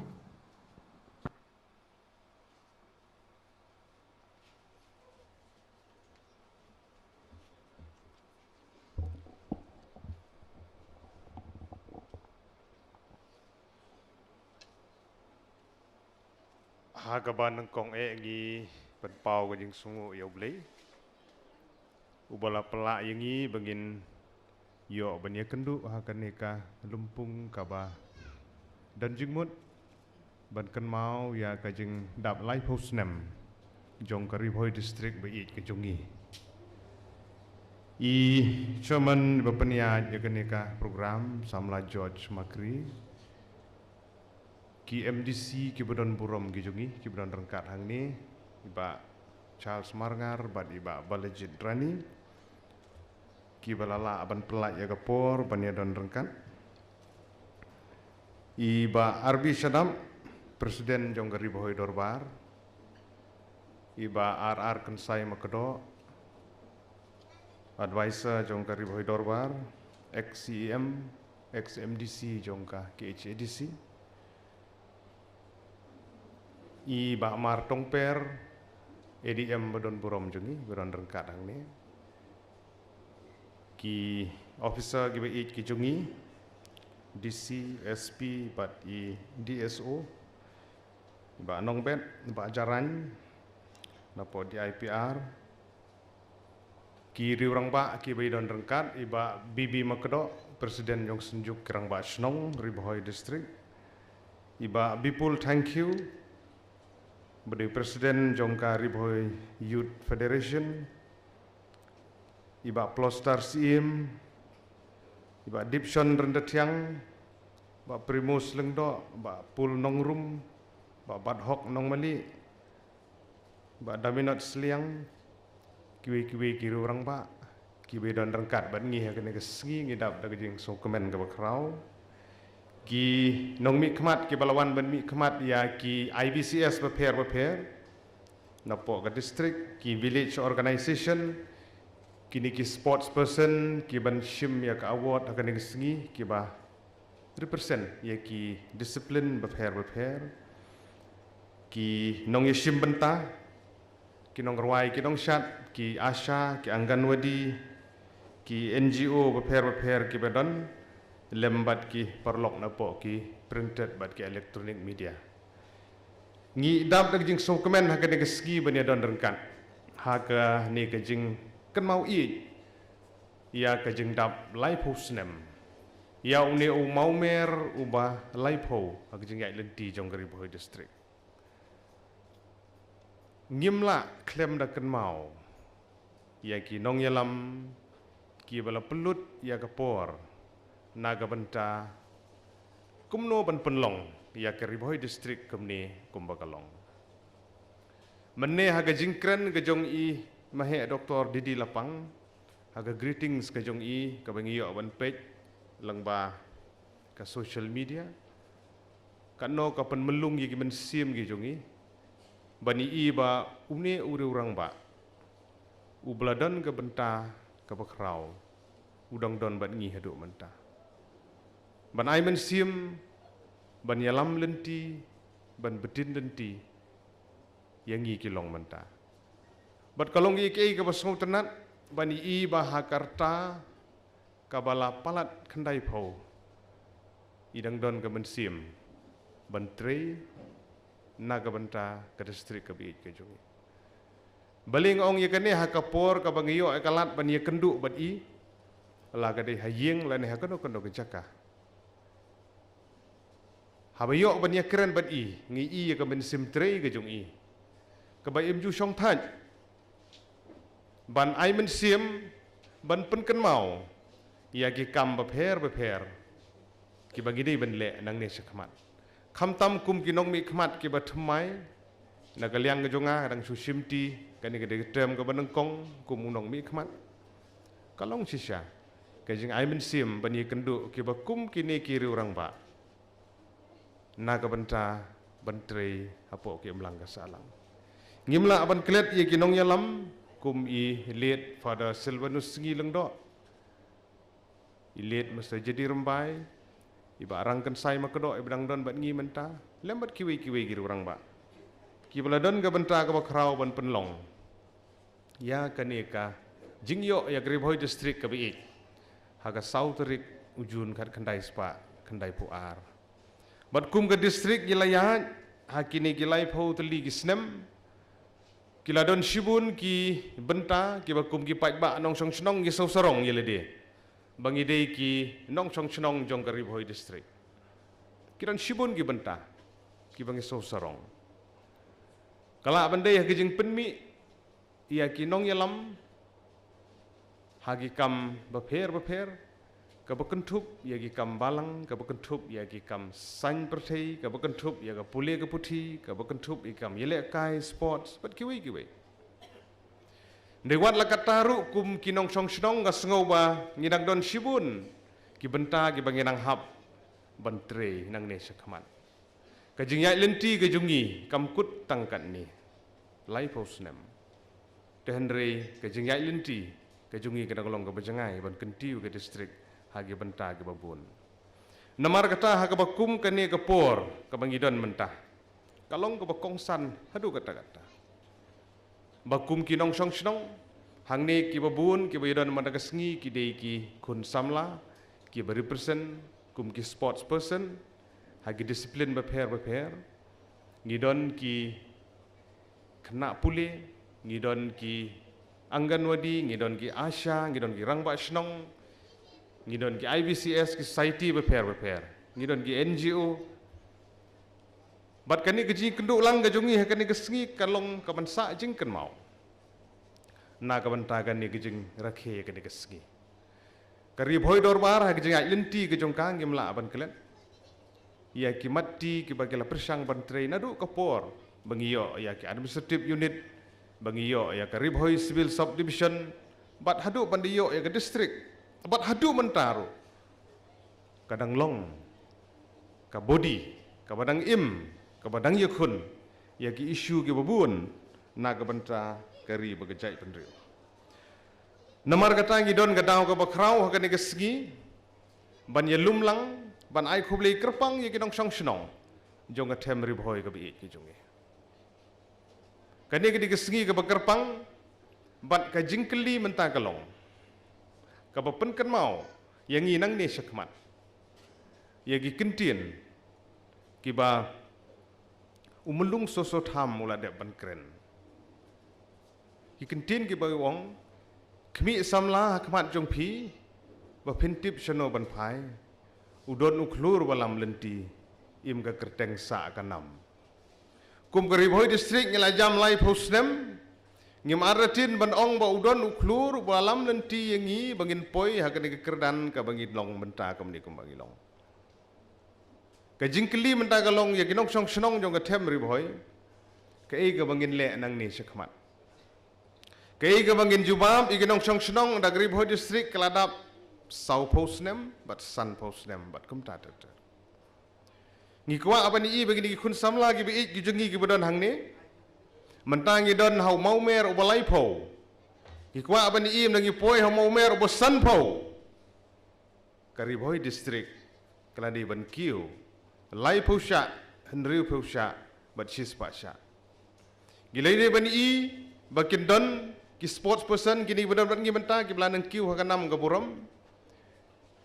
Ha kaba nyngkong eh ngi pynpaw ka jingsngewnguh ïa U Blei uba la pynlah ïa ngi ba ngin ïoh ban ïakynduh ha kane ka lympung kaba don jingmut ban kynmaw ïa ka jingdap laiphew snem jong ka Ri Bhoi District ba ïeit ka jong ngi. I chairman ba pynïaid ïa kane ka program, samla George Makri, ki M D C kiba don burom ki jong ngi kiba don ryngkat hangne, i Bah Charles Marngar bad i Bah Balajied Rani, kiba la lah ban pynlait ïa ka por ban ïa don ryngkat. I Bah R B Shadap, President jong ka Ri Bhoi Dorbar, i Bah R R Kynsai Makdoh, Advisor jong ka Ri Bhoi Dorbar, ex C E M, ex M D C jong ka K H A D C, i Bah Mar Tongper, A D M ba don burom jong ngi ba don ryngkat hangne, ki officer kiba ïeit ki jong ngi, D C, S P bad i D S O, i Bah Nongbet, i Bah Jarain, napoh D I P R, ki riew rangbah kiba i don ryngkat, i Bah B B Makdoh, President jong Synjuk ki Rangbah Shnong Ri Bhoi District, i Bah Bipul Thangkhiew, ba dei President jong ka Ri Bhoi Youth Federation, i Bah Plostar Syiem, i Bah Dipson Ryntathiang, Bah Primus Lyngdoh, Bah Pul Nongrum, Bah Badhok Nongmali, Bah Daminot Sliang, kiwei kiwei ki riew rangbah kiba i don ryngkat bad ngi ha kane ka sngi, ngi dap da ka jingsngewkmen kaba khraw. Ki nongmihkhmat kiba la wan ban mihkhmat ïa ki I V C S bapher bapher napoh ka district, ki village organization, kine ki sports person kiban shim ïa ka award ha kane ka sngi, kiba represent ïa ki discipline bapher bapher, ki nongïashim bynta, ki nongrwai, ki nongshad, ki ASHA, ki Anganwadi, ki N G O bapher bapher kiba don, lem bad ki paralok napoh ki printed bad ki electronic media. Ngi dap da ka jingsngewkmen ha kane ka sngi ban ïa don ryngkat ha kane ka jingkynmaw ïeit ïa ka jingdap laiphew snem ïa une u mawmer uba laiphew ha ka jingïaid lynti jong ka Ri Bhoi District. Ngim lah khlem da kynmaw ïa ki nongïalam kiba la pynlut ïa ka por na ka bynta kumno ban pynlong ïa ka Ri Bhoi District kumne kumba ka long. Mynne ha ka jingkren ka jong i Maheh Doktor D D Lapang, ha ka greetings ka jong i kaba ngi ïoh ban peit lyngba ka social media, katno ka pynmyllung ïa ki mynsiem ki jong i ban i ba une u riew rangbah uba la don ka bynta kaba khraw u dang don bad ngi haduh mynta, ban ai mynsiem, ban ïalam lynti, ban btin lynti ïa ngi ki long mynta. Bad ka long ïa kiei kaba sngewtynnat ban i ba ha ka rta kaba la palat khyndaiphew i dang don ka mynsiem ban trei na ka bynta ka district kaba ïeit ka jong ngi. Balei nga ong ïa kane? Ha ka por kaba ngi ïoh ïa ka lad ban ïakynduh bad i, la ka dei ha ïing lane ha kano kano ka jaka, haba ïoh ban ïakren bad i, ngi i ïa ka mynsiem trei ka jong i, kaba im ju shong thait ban ai mynsiem ban pynkynmaw ïa ki kam bapher bapher kiba ngi dei ban leh nangne shakhmat. Khamtam kum ki nongmihkhmat kiba thymmai, na ka liang ka jong nga, dang shu shimti kane ka dei ka term kaba nyngkong kum u nongmihkhmat. Ka long shisha ka jingai mynsiem ban ïakynduh kiba kum kine ki riewrangbah na ka bynta ban trei hapoh ki imlang ka sahlang. Ngim lah ban klet ïa ki nongïalam kum i late Father Silvanus Sngi Lyngdoh, i late Mister J D Rymbai, i Bah Rangkynsai Makdoh, iba dang don bad ngi mynta, lem bad kiwei kiwei ki riewrangbah kiba la don ka bynta kaba khraw ban pynlong ïa kane ka jingïoh ïa ka Ri Bhoi District kaba ïeit ha ka saw tarik u Jun khatkhyndai spah khyndaiphew ar. Bad kum ka district ngi la ïaid ha kine ki laiphew tylli ki snem, ki la don shibun ki bynta kiba kum ki paidbah nongshong shnong ngi sngewsarong ïa lade ba ngi dei ki nongshong shnong jong ka Ri Bhoi District. Ki don shibun ki bynta kiba ngi sngewsarong. Ka lah ban dei ha ka jingpynmih ïa ki nongïalam ha ki kam bapher bapher, kaba kynthup ïa ki kam balang, kaba kynthup ïa ki kam saiñ pyrthei, kaba kynthup ïa ka pule ka puthi, kaba kynthup ïa ki kam ïalehkai, sports bad kiwei kiwei. Dei wat la katta ruh, kum ki nongshong shnong nga sngew ba ngi dang don shibun ki bynta kiba ngi nang hap ban trei nangne shakhmat. Ka jingïaid lynti ka jong ngi kam kut tang katne, laiphew snem. Te hynrei ka jingïaid lynti ka jong ngi ka dang long kaba jngai ban kyntiew ka district ha ki bynta kiba bun. Namar kata, ha kaba kum kane ka por kaba ngi don mynta, ka long kaba kongsan haduh katta katta ba kum ki nongshong shnong hangne kiba bun kiba ïadon mynta ka sngi ki dei ki khun samla kiba represent kum ki sports person ha ki discipline bapher bapher. Ngi don ki khynnah pule, ngi don ki Anganwadi, ngi don ki ASHA, ngi don ki rangbah shnong, ngi don ki I B C S, ki society bapher bapher, ngi don ki N G O. Bad kane ka jingkynduh lang ka jong ngi ha kane ka sngi ka long kaban sah jingkynmaw na ka bynta kane ka jingrakhe kane ka sngi. Ka Ri Bhoi Dorbar ha ka jingïaid lynti ka jong ka ngim lah ban klet ïa ki matti kiba ki la pyrshang ban trei naduh ka por ba ngi ïoh ïa ki administrative unit, ba ngi ïoh ïa ka Ri Bhoi Civil Subdivision, bad haduh ban da ïoh ïa ka district, bad haduh mynta ruh ka dang long ka body kaba dang im, kaba dang ïakhun ïa ki issue kiba bun na ka bynta ka ri bad ka jaitbynriew. Namar kata, ngi don ka daw kaba khraw ha kane ka sngi ban ïalum lang, ban ai khublei kyrpang ïa ki nongshong shnong jong ka them Ri Bhoi kaba ïeit ka jong ngi. Kane ka dei ka sngi kaba kyrpang, bad ka jingkylli mynta ka long kaba pynkynmaw ïa ngi nangne shakhmat ïa ki kyntien kiba u Myllung Soso Tham u la dep ban kren. Ki kyntien kiba u ong, khmih samla ha khmat jong phi ba phin tip shano ban phai, u don u khlur ba lam lynti, im ka kyrteng sah ka nam. Kum ka Ri Bhoi District ngi la jam laiphew snem, ngim artatien ban ong ba u don u khlur ba lam lynti ïa ngi ba ngin poi ha kane ka kyrdan kaba ngi long mynta kumne kumba ngi long. Ka jingkylli mynta ka long ïa ki nongshong shnong jong ka them Ri Bhoi, kaei kaba ngin leh nangne shakhmat? Kaei kaba ngin jubab ïa ki nongshong shnong da ka Ri Bhoi District ka la dap sawphew snem bad sanphew snem bad kumta ter ter. Ngi kwah ban ïohi ba kine ki khun samla kiba ïeit ki jong ngi kiba don hangne, mynta ngi don ha u Mawmer uba laiphew. Ngi kwah ban ïohi ba ngi poi ha u Mawmer uba sanphew. Ka Ri Bhoi District ka la dei ban kiew laiphew shah, hynriewphew shah bad shispah shah. Ngi la dei ban ïohi ba kin don ki sports person kine kiba don bad ngi mynta kiba la nang kiew ha ka nam ka burom.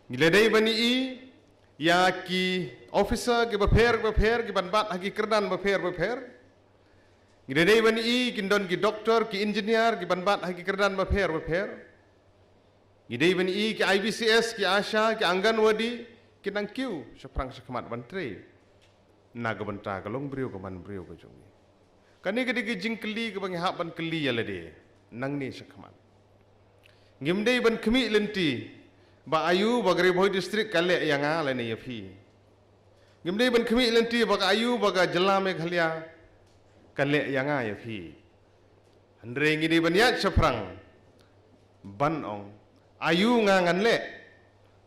Ngi la dei ban ïohi ïa ki officer kiba pher bapher, ki ban bat ha ki kyrdan bapher bapher. Ngi dei ban i kin don ki doktor, ki engineer, ki ban bat ha ki kyrdan bapher bapher. Ngi dei ban i ki I B C S, ki ASHA, ki Anganwadi, ki nang kiew shaphrang shakhmat ban trei na ka bynta ka longbriew ka manbriew ka jong ngi. Kane ka dei ka jingkylli kaba ngi hap ban kylli ïa lade nangne shakhmat. Ngim dei ban khmih lynti ba aïu ba ka Ri Bhoi District ka leh ïa nga lane ïa phi. Ngim dei ban khmih lynti ba ka aïu ba ka jylla Meghalaya ka leh ïa nga ïa phi. Hynrei ngi dei ban ïaid shaphrang ban ong, aïu nga ngan leh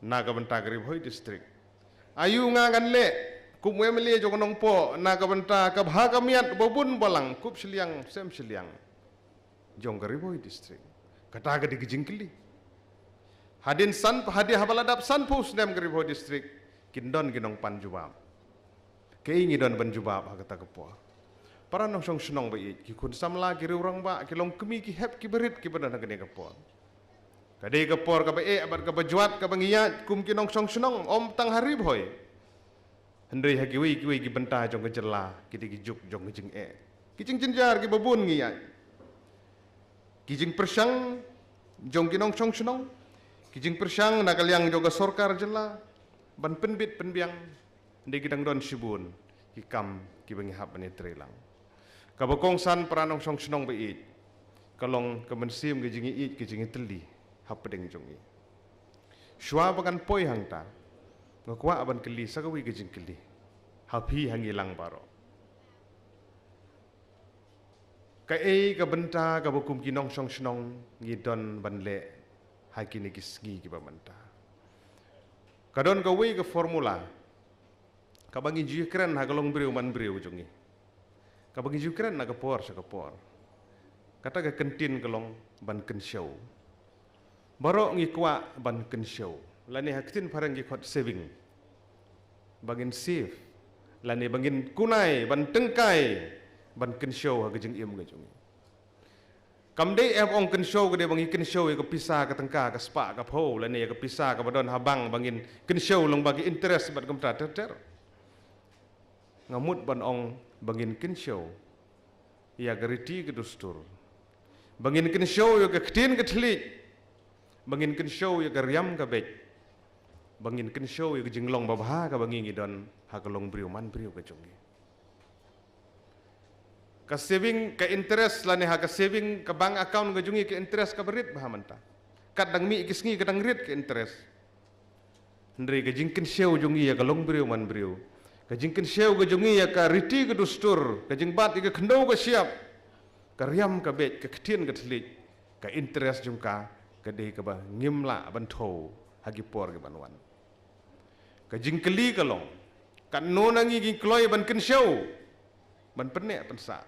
na ka bynta ka Ri Bhoi District. Aïu nga ngan leh kum u M L A jong ka Nongpoh na ka bynta ka bha ka miat ba bun balang, kup shiliang sem shiliang jong ka Ri Bhoi District. Kata ka dei ka jingkylli. Hadien san, hadien haba la dap sanphew snem ka Ri Bhoi District, kin don ki nongpan jubab. Kaei ngi don ban jubab ha kata ka por? Para nongshong shnong ba ïeit, ki khun samla, ki riew rangbah, ki longkmie, ki hep ki barit kiba don ha kane ka por. Ka dei ka por kaba eh bad kaba jwat kaba ngi ïaid kum ki nongshong shnong, ym tang ha Ri Bhoi, hynrei ha kiwei kiwei ki bynta jong ka jylla, ki dei ki juk jong ka jingeh, ki jingjynjar kiba bun ngi ïaid. Ki jingpyrshang jong ki nongshong shnong, ki jingpyrshang na ka liang jong ka sorkar jylla ban pynbit pynbiang, hynrei ki dang don shibun ki kam kiba ngi hap ban ïatreilang. Kaba kongsan, para nongshong shnong ba ïeit, ka long ka mynsiem ka jingïeit ka jingïatylli hapdeng jong ngi. Shuwa ba ngan poi hangta, nga kwah ban kylli sa kawei ka jingkylli ha phi, ha ngi lang baroh. Kaei ka bynta kaba kum ki nongshong shnong ngi don ban leh ha kine ki sngi kiba mynta? Ka don kawei ka formula kaba ngi ju ïakren ha ka longbriew manbriew jong ngi, kaba ngi ju ïakren na ka por sha ka por. Kata ka kyntien ka long ban kynshew. Baroh ngi kwah ban kynshew, lane ha ktien phareng ki khot saving. Ba ngin save, lane ba ngin kunai ban tyngkai ban kynshew ha ka jingim ka jong ngi. Kam dei, eh, ong kynshew ka dei ba ngi kynshew ïa ka pisa ka tyngka ka spah ka phew, lane ïa ka pisa kaba don ha bank ba ngin kynshew lyngba ki interest bad kumta ter ter. Nga mut ban ong ba ngin kynshew ïa ka riti ka dustur, ba ngin kynshew ïa ka ktien ka thylliej, ba ngin kynshew ïa ka riam ka beit, ba ngin kynshew ïa ka jinglong babha kaba ngi ngi don ha ka longbriew manbriew ka jong ngi. Ka saving, ka interest, lane ha ka saving, ka bank account ka jong ngi, ka interest kaba rit bha mynta. Kat dang mih ki sngi ka dang rit ka interest. Hynrei ka jingkynshew jong ngi ïa ka longbriew manbriew, ka jingkynshew ka jong ngi ïa ka riti ka dustur, ka jingbat ïa ka khyndew ka shyiap, ka riam ka beit, ka ktien ka thylliej, ka interest jong ka ka dei kaba ngim lah ban thew ha ki por ki ban wan. Ka jingkylli ka long, katno na ngi ngi kloi ban kynshew, ban pynneh pynsah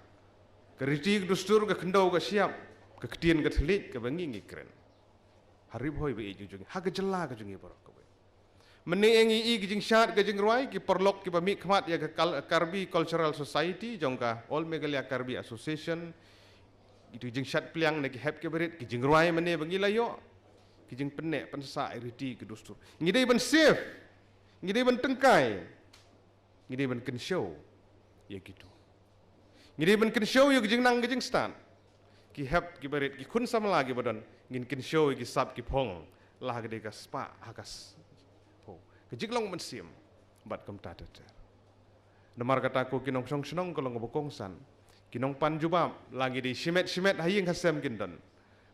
ka riti ka dustur, ka khyndew ka shyiap, ka ktien ka thylliej kaba ngi ngi kren ha Ri Bhoi ba ïeit ka jong ngi, ha ka jylla ka jong ngi baroh kawei. Mynne ngi i ki jingshad ka jingrwai, ki paralok kiba mihkhmat ïa ka Kal-, Karbi Cultural Society jong ka All Meghalaya Karbi Association, itu ki jingshad pliang na ki hep ki barit, ki jingrwai mynne ba ngi la ïoh, ki jingpynneh pynsah ïa riti ka dustur. Ngi dei ban save, ngi dei ban tyngkai, ngi dei ban kynshew ïa kitu. Ngi dei ban kynshew ïa ka jingnang ka jingstad. Ki hep ki barit, ki khun samla kiba don, ngin kynshew ïa ki sap ki phong, la ka dei ka spah ha ka s-, phew, ka jinglong mynsiem bad kumta ter ter. Namar kata ko ki nongshong shnong, ka long kaba kongsan, ki nongpan jubab, la ngi dei shimet shimet ha ïing ha sem kin don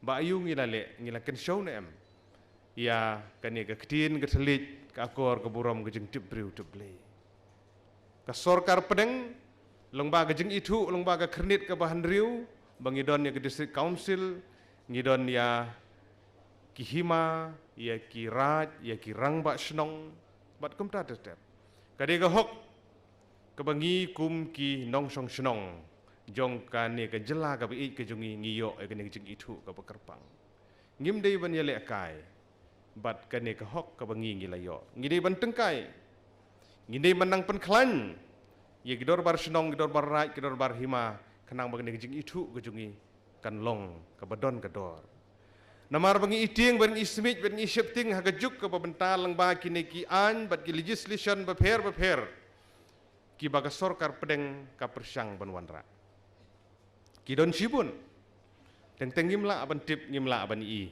ba aïu ngi la leh, ngi la kynshew ne em ïa kane ka ktien ka thylliej, ka akor ka burom, ka jingtip briew tip Blei. Ka sorkar pdeng, lyngba ka jingithuh, lyngba ka khyrnit kaba hynriew, ba ngi don ïa ka District Council, ngi don ïa ki hima, ïa ki raid, ïa ki rangbah shnong bad kumta ter ter. Ka dei ka hok kaba ngi kum ki nongshong shnong jong kane ka jylla kaba ïeit ka jong ngi, ngi ïoh ïa kane ka jingithuh kaba kyrpang. Ngim dei ban ïalehkai bad kane ka hok kaba ngi ngi la ïoh. Ngi dei ban tyngkai, ngi dei ban nang pynkhlaiñ ïa ki dorbar shnong, ki dorbar raid, ki dorbar hima, khnang ba kane ka jingithuh ka jong ngi kan long kaba don ka dor. Namar ba ngi ïa tieng, ba ngi ïa smiej, ba ngi ïa sheptieng ha ka juk kaba mynta lyngba kine ki aiñ bad ki legislation bapher bapher kiba ka sorkar pdeng ka pyrshang ban wanrah. Ki don shibun. Teng teng ngim lah ban tip, ngim lah ban i.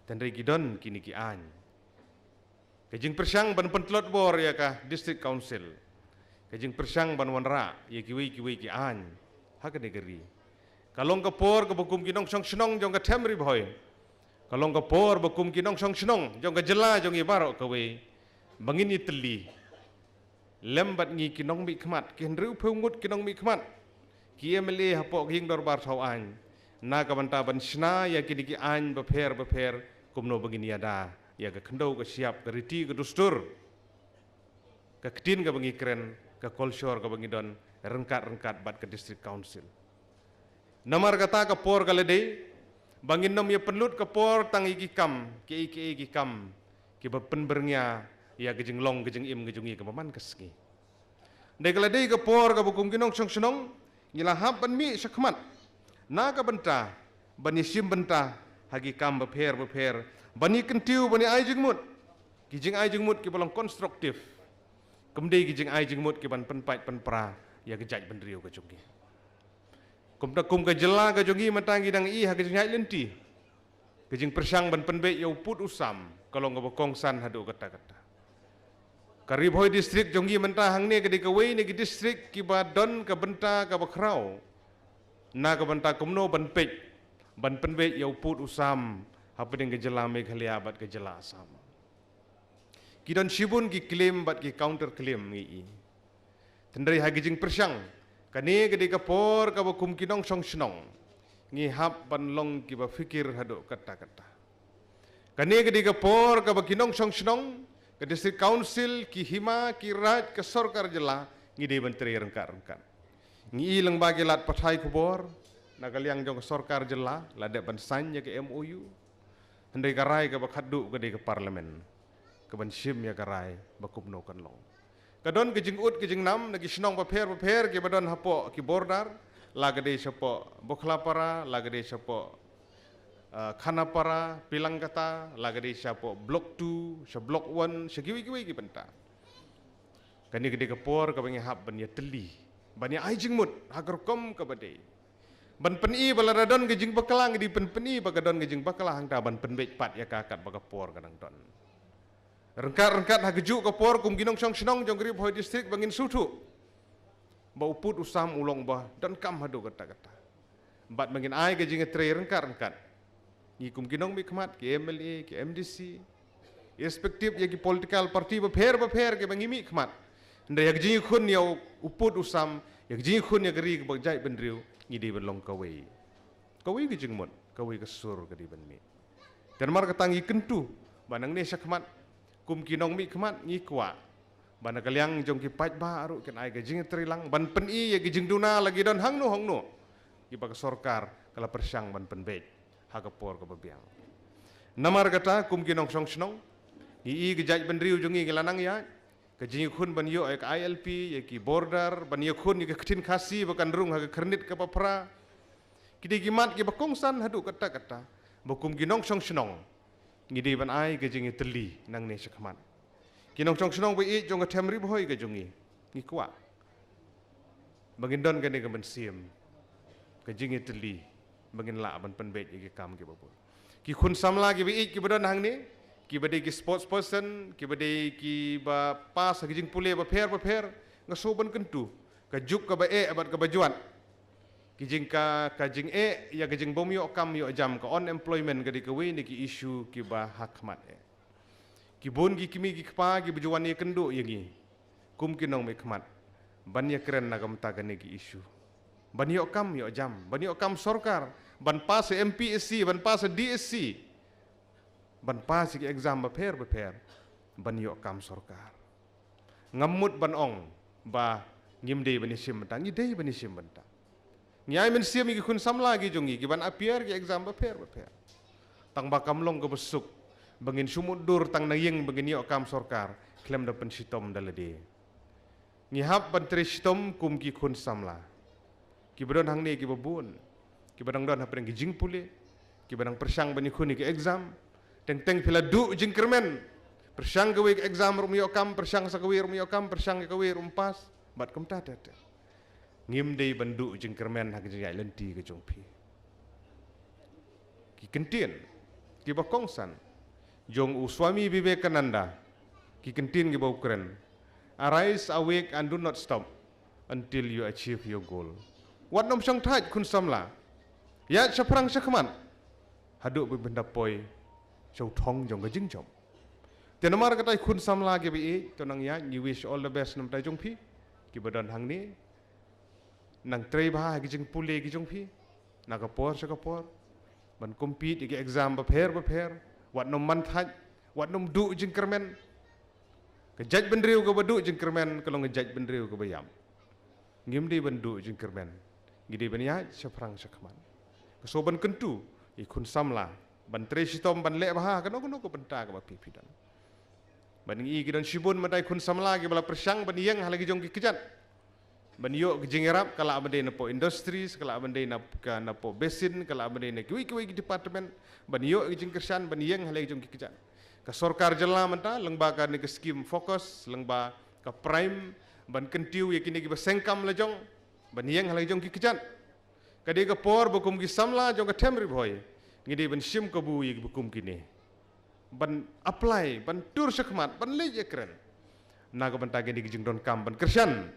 Tang hynrei ki don kine ki aiñ. Ka jingpyrshang ban pyntlot bor ïa ka District Council. Ka jingpyrshang ban wanrah ïa kiwei kiwei ki aiñ ha kane ka ri. Ka long ka por kaba kum ki nongshong shnong jong ka Them Ri Bhoi, ka long ka por ba kum ki nongshong shnong jong ka jylla jong ngi baroh kawei, ba ngin ïatylli lem bad ngi ki nongmihkhmat, ki hynriewphew ngut ki nongmihkhmat, ki M L A hapoh ka ïing dorbar thaw aiñ, na ka bynta ban shna ïa kine ki aiñ bapher bapher, kumno ba ngin ïada ïa ka khyndew ka shyiap, ka riti ka dustur, ka ktien kaba ngi kren, ka kolshor kaba ngi don, ryngkat ryngkat bad ka District Council. Namar kata ka por ka la dei ba ngin nym ïa pynlut ka por tang ïa ki kam, kiei kiei ki kam kiba pynbyrngia ïa ka jinglong ka jingim ka jong ngi kaba man ka sngi. Dei ka la dei ka por kaba kum ki nongshong shnong ngi la hap ban mih shakhmat na ka bynta ban ïa shim bynta ha ki kam bapher bapher, ban ïa kyntiew, ban ïa ai jingmut, ki jingai jingmut kiba long constructive, kam dei ki jingai jingmut kiban pynpait pynpra ïa ka jaitbynriew ka jong ngi. Kumta kum ka jylla ka jong ngi mynta ngi dang i ha ka jingïaid lynti. Ka jingpyrshang ban pynbeit ïa u pud u sam ka long kaba kongsan haduh katta katta. Ka Ri Bhoi District jong ngi mynta hangne ka dei kawei na ki district kiba don ka bynta kaba khraw na ka bynta kumno ban peit, ban pynbeit ïa u pud u sam hapdeng ka jylla Meghalaya bad ka jylla Assam. Ki don shibun ki claim bad ki counter claim ngi i. Tang hynrei ha ki jingpyrshang, kane ka dei ka por kaba kum ki nongshong shnong ngi hap ban long kiba phikir haduh katta katta. Kane ka dei ka por kaba ki nongshong shnong, ka District Council, ki hima, ki raid, ka sorkar jylla, ngi dei ban trei ryngkat ryngkat. Ngi i lyngba ki lad pathai khubor na ka liang jong ka sorkar jylla, la dep ban sign ïa ka M O U. Hynrei ka rai kaba khatduh ka dei ka Parliament kaban shim ïa ka rai ba kumno kan long. Ka don ka jingud ka jingnam na ki shnong bapher bapher kiba don hapoh ki border, la ka dei shapoh Bakhlapara, la ka dei shapoh, ah, Khanapara, Pilangkata, la ka dei shapoh Block two, sha Block one, sha kiwei kiwei ki bynta. Kane ka dei ka por kaba ngi hap ban ïatylli, ban ïa ai jingmut ha ka rukom kaba dei. Ban pyni ba lada don ka jingbakla ngi dei ban pyni ba ka don ka jingbakla hangta, ban pynbeit pat ïa ka katba ka por ka dang don. Ryngkat ryngkat ha kajuh ka por kum ki nongshong shnong jong ka Ri Bhoi District ba ngin sngewthuh ba u pud u sam u long ba donkam haduh katta katta. Bad ba ngin ai ka jingïatrei ryngkat ryngkat. Ngi kum ki nongmihkhmat, ki M L A, ki M D C, irrespective ïa ki political party bapher bapher kiba ngi mihkhmat, hynrei ïa ka jingïakhun ïa u pud u sam, ïa ka jingïakhun ïa ka ri kaba jaitbynriew, ngi dei ban long kawei. Kawei ka jingmut, kawei ka sur ka dei ban mih. Te namar kata ngi kyntu ba nangne shakhmat kum ki nongmihkhmat ngi kwah ba na ka liang jong ki paidbah ruh kin ai ka jingïatreilang ban pyni ïa ka jingduna la ki don hangno hangno kiba ka sorkar ka la pyrshang ban pynbeit ha ka por kaba biang. Namar kata kum ki nongshong shnong, ngi i ka jaitbynriew jong ngi ngi la nang ïaid, ka jingïakhun ban ïoh ïa ka I L P, ïa ki border, ban ïakhun ïa ka ktien Khasi ba kan rung ha ka khyrnit kaba phra. Ki dei ki mat kiba kongsan haduh katta katta ba kum ki nongshong shnong ngi dei ban ai ka jingïatylli nangne shakhmat. Ki nongshong shnong ba ïeit jong ka Them Ri Bhoi ka jong ngi, ngi kwah ba ngin don kane ka mynsiem, ka jingïatylli, ba ngin lah ban pynbeit ïa ki kam kiba bun. Ki khun samla kiba ïeit kiba don hangne, kiba dei ki sports person, kiba dei kiba pass ha ki jingpule bapher bapher, nga sngew ban kyntu ka juk kaba eh bad kaba jwat, ki jingka, ka jingeh ïa ka jingbym ïoh kam ïoh jam, ka unemployment ka dei kawei na ki issue kiba ha khmat eh. Ki bun ki kmie ki kpa kiba ju wan ïakynduh ïa ngi kum ki nongmihkhmat ban ïakren na ka bynta kane ki issue, ban ïoh kam ïoh jam, ban ïoh kam sorkar, ban pass ha M P S C, ban pass ha D S C, ban pass ïa ki exam bapher bapher, ban ïoh kam sorkar. Ngam mut ban ong ba ngim dei ban ïashim bynta, ngi dei ban ïashim bynta. Ngi ai mynsiem ïa ki khun samla ki jong ngi kiban appear ki exam bapher bapher. Tang ba kam long kaba suk ba ngin shu mutdur tang na ïing ba ngin ïoh kam sorkar khlem da pynshitom da lade. Ngi hap ban trei shitom kum ki khun samla kiba don hangne kiba bun, kiba dang don hapdeng ki jingpule, Kiba nang pyrshang ban ïakhun ïa ki exam. Teng teng phi la duh jingkyrmen. Pyrshang kawei ka exam ruh ym ïoh kam, pyrshang sa kawei ruh ym ïoh kam, pyrshang ïa kawei ruh ym pass. Bad kumta ter ter. Ngim dei ban duh jingkyrmen ha ka jingïaid lynti ka jong phi. Ki kyntien kiba kongsan jong u Swami Vivekananda, ki kyntien kiba u kren: "Arise, awake and do not stop until you achieve your goal." Wat nym shongthait khun samla. Ïaid shaphrang shakhmat haduh ba phin da poi sha u thong jong ka jingjop. Te namar kata, khun samla kiba ïeit, to nang ïaid, ngi wish all the best na bynta jong phi kiba don hangne. Nang trei bha ha ki jingpule ki jong phi na ka por sha ka por, ban compete ïa ki exam bapher bapher. Wat nym man thait, wat nym duh jingkyrmen. Ka jaitbynriew kaba duh jingkyrmen ka long ka jaitbynriew kaba ïap. Ngim dei ban duh jingkyrmen, ngi dei ban ïaid shaphrang shakhmat. Ka shu ban kyntu ïa khun samla ban trei shitom, ban leh bha ha kano kano ka bynta kaba phi phi don. Bad ngi i ki don shibun mynta ki khun samla kiba la pyrshang ban ïeng ha la ki jong ki kjat, ban ïoh ki jingïarap, ka lah ban dei na poh industries, ka lah ban dei na ka, na poh basin, ka lah ban dei na kiwei kiwei ki department, ban ïoh ki jingkyrshan ban ïeng ha la ki jong ki kjat. Ka sorkar jylla mynta lyngba kane ka scheme FOCUS, lyngba ka PRIME, ban kyntiew ïa kine kiba seng kam la jong ban ïeng ha la ki jong ki kjat. Ka dei ka por ba kum ki samla jong ka them Ri Bhoi, ngi dei ban shim kabu ïa kiba kum kine, ban apply, ban tur shakhmat, ban leit ïakren na ka bynta kine ki jingdonkam, ban kyrshan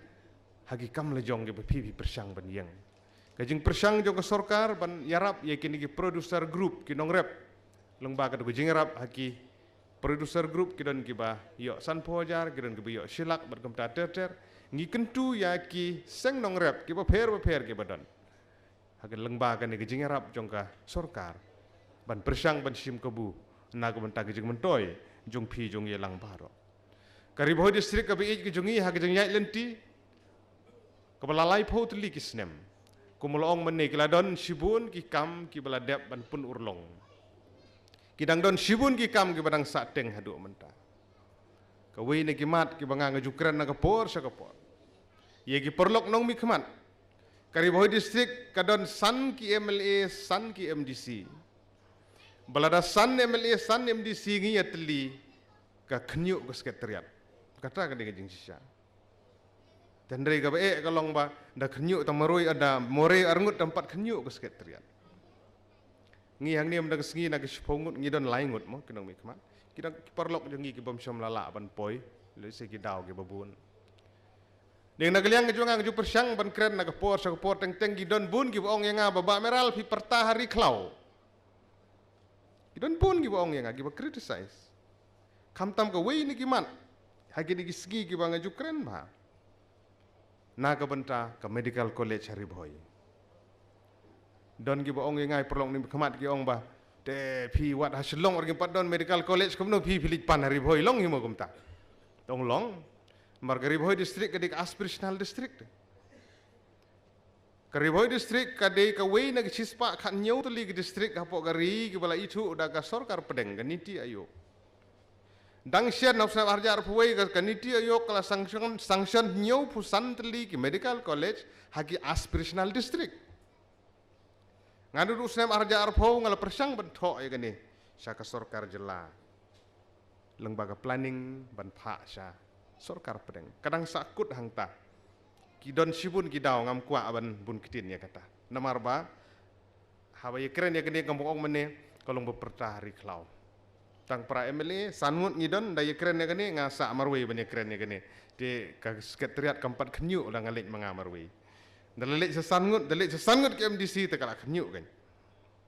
ha ki kam la jong kiba phi phi pyrshang ban ïeng. Ka jingpyrshang jong ka sorkar ban ïarap ïa kine ki producer group, ki nongrep, lyngba ka dei ka jingïarap ha ki producer group, ki don kiba ïoh sanphew hajar, ki don kiba ïoh shi lak bad kumta ter ter. Ngi kyntu ïa ki seng nongrep kiba pher bapher kiba don ha ka lyngba kane ka jingïarap jong ka sorkar, ban pyrshang ban shim kabu na ka bynta ka jingmyntoi jong phi jong ïa lang baroh. Ka Ri Bhoi District kaba ïeit ka jong ngi ha ka jingïaid lynti kaba la laiphew tylli ki snem, kum la ong mynne, ki la don shibun ki kam kiba la dep ban pynurlong. Ki dang don shibun ki kam kiba dang sahteng haduh mynta. Kawei na ki mat kiba nga nga ju kren na ka por sha ka por, ïa ki paralok nongmihkhmat, ka Ri Bhoi District ka don san ki MLA, san ki MDC. Ba lada san MLA, san MDC ngi ïatylli, ka khynñiuh ka Secretariat. Kata ka dei ka jingshisha. Te hynrei kaba eh ka long ba da khynñiuh tang marwei, da marwei arngut tang pat khynñiuh ka Secretariat. Ngi hangne mynta ka sngi na ki shiphew ngut, ngi don lai ngut mo ki nongmihkhmat. Ki don ki paralok jong ngi ki bym shym la lah ban poi, lehse ki daw kiba bun. Dei na ka liang ka jong nga nga ju pyrshang ban kren na ka por sha ka por, teng teng ki don bun kiba ong ïa nga ba Bah Meral phi pyrta ha ri khlaw. Ki don bun kiba ong ïa nga, kiba criticize. Khamtam kawei na ki mat ha kine ki sngi kiba nga ju kren bha na ka bynta ka Medical College ha Ri Bhoi. Don kiba ong ïa nga, paralok nongmihkhmat, ki ong ba, te phi wat ha Shillong ruh ngim pat don Medical College, kumno phi phi leit pan ha Ri Bhoi, long hi mo kumta? Te ong long. Namar ka Ri Bhoi District ka dei ka aspirational district. Ka Ri Bhoi District ka dei kawei na ki shispah khathynñiew tylli ki district hapoh ka ri kiba la ithuh da ka sorkar pdeng, ka NITI Aayog. Dang shen na u snem arhajar arphew wei ka, ka NITI Aayog ka la sanction, sanction hynñiewphew san tylli ki medical college ha ki aspirational district. Nga naduh u snem arhajar arphew nga la pyrshang ban thoh ïa kane sha ka sorkar jylla, lyngba ka planning ban phah sha sorkar pdeng. Ka dang sahkut hangta. Ki don shibun ki daw, ngam kwah ban bun ktien ïa kata. Namar ba haba ïakren ïa kane, kumba ong mynne, ka long ba pyrta ha ri khlaw. Tang para MLA san ngut ngi don, da ïakren ïa kane nga sah marwei ban ïakren ïa kane. Te ka Secretariat kam pat khynñiuh, da nga leit ma nga marwei. Da la leit sa san ngut, da leit sa san ngut ki MDC, te ka la khynñiuh kan.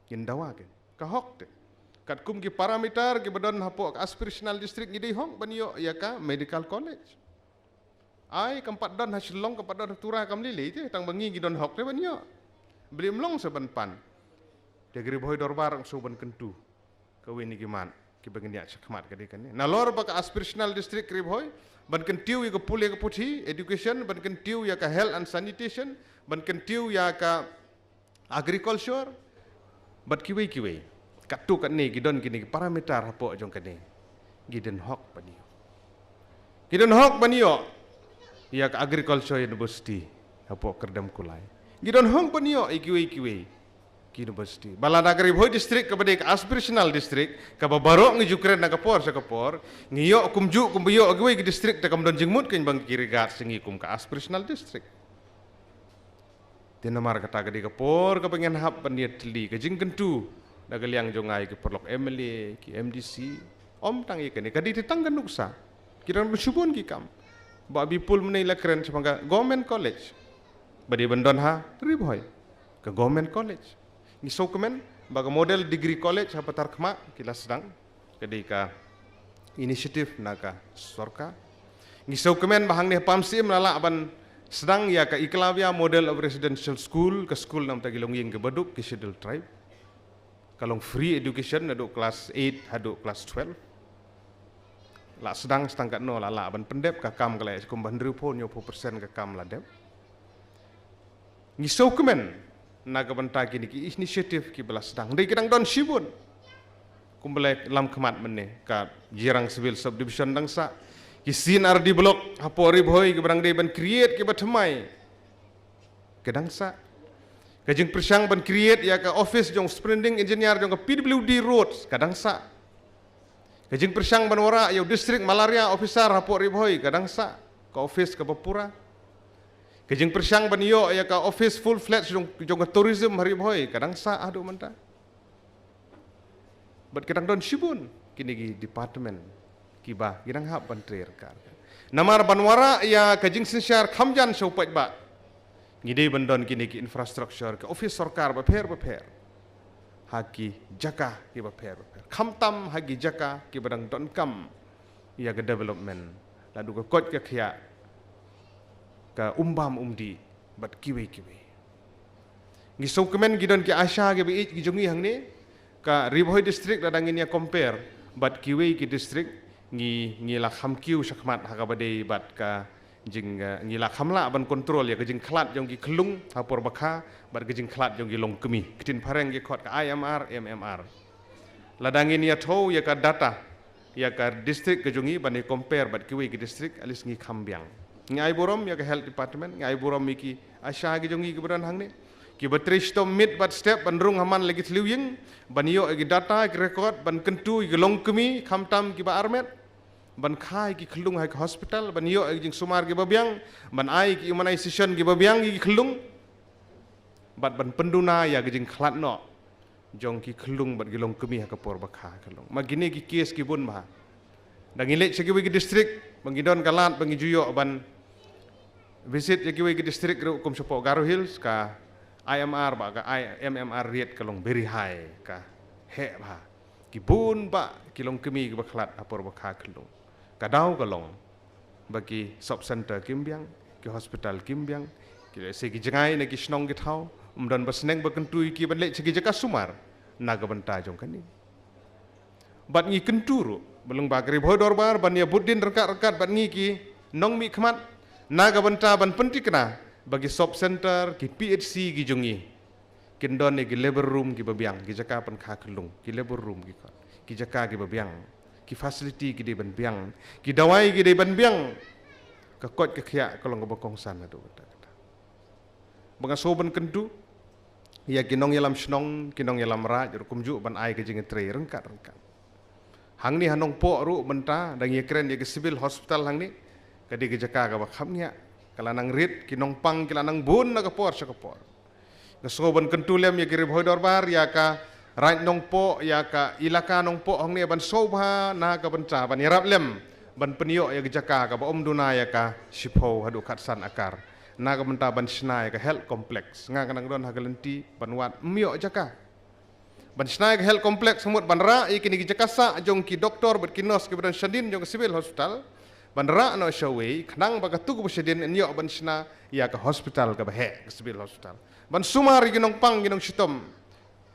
Ngin dawa kan, ka hok te. Katkum ki parameter kiba don hapoh ka aspirational district, ngi dei hok ban ïoh ïa ka medical college. Ai kam pat don ha Shillong, kam pat don ha Tura, kam lei lei te, tang ba ngi ngi don hok te ban ïoh. Balei ym long sa ban pan? Te ka Ri Bhoi Dorbar ong shu ban kyntu. Kawei na ki mat kiba ngin ïaid shakhmat ka dei kane. Nalor ba ka aspirational district ka Ri Bhoi, ban kyntiew ïa ka pule ka puthi, education, ban kyntiew ïa ka health and sanitation, ban kyntiew ïa ka agriculture, bad kiwei kiwei. Katto katne ki don kine ki parameter hapoh jong kane. Ngi don hok ban ïoh. Ngi don hok ban ïoh ïa ka agriculture university hapoh Kyrdemkulai. Ngi don hok ban ïoh ïa kiwei kiwei. Ki university. Ba lada ka Ri Bhoi district kaba dei ka aspirational district, kaba baroh ngi ju kren na ka por sha ka por, ngi ïoh kumjuh kumba ïoh kiwei ki district te kam don jingmut kein ba ngi regard sha ngi kum ka aspirational district. Te namar kata ka dei ka por kaba ngin hap ban ïatylli ka jingkyntu da ka liang jong nga ïa ki paralok M L A, ki M D C, ym tang ïa kane, ka dei te tang ka nuksa. Ki dang shibun ki kam. Bah Bipul mynne la kren shaphang ka government college ba dei ban don ha Ri Bhoi, ka government college. Ngi sngewkmen ba ka model degree college ha Patharkhmah ki la sdang, ka dei ka initiative na ka sorkar. Ngi sngewkmen ba hangne ha Pahamsyiem la lah ban sdang ïa ka Eklavya Model of Residential School, ka school na bynta ki longïing kiba duk, ki scheduled tribe. Ka long free education naduh class eight haduh class twelve. La sdang, sdang katno la lah ban pyndep, ka kam ka la ïa kumba hynriewphew hynñiewphew percent ka kam la dep. Ngi sngewkmen na ka bynta kine ki initiative kiba la sdang. Dei ki dang don shibun. Kumba la lam khmat mynne, ka Jirang Civil Subdivision dang sah. Ki C and R D block hapoh Ri Bhoi kiba dang dei ban create kiba thymmai, ka dang sah. Ka jingpyrshang ban create ïa ka office jong superintending engineer jong ka P W D roads, ka dang sah. Ka jingpyrshang ban wanrah ïa u district malaria officer hapoh Ri Bhoi, ka dang sah. Ka office kaba pura. Ka jingpyrshang ban ïoh ïa ka office full fledged jong, jong ka tourism ha Ri Bhoi, ka dang sah haduh mynta. Bad ki dang don shibun kine ki department kiba ki dang hap ban trei ryngkat. Namar ban wanrah ïa ka jingsynshar kham jan sha u paidbah, ngi dei ban don kine ki infrastructure, ki office sorkar bapher bapher ha ki jaka kiba pher bapher, khamtam ha ki jaka kiba dang donkam ïa ka development, la duh ka koit ka khiah, ka umbam umdih bad kiwei kiwei. Ngi sngewkmen ki don ki asha kiba ïeit ki jong ngi hangne. Ka Ri Bhoi district lada ngin ïa compare bad kiwei ki district, ngi, ngi la kham kiew shakhmat ha kaba dei bad ka jing, eh, ngi la kham lah ban control ïa ka jingkhlad jong ki khyllung ha por bakha bad ka jingkhlad jong ki longkmie. Ktien phareng ki khot ka I M R, M M R. Lada ngin ïathuh ïa ka data ïa ka district ka jong ngi ban ïa compare bad kiwei ki district, at least ngi kham biang. Ngi ai burom ïa ka health department, ngi ai burom ïa ki asha ki jong ngi kiba don hangne, kiba trei shitom miet bad step ban rung ha man la ki thliew ïing, ban ïoh ïa ki data, ïa ki record, ban kyntu ïa ki longkmie khamtam kiba armet, ban kha ïa ki khyllung ha ki hospital, ban ïoh ïa ki jingsumar kiba biang, ban ai ïa ki immunization kiba biang ïa ki khyllung, bad ban pynduna ïa ki jingkhlad noh jong ki khyllung bad ki longkmie ha ka por bakha ka long. Ma kine ki case ki bun bha. Da ngi leit sha kiwei ki district, ba ngi don ka lad ba ngi ju ïoh ban visit ïa kiwei ki district ruh kum shapoh Garo Hills, ka I M R bad ka I M M R rate ka long very high, ka heh bha. Ki bun bha ki longkmie kiba khlad ha por bakha ka long. Ka daw ka long ba ki sub center kim biang, ki hospital kim biang, ki lehse ki jngai na ki shnong ki thaw, ym don ba sneng ba kyntu ïa ki ban leit sha ki jaka sumar na ka bynta jong kane. Bad ngi kyntu ruh ba lyngba ka Ri Bhoi Dorbar ban ïa bud dien ryngkat ryngkat bad ngi ki nongmihkhmat na ka bynta ban pynthikna ba ki sub center, ki P H C ki jong ngi kin don ïa ki labor room kiba biang, ki jaka pynkha khyllung, ki labor room ki khot, ki jaka kiba biang, ki facility ki dei ban biang, ki dawai ki dei ban biang. Ka koit ka khiah ka long kaba kongsan haduh katta katta. Ba nga sngewbha ban kyntu ïa ki nongïalam shnong, ki nongïalam raid ruh kumjuh ban ai ka jingtrei ryngkat ryngkat. Hangne ha Nongpoh ruh mynta dang ïakren ïa ka civil hospital hangne, ka dei ka jaka kaba kham ngiah, ka la nang rit, ki nongpang ki la nang bun na ka por sha ka por. Nga sngewbha ban kyntu lem ïa ki Ri Bhoi Dorbar, ïa ka raid Nongpoh, ïa ka ilaka Nongpoh hangne ban sngewbha na ka bynta ban ïarap lem ban pynïoh ïa ka jaka kaba ym duna ïa ka shiphew haduh khatsan akar, na ka bynta ban shna ïa ka health complex. Nga ka nang don ha ka lynti ban wad, ym ïoh jaka. Ban shna ïa ka health complex, mut ban rah ïa kine ki jaka sah jong ki doktor bad ki nurse kiba don shadien jong ka civil hospital, ban rah noh shawei khnang ba katu kaba shadien yn ïoh ban shna ïa ka hospital kaba heh, ka civil hospital, ban sumar ïa ki nongpang ki nongshitom.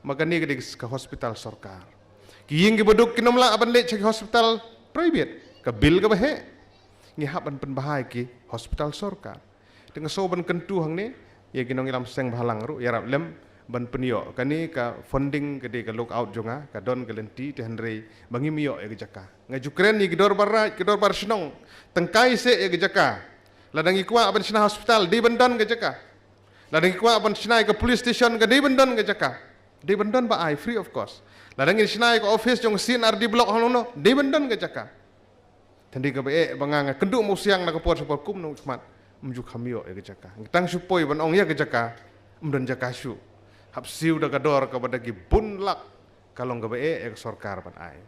Ma kane ka dei ka hospital sorkar. Ki ïing kiba duk kin ym lah ban leit sha ki hospital private, ka bill kaba heh. Ngi hap ban pynbha ïa ki hospital sorkar. Te nga sngewbha ban kyntu hangne ïa ki nongïalam seng bhalang ruh, ïarap lem ban pynïoh. Kane ka funding ka dei ka lookout jong nga, ka don ka lynti, te hynrei ba ngim ïoh ïa ka jaka. Nga ju kren ïa ki dorbar raid, ki dorbar shnong, tyngkai seh ïa ka jaka. Lada ngi kwah ban shna hospital, dei ban don ka jaka. Lada ngi kwah ban shna ïa ka police station, ka dei ban don ka jaka. Dei ban don ba ai free of cost. Lada ngin shna ïa ka office jong C and R D block hangno, dei ban don ka jaka. Tang dei kaba eh ba nga nga kynduh mawsiang na ka por sha por kumno khmat, ym ju kham ïoh ïa ka jaka. Tang shu poi ban ong ïa ka jaka, ym don jaka shuh. Hap siew da ka dor kaba da ki bun lak, ka long kaba eh ïa ka sorkar ban ai.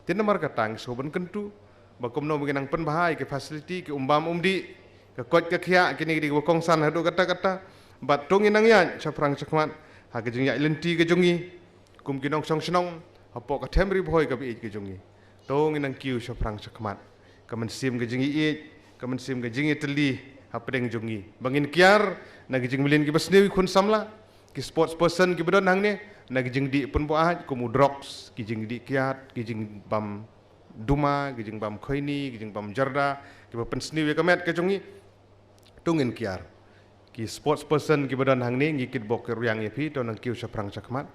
Te namar kata ngi sngewbha ban kyntu ba kumno ba ngi nang pynbha ïa ki facility, ki umbam umdih, ka koit ka khiah, kine ki dei kiba kongsan haduh katta katta. Bad to ngin nang ïaid shaphrang shakhmat ha ka jingïaid lynti ka jong ngi kum ki nongshong shnong hapoh ka them Ri Bhoi kaba ïeit ka jong ngi. To ngin nang kiew shaphrang shakhmat, ka mynsiem ka jingïeit, ka mynsiem ka jingïatylli hapdeng jong ngi, ba ngin kiar na ki jingmlien kiba sniew, ki khun samla, ki sports person kiba don hangne, na ki jingdih pynbuaid kum u drugs, ki jingdih kiad, ki jingbam duma, ki jingbam khoini, ki jingbam jarda, kiba pynsniew ïa ka met ka jong ngi. To ngin kiar. Ki sports person kiba don hangne, ngi kitbok kitrwiang ïa phi, to nang kiew shaphrang shakhmat.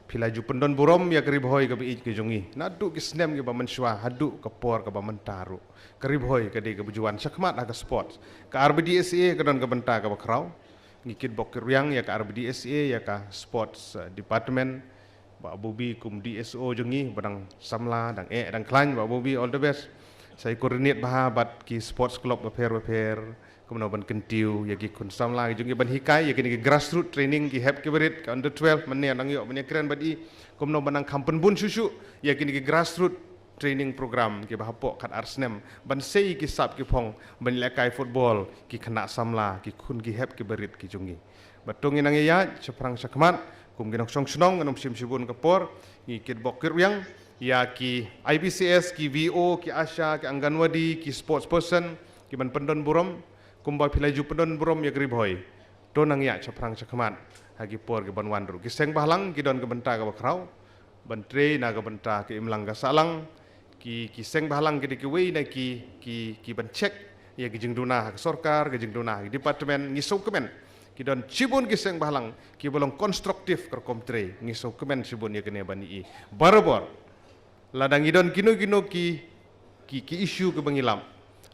Phi la ju pyndon burom ïa ka Ri Bhoi kaba ïeit ka jong ngi naduh ki snem kiba mynshuwa haduh ka por kaba mynta ruh. Ka Ri Bhoi ka dei kaba ju wan shakhmat ha ka sports. Ka R B D S A ka don ka bynta kaba khraw. Ngi kitbok kitrwiang ïa ka R B D S A, ïa ka sports, eh, department, Bah Bobby kum D S O jong ngi ba dang samla, dang eh, dang khlaiñ. Bah Bobby, all the best. Sa ïa coordinate bha bad ki sports club bapher bapher, kumno ban kyntiew ïa ki khun samla ki jong ngi, ban hikai ïa kine ki grassroots training, ki hep ki barit, ka under twelve mynne nang ïoh ban ïakren bad i, kumno ban nang kham pynbun shuh shuh ïa kine ki grassroots training program kiba hapoh khatar snem, ban sei ki sap ki phong ban lehkai football ki khynnah samla, ki khun ki hep ki barit ki jong ngi. Bad to ngin nang ïaid shaphrang shakhmat kum ki nongshong shnong, ngam shim shibun ka por, ngi kitbok kitrwiang ïa ki I B C S, ki V O, ki ASHA, ki Anganwadi, ki sports person, ki ban pyndon burom kumba phi la ju pyndon burom ïa ka Ri Bhoi. To nang ïaid shaphrang shakhmat ha ki por ki ban wan ruh. Ki seng bhalang ki don ka bynta kaba khraw ban trei na ka bynta ka imlang ka sahlang. Ki, ki seng bhalang ki dei kiwei na ki, ki, ki ban check ïa ki jingduna ha ka sorkar, ki jingduna ha ki department. Ngi sngewkmen ki don shibun ki seng bhalang kiba long constructive ka rukom trei. Ngi sngewkmen shibun ïa kane ban ïohi barabor. Lada ngi don kino kino ki, ki, ki issue kiba ngi lap,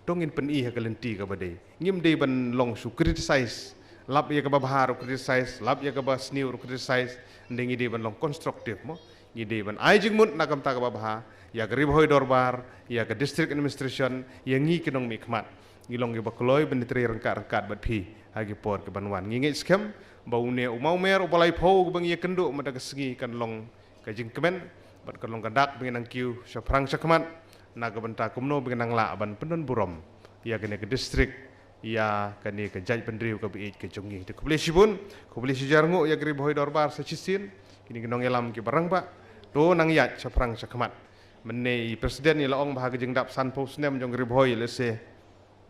to ngin pyni ha ka lynti kaba dei. Ngim dei ban long shu criticize. Lap ïa kaba bha ruh criticize, lap ïa kaba sniew ruh criticize. Ngi dei ban long constructive mo. Ngi dei ban ai jingmut na ka bynta kaba bha ïa ka Ri Bhoi Dorbar, ïa ka district administration, ïa ngi ki nongmihkhmat. Ngi long kiba kloi ban trei ryngkat ryngkat bad phi ha ki por ki ban wan. Ngi ngeit skhem ba une u mawmer uba laiphew uba ngi ïakynduh mynta ka sngi kan long ka jingkmen bad kan long ka dak ba ngin nang kiew shaphrang shakhmat na ka bynta kumno ba ngin nang lah ban pyndon burom ïa kane ka district, ïa kane ka jaitbynriew kaba ïeit ka jong ngi. Te khublei shibun, khublei shihajar nguh ïa ka Ri Bhoi Dorbar sa shisien, kine ki nongïalam kiba rangbah. To nang ïaid shaphrang shakhmat. Mynne i president i la ong ba ha ka jingdap sanphew snem jong ka Ri Bhoi, lehse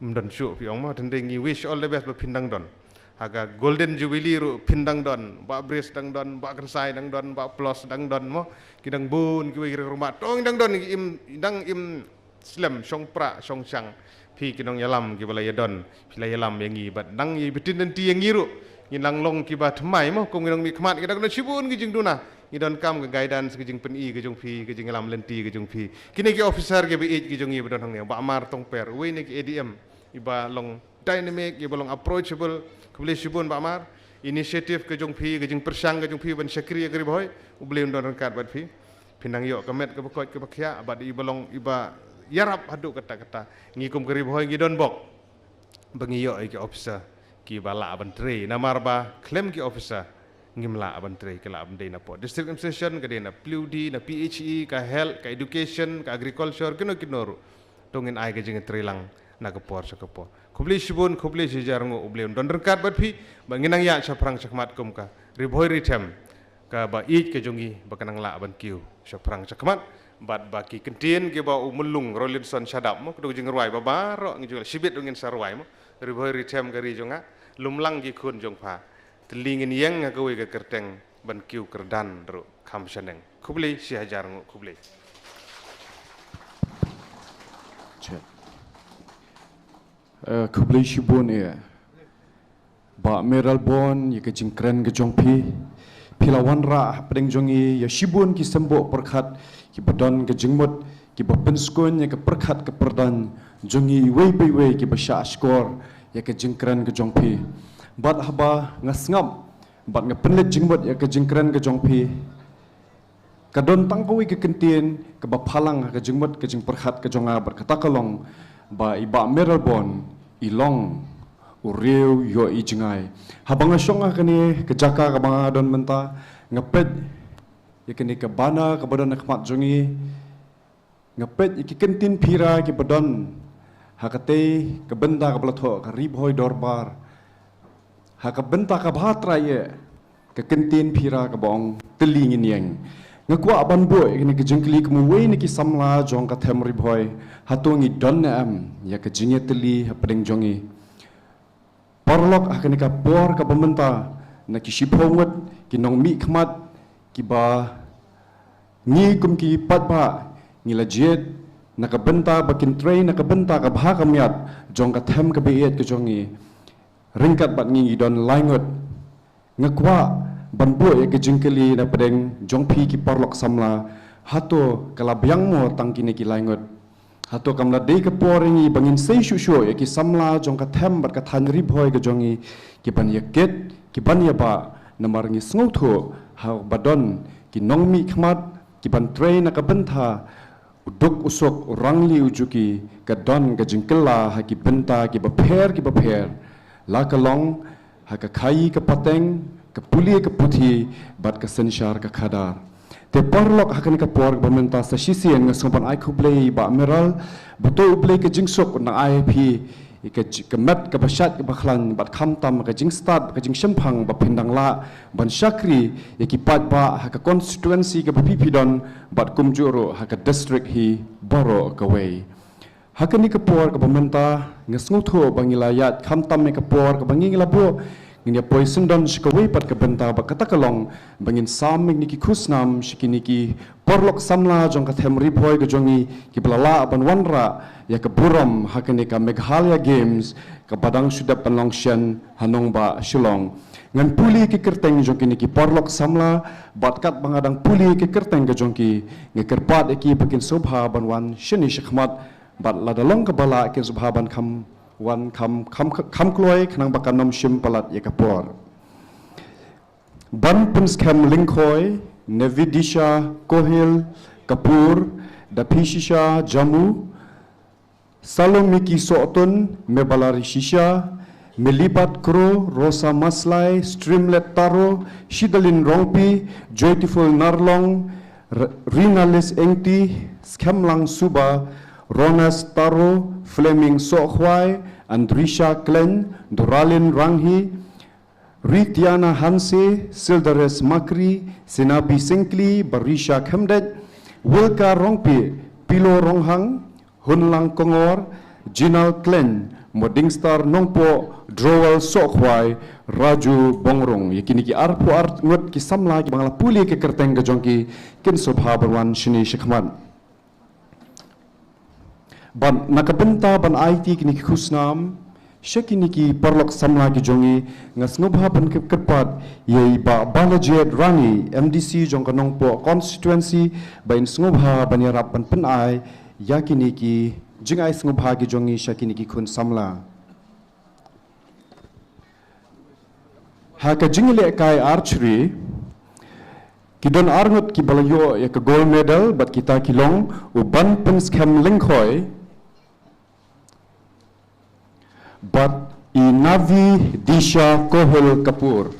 ym don shuh phi ong mo, tang dei ngi wish all the best ba phin dang don. Ha ka Golden Jubilee ruh phin dang don, Bah Bris dang don, Bah Kyrsai dang don, Bah Plos dang don mo, ki dang bun kiwei ki rangbah, to ngi dang don, ngi im, dang im slem shong pra shong shang. Phi ki nongïalam kiba la ïadon, phi la ïalam ïa ngi bad nang ïa btin lynti ïa ngi ruh. Ngi nang long kiba thymmai mo, kum ngi nongmihkhmat, ngi dang don shibun ki jingduna. Ngi donkam ka guidance, ka jingpyni ka jong phi, ka jingïalam lynti ka jong phi. Kine ki officer kiba ïeit ki jong ngi ba don hangne, Bah Mar Tongper, uwei na ki A D M iba long dynamic, iba long approachable. Khublei shibun Bah Mar. Initiative ka jong phi, ka jingpyrshang ka jong phi ban shakri ïa ka Ri Bhoi, U Blei un don ryngkat bad phi. Phin nang ïoh ka met kaba koit kaba khiah bad iba long iba ïarap haduh katta katta. Ngi kum ka Ri Bhoi ngi don bok ba ngi ïoh ïa ki officer kiba lah ban trei, namar ba khlem ki officer ngim lah ban trei. Ki lah ban dei na pdeng district administration, ka dei na P W D, na P H E, ka health, ka education, ka agriculture, kino kino ruh. To ngin ai ka jingtreilang na ka por sha ka por. Khublei shibun, khublei shihajar nguh, U Blei un don ryngkat bad phi. Ba ngin nang ïaid shaphrang shakhmat kum ka Ri Bhoi Ri Them kaba ïeit ka jong ngi, ba kan nang lah ban kiew shaphrang shakhmat. Bad ba ki kyntien kiba u Myllung Rolinson Shadap mo, ka dei ka jingrwai ba baroh ngi ju shibit ruh ngin sa rwai mo. Ri Bhoi Ri Them ka ri jong nga, lum lang ki khun jong pha. Te lei ngin ïeng ha kawei ka kyrteng ban kiew kyrdan ruh kham shaneng. Khublei shihajar nguh, khublei. Eh, khublei shibun ïa Bah Mayralborn ïa ka jingkren ka jong phi. Phi la wanrah hapdeng jong ngi ïa shibun ki symboh pyrkhat kiba don ka jingmut, kiba pynskhem ïa ka pyrkhat ka pyrdan jong ngi iwei pa iwei kiba shah shkor ïa ka jingkren ka jong phi. Bad haba nga sngap Bad nga pynleit jingmut ïa ka jingkren ka jong phi. Ka don tang kawei ka kyntien kaba phalang ha ka jingmut ka jingpyrkhat ka jong nga bad kata ka long ba i Bah Mayral Born i long u riew ïoh i jngai. Haba nga shong ha kane ka jaka kaba nga don mynta, nga peit ïa kane ka bana kaba don ha khmat jong ngi. Nga peit ïa ki kyntien phira kiba don ha katei ka bynta kaba la thoh ka Ri Bhoi Dorbar. Ha ka bynta kaba trai ïa ka kyntien phira kaba ong tylli ngin ïeng. Nga kwah ban buh ïa kane ka jingkylli kum uwei na ki samla jong ka them Ri Bhoi, hato ngi don ne em ïa ka jingïatylli hapdeng jong ngi? Paralok, ha kane ka por kaba mynta, na ki shiphew ngut ki nongmihkhmat kiba ngi kum ki paidbah ngi la jied na ka bynta ba kin trei na ka bynta ka bha ka miat jong ka them kaba ïeit ka jong ngi. Ryngkat bad ngi ngi don lai ngut. Nga kwah ban buh ïa ka jingkylli na pdeng jong phi ki paralok samla, hato ka la biang mo tang kine ki lai ngut? Hato kam la dei ka por ïa ngi ba ngin sei shuh shuh ïa ki samla jong ka them bad ka thaiñ Ri Bhoi ka jong ngi, ki ban ïa kit, ki ban ïa bah, namar ngi sngewthuh haba don ki nongmihkhmat ki ban trei na ka bynta u duk u suk, u rangli u juki, ka don ka jingkylla ha ki bynta kiba pher kiba pher, la ka long ha ka khaii ka pateng, ka pule ka puthi bad ka synshar ka khadar. Te paralok, ha kane ka por kaba mynta sa shisien nga sngewbha ban ai khublei Bah Mayral, ba to U Blei ka jingsuk un ai phi ka ji-, ka met kaba shait kaba khlaiñ bad khamtam ka jingstad ka jingshemphang ba phin dang lah ban shakri ïa ki paidbah ha ka constituency kaba phi phi don bad kumjuh ruh ha ka district hi baroh kawei. Ha kane ka por kaba mynta nga sngewthuh ba ngi la ïaid khamtam ïa ka por kaba ngi ngi la buh, ngin ïa poi syndon sha kawei pat ka bynta, ba kata ka long ba ngin sam ïa kine ki khusnam sha kine ki paralok samla jong ka them Ri Bhoi ka jong ngi kiba la lah ban wanrah ïa ka burom ha kane ka Meghalaya Games kaba dang shu dep ban long shen ha nongbah Shillong. Ngan pule ki kyrteng jong kine ki paralok samla, bad katba nga dang pule ki kyrteng ka jong ki, nga kyrpad ïa ki ba kin sngewbha ban wan shane shakhmat, bad lada long kaba lah kin sngewbha ban kham wan kham, kham, kham kloi khnang ba kan ym shim palat ïa ka por. Ban Pynskhem Lyngkhoi, Navidisha Kohil Kapoor, Daphishisha Jammu, Salomiki Sohtun, Mebalari Shisha, Melibat Kro, Rosa Maslai, Streamlet Taro, Shidalin Rongpi, Joytiful Narlong, R-, Rinalis Engti, Skhemlang Suba, Ronas Taro, Fleming Sohkhwai, Andrisha Klein, Duralin Ranghi, Ritiana Hanse, Sildares Makri, Sinabi Singkli, Barisha Khemdej, Wilka Rongpi, Pilo Ronghang, Hunlang Kongor, Jinal Klein, Modingstar Nongpoh, Drowal Sohkhwai, Raju Bongrung. Ïa kine ki arphew ar ngut ki samla kiba nga la pule ki kyrteng ka jong ki, kin sngewbha ban wan shane shakhmat. Bad na ka bynta ban aiti kine ki khusnam sha kine ki paralok samla ki jong ngi, nga sngewbha ban kyr-, kyrpad ïa i Bah Balajied Rani, M D C jong ka Nongpoh constituency, ba in sngewbha ban ïarap ban pynai ïa kine ki jingai sngewbha ki jong ngi sha kine ki khun samla. Ha ka jingïalehkai archery, ki don ar ngut kiba la ïoh ïa ka gold medal, bad kita ki long u Ban Pynskhem Lyngkhoi bad i Navi Disha Kohil Kapoor.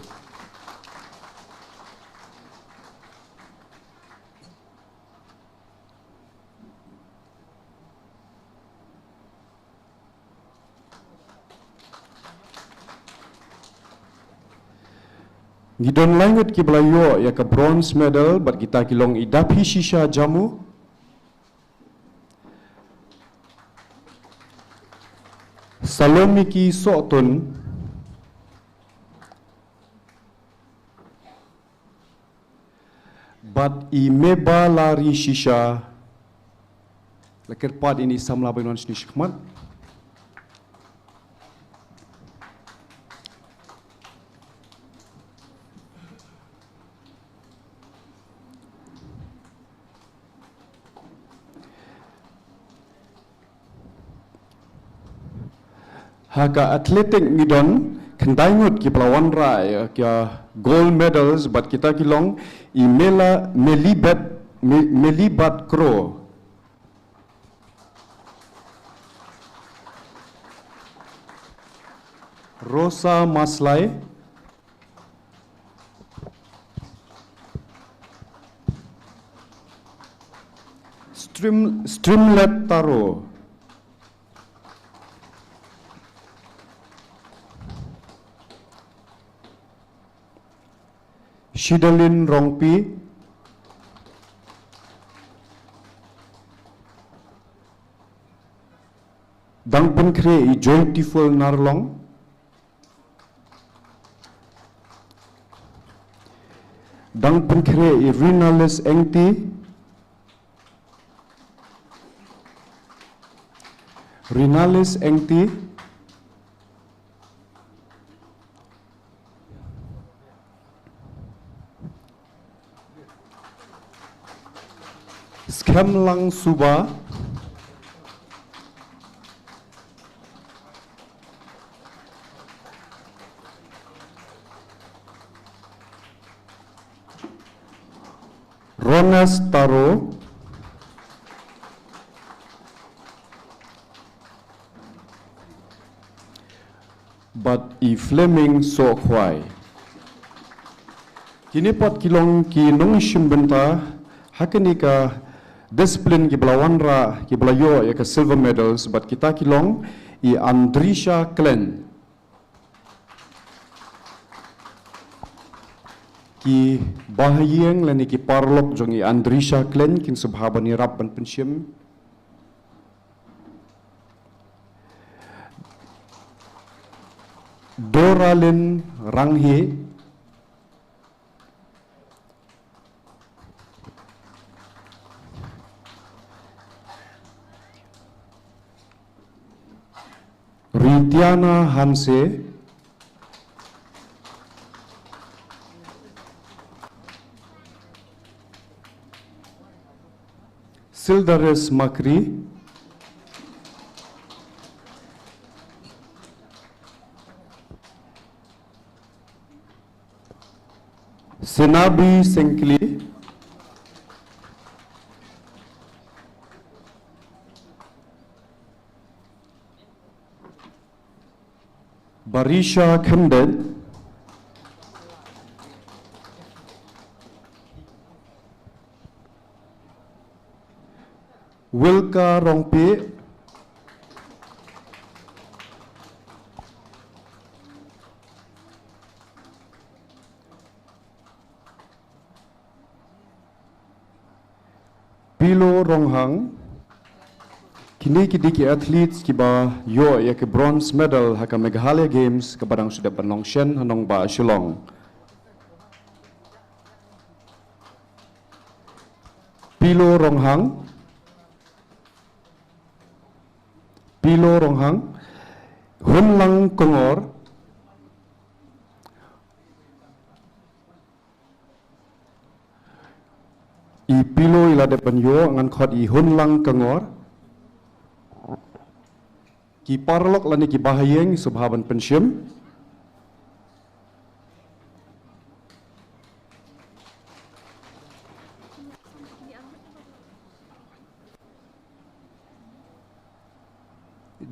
Ngi don lai ngut kiba la ïoh ïa ka bronze medal, bad kita ki long i Daphishisha Jammu, Salomiki Sohtun, bad i Mebalari Shisha. La kyrpad ïa i samla ba in wan shane shakhmat. Ha ka athletic ngi don khyndai ngut kiba la wanrah ïa ki gold medals bad kita ki long i Mela, Melibet, Me-, Melibat Kro, Rosa Maslai, Stream-, Streamlet Taro, Shidalin Rongpi, dang pynkhreh i Joytiful Narlong, dang pynkhreh i Rinalis Engti, Rinalis Engti, Skhem Lang Suba, Ronas Taro, bad i Fleming Sohkhwai. Kine pat ki long ki nongshim bynta ha kane ka discipline kiba la wanrah, kiba la ïoh ïa ka silver medals, bad kita ki long i Andrisha Klen. Ki bahaïing lane ki paralok jong i Andrisha Klen kin sa bha ban ïarap ban pynshim. Doralyn Ranghe, Ritiana Hanse, Sildaris Makri, Senabi Sengkli, Barisha Khymden, Wilka Rongpieh, Pilo Ronghang. Kine ki dei ki athletes kiba ïoh ïa ki bronze medal ha ka Meghalaya Games kaba dang shu dep ban long shen ha nongbah Shillong. Pilo Ronghang. Pilo Ronghang. Hunlang Kongor. I Pilo i la dep ban ïoh, ngan khot i Hunlang Kongor. Ki paralok lane ki bahaïing sa bha ban pynshim.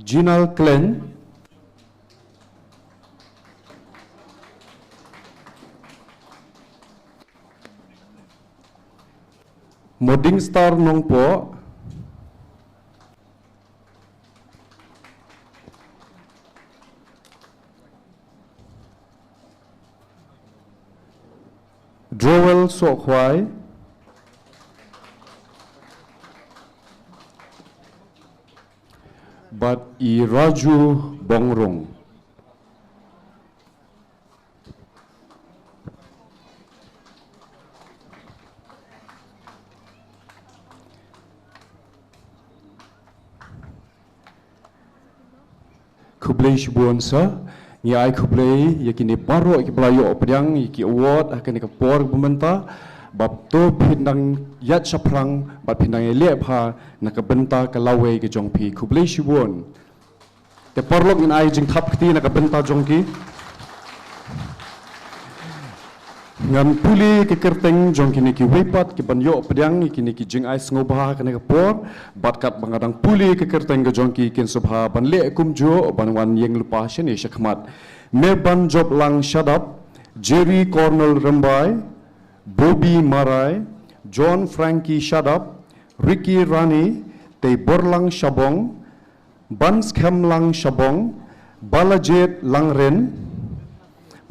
Jinal Klen. Modingstar Nongpoh. Joel Sohkhwai. Bad i Raju Bongrung. Khublei shibun sa, ngi ai khublei ïa kine baroh kiba la ïoh pdiang ïa ki award ha kane ka por ba mynta, bad to phin dang ïaid shaphrang, bad phin dang ïaleh bha na ka bynta ka lawei ka jong phi. Khublei shibun. Te paralok ngin ai jingthap kti na ka bynta jong ki. Ngan pule ka kyrteng jong kine kiwei pat ki ban ïoh pdiang ïa kine ki jingai sngewbha ha kane ka por, bad katba nga dang pule ka kyrteng ka jong ki, kin sngewbha ban leh kumjuh ban wan ïeng lypa shane shakhmat. Mebanjoplang Shadap, Jerry Cornell Rymbai, Bobby Marai, John Frankie Shadap, Ricky Rani, Teiborlang Shabong, Banskemlang Shabong, Balajied Langrin,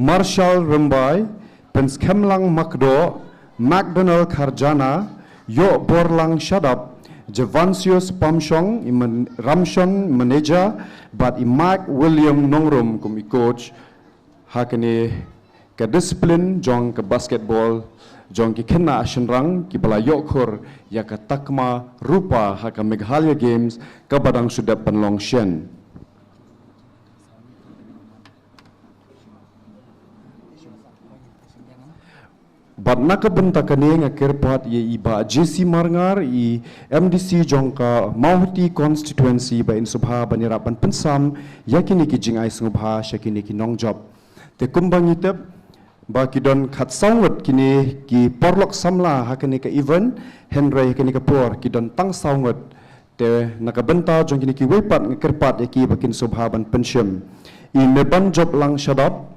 Marshal Rymbai, Pynskemlang Makdoh, McDonald Kharjana, Ïohborlang Shadap, Javansius Pamshong, i man-, Ramshon Manager, bad i Mike William Nongrum kum i coach ha kane ka discipline jong ka basketball jong ki khynnah shynrang kiba la ïoh khur ïa ka takma rupa ha ka Meghalaya Games kaba dang shu dep ban long shen. Bad na ka bynta kane nga kyrpad ïa i Bah J C Marngar, i M D C jong ka Mawhati Constituency, ba in sngewbha ban ïarap ban pynsam ïa kine ki jingai sngewbha sha kine ki nongjop. Te kumba ngi tip ba ki don khatsaw ngut kine ki paralok samla ha kane ka event, hynrei ha kane ka por ki don tang saw ngut. Te na ka bynta jong kine kiwei pat nga kyrpad ïa ki ba kin sngewbha ban pynshim. I Mebanjoplang Shadap,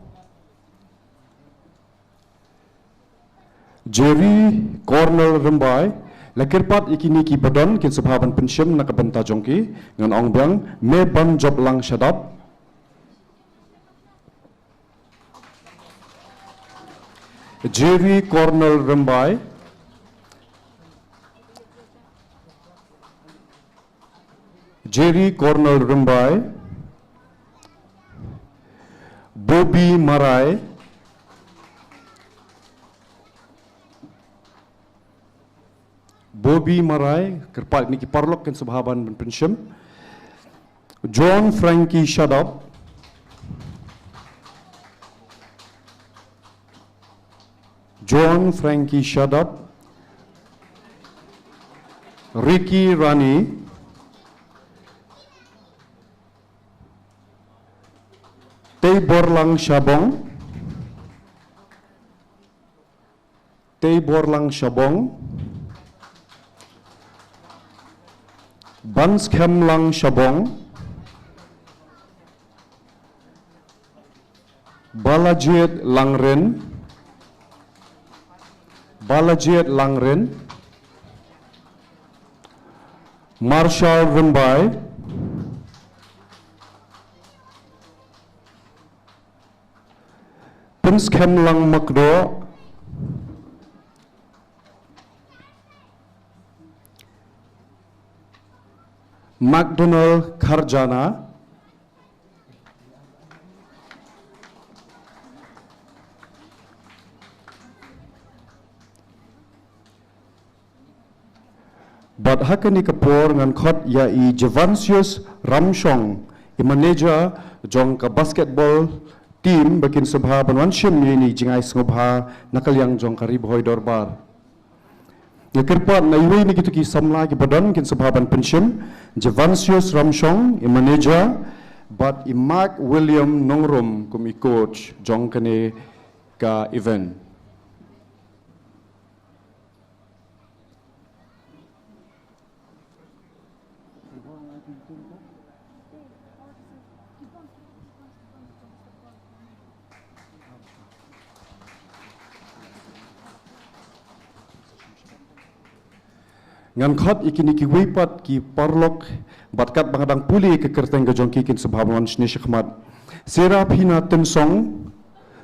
Jerry Cornell Rymbai, la kyrpad ïa kine kiba don kin sngewbha ban pynshim na ka bynta jong ki, ngan ong biang, Mebanjoplang Shadap, Jerry Cornell Rymbai, Jerry Cornell Rymbai, Bobby Marai, Bobby Marai, kyrpad ïa kine ki paralok kin sngewbha ban pynshim. John Frankie Shadap. John Frankie Shadap. Ricky Rani. Teiborlang Shabong. Teiborlang Shabong. Banskemlang Shabong. Balajied Langrin. Balajied Langrin. Marshal Rymbai. Pynskemlang Makdoh. McDonald Kharjana. Bad ha kane ka por ngan khot ïa i Javansius Ramshong, i manager jong ka basketball team, ba kin sngewbha ban wan shim ïa ine i jingai sngewbha na ka liang jong ka Ri Bhoi Dorbar. Nga kyrpad na iwei na kito ki samla kiba don kin sngewbha ban pynshim, Javansius Ramshong, i manager, bad i Mark William Nongrum kum i coach jong kane ka event. Ngan khot ïa kine kiwei pat ki paralok, bad katba nga dang pule ïa ka kyrteng ka jong ki, kin sngewbha ban wan shane shakhmat. Serafina Tynsong,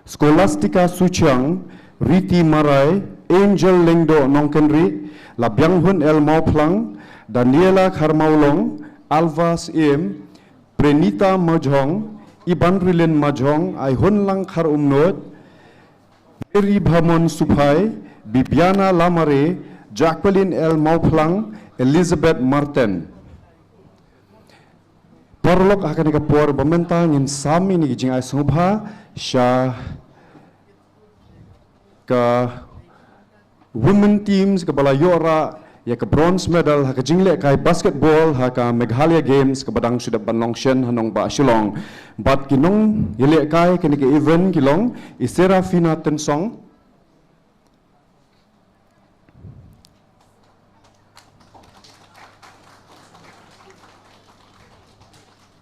Scholastica Suchiang, Riti Marai, Angel Lyngdoh Nongkynrih, Labianghun L Mawphlang, Daniela Kharmawlong, Alva Syiem, Prenita Majhong, Ibanrilin Majhong, Aihunlang Kharumnuid, Mary Bhamon Suphai, Bibiana Lamare, Jacqueline L Mawphlang, Elizabeth Martin. Paralok, ha kane ka por ba mynta ngin sam ïa kine ki jingai sngewbha sha ka women teams kaba la ïoh rah ïa ka bronze medal ha ka jinglehkai basketball ha ka Meghalaya Games kaba dang shu dep ban long shen ha nongbah Shillong. Bad ki nongïalehkai kane ka event ki long i Serafina Tynsong,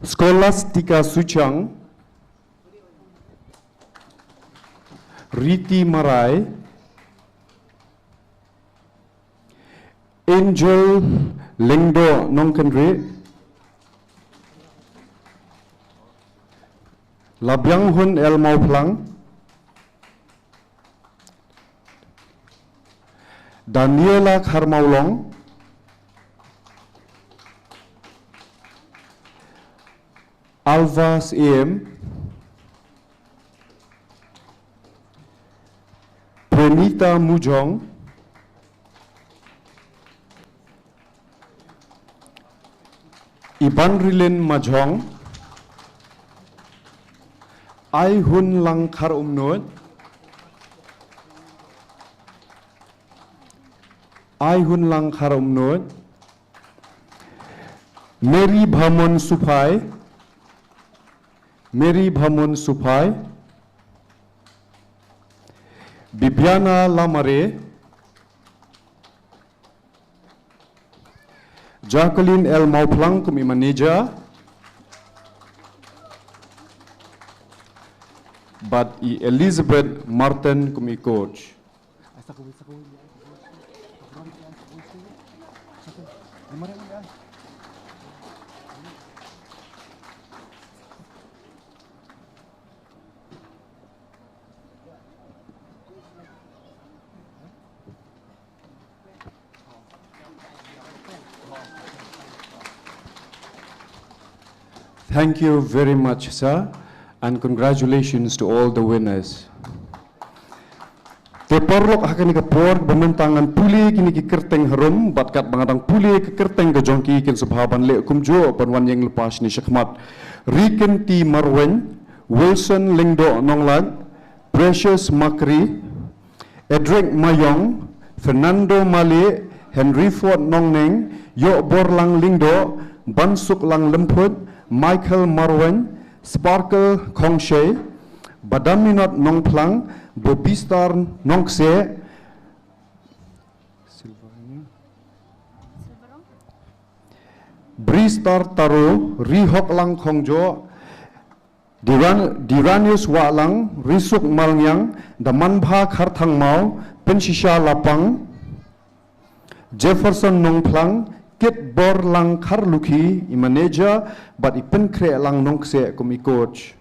Scholastica Suchang, Riti Marai, Angel Lengdo Nongkenri, Labiang Hun El Mauplang, Daniela Kharmaulong, Alvas A M, Prenita Mujong, Iban Rilin Majong, Ai Hun Lang Khar Umnut, Ai Hun Lang Khar Umnut, Mary Bhamon Suphai, Mary Bhamon Suphai, Bibiana Lamare, Jacqueline L Mauplang kum i manager, bad i Elizabeth Martin kum i coach. Thank you very much, sir, and congratulations to all the winners. Te paralok, ha kane ka por ba mynta ngan pule kine ki kyrteng harum, bad katba nga dang pule ka kyrteng ka jong ki, kin sa bha ban leh kumjuh ban wan ïeng lypa shane shakhmat. Rikynti Marwein, Wilson Lyngdoh Nonglait, Precious Makri, Edric Mayong, Fernando Malik, Henry Ford Nongneng, Ïohborlang Lyngdoh, Bansuklang Lymphuid, Michael Marwein, Sparkle Khongshei, Badaminot Nongphlang, Bobistar Nongkseh, Bristar Taro, Rihoklang Khongjoh, Diran-, Diranius Wahlang, Risuk Malngiang, Damanbha Kharthangmau, Pynshisha Lapang, Jefferson Nongphlang, Kitborlang Kharlukhi, i manager, bad i Pynkhrehlang Nongkseh kum i coach.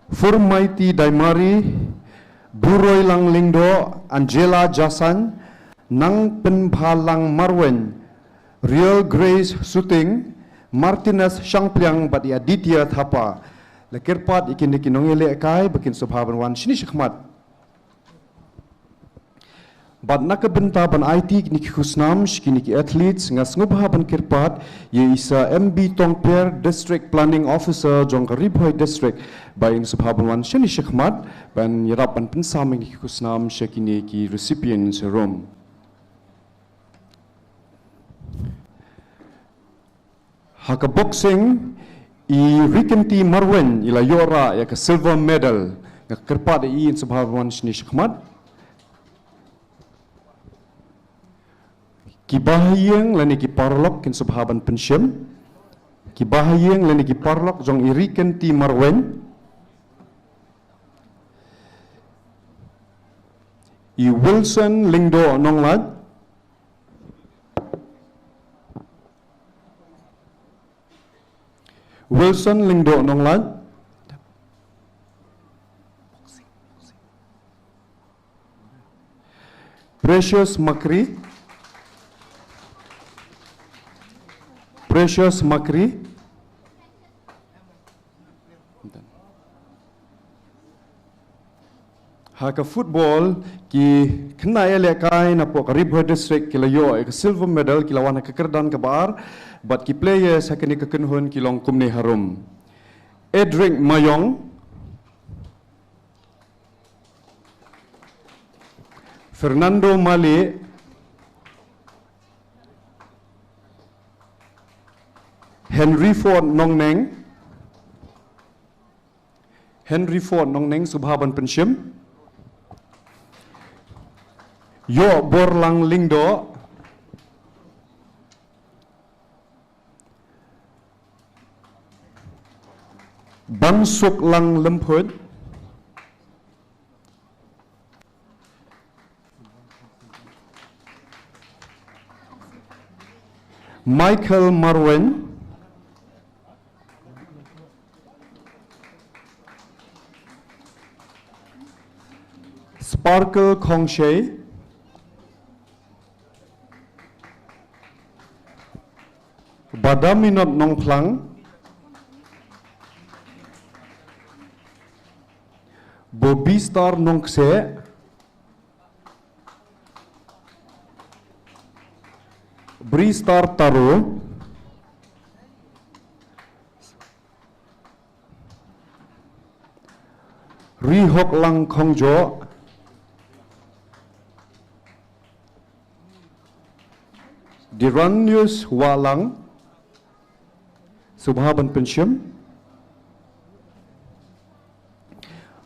Furmaiti Daimari, Buroilang Lyngdoh, Angela Jasan, Nangpynbhalang Marwein, Real Grace Suting, Martinez Shangpliang bad i Aditya Thapa. La kyrpad ïa kine ki nongïalehkai ba kin sa bha ban wan shane shakhmat. Bad na ka bynta ban aiti kine ki khusnam sha kine ki athletes, nga sngewbha ban kyrpad ïa i Sir M B Tongper, District Planning Officer jong ka Ri Bhoi District, ba in sa bha ban wan shane shakhmat ban ïarap ban pynsam ïa kine ki khusnam sha kine ki recipients harum. Ha ka boxing, i Rikynti Marwein i la ïoh rah ïa ka silver medal. Nga kyrpad ïa i in sa bha ban wan shane shakhmat. Ki bahaïing lane ki paralok kin sa bha ban pynshim. Ki bahaïing lane ki paralok jong i Rikynti Marwein. I Wilson Lyngdoh Nonglait. Wilson Lyngdoh Nonglait. Precious Makri. Precious Makri. Ha ka football, ki khynnah ïalehkai napoh ka Ri Bhoi District ki la ïoh ïa ka silver medal, ki la wan ha ka kyrdan kaba ar, bad ki players ha kane ka kynhun ki long kumne harum: Edric Mayong, Fernando Malik, Henry Ford Nongneng, Henry Ford Nongneng, sa bha ban pynshim. Ïohborlang Lyngdoh. Bansuklang Lymphuid. Michael Marwein. Sparkle Khongshei. Badaminot Nongphlang. Bobistar Nongkseh. Bristar Taro. Rihoklang Khongjoh. Diranius Wahlang. Sngewbha ban pynshim.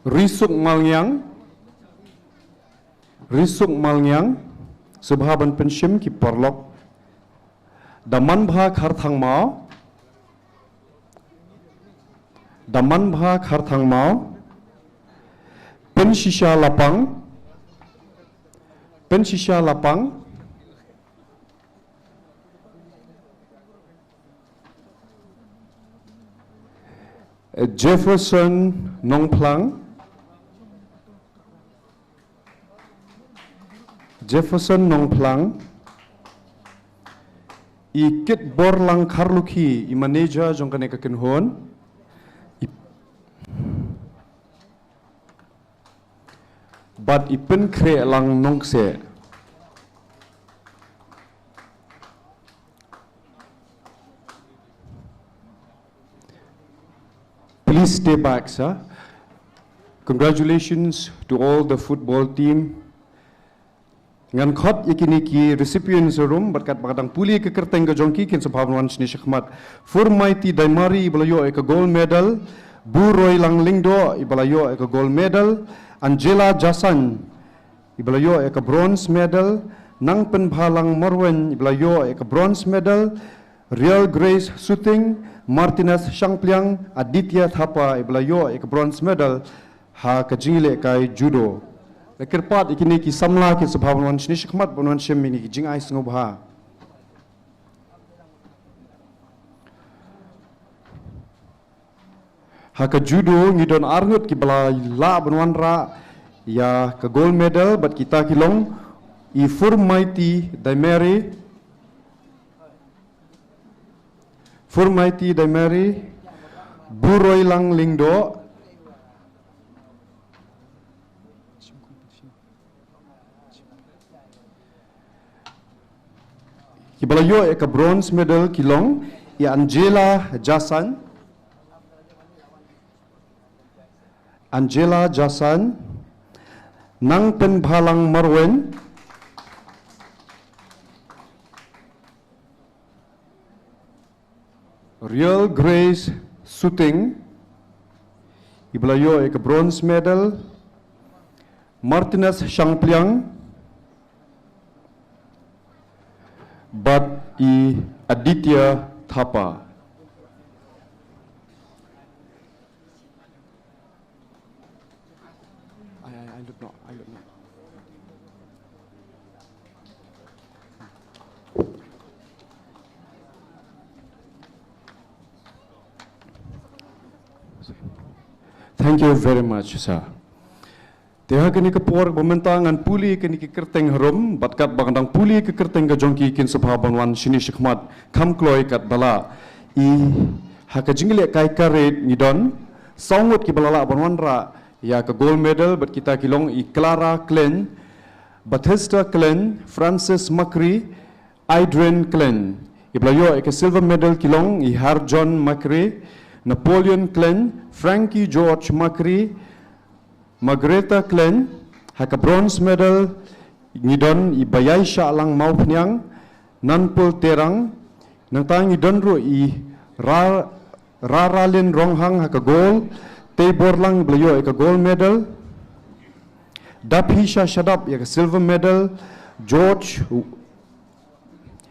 Risuk Malngiang. Risuk Malngiang. Sngewbha ban pynshim ki paralok. Damanbha Kharthangmaw. Damanbha Kharthangmaw. Pynshisha Lapang. Pynshisha Lapang. Jefferson Nongphlang. Jefferson Nongphlang. I Kitborlang Kharlukhi, i manager jong kane ka kynhun. I, bad i Pynkhrehlang Nongkseh. Please stay back, sir. Congratulations to all the football team. Ngan khot ïa kine ki recipients harum, bad katba ka dang pule ka kyrteng ka jong ki, kin sa bha ban wan shane shakhmat. Furmaiti Daimari, iba la ïoh ïa ka gold medal. Buroilang Lyngdoh, iba la ïoh ïa ka gold medal. Angela Jasan, iba la ïoh ïa ka bronze medal. Nangpynbhalang Marwein, iba la ïoh ïa ka bronze medal. Real Grace Suting, Martinez Shangpliang, Aditya Thapa, iba la ïoh ïa ka bronze medal ha ka jingïalehkai judo. La kyrpad ïa kine ki samla kin sa bha ban wan shane shakhmat ban wan shim ïa kine ki jingai sngewbha. Ha ka judo ngi don arngut kiba la lah ban wanrah ïa ka gold medal bad kita ki long i Furmaiti Daimari, Furmaiti Daimari, Buroilang Lyngdoh. Kiba la ïoh ïa ka bronze medal ki long i Angela Jasan. Angela Jasan, Nangpynbhalang Marwein, Real Grace Suting, iba la ïoh ïa ka bronze medal, Martinez Shangpliang, bad i Aditya Thapa. I, I, I look not, I look not. Thank you very much, sir. Te ha kane ka por ba mynta ngan pule kane ka kyrteng harum, bad katba ngan dang pule ka kyrteng ka jong ki kin sa bha ban wan shane shakhmat kham kloi katba lah. I ha ka jingïalehkai karet ngi don saw ngut kiba la lah ban wanrah ïa ka gold medal bad kita ki long i Clara Klein, Bethesda Klein, Francis Makri, Adrian Klein. Iba la ïoh ïa ka silver medal ki long i Harjon Makri, Napoleon Klein, Frankie George Makri, Margareta Klein. Ha ka bronze medal ngi don i Baïaishahlang Mawphniang, Nanpul Terang. Nangta ngi don ruh i Ra-, Raralin Ronghang ha ka gold. Teiborlang iba la ïoh ïa ka gold medal. Daphisha Shadap ïa ka silver medal. George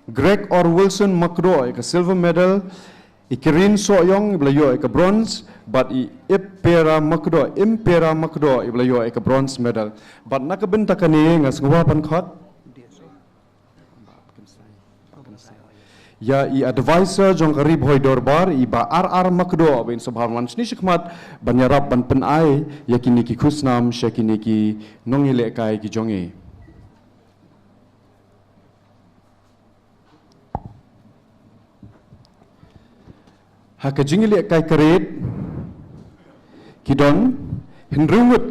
Greg or Wilson Makdoh ïa ka silver medal. I Kirin Sohiong iba la ïoh ïa ka bronze, bad i Impera Makdoh, Impera Makdoh iba la ïoh ïa ka bronze medal. Bad na ka bynta kane nga sngewbha ban khot ïa i advisor jong ka Ri Bhoi Dorbar, i Bah R R Makdoh, ba in sa bha ban wan shane shakhmat ban ïarap ban pynai ïa kine ki khusnam sha kine ki nongïalehkai ki jong ngi. Ha ka jingïalehkai ka rit, ki don hynriew ngut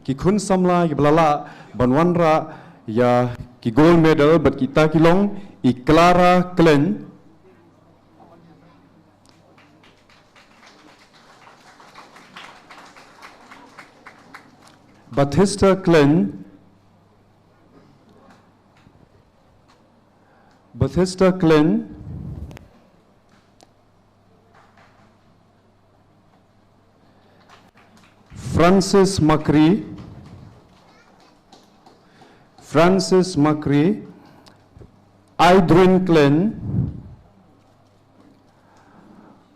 ki khun samla kiba la lah ban wanrah ïa ki gold medal bad kita ki long i Clara Klein, Baptista Klein, Baptista Klein, Francis Makri, Francis Makri, Idrin Klein,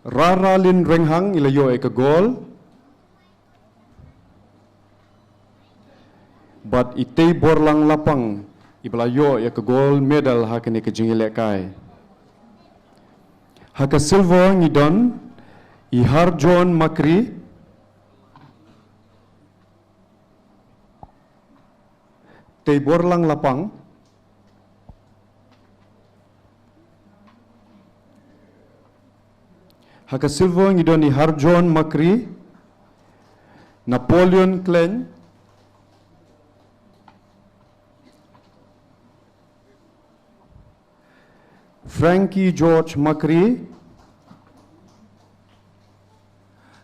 Rara Lin Renghang i la ïoh ïa ka gold, bad i Teiborlang Lapang iba la ïoh ïa ka gold medal ha kane ka jingïalehkai. Ha ka silver ngi don i Harjon Makri, Teiborlang Lapang. Ha ka silver ngi don i Harjon Makri, Napoleon Klein, Frankie George Makri,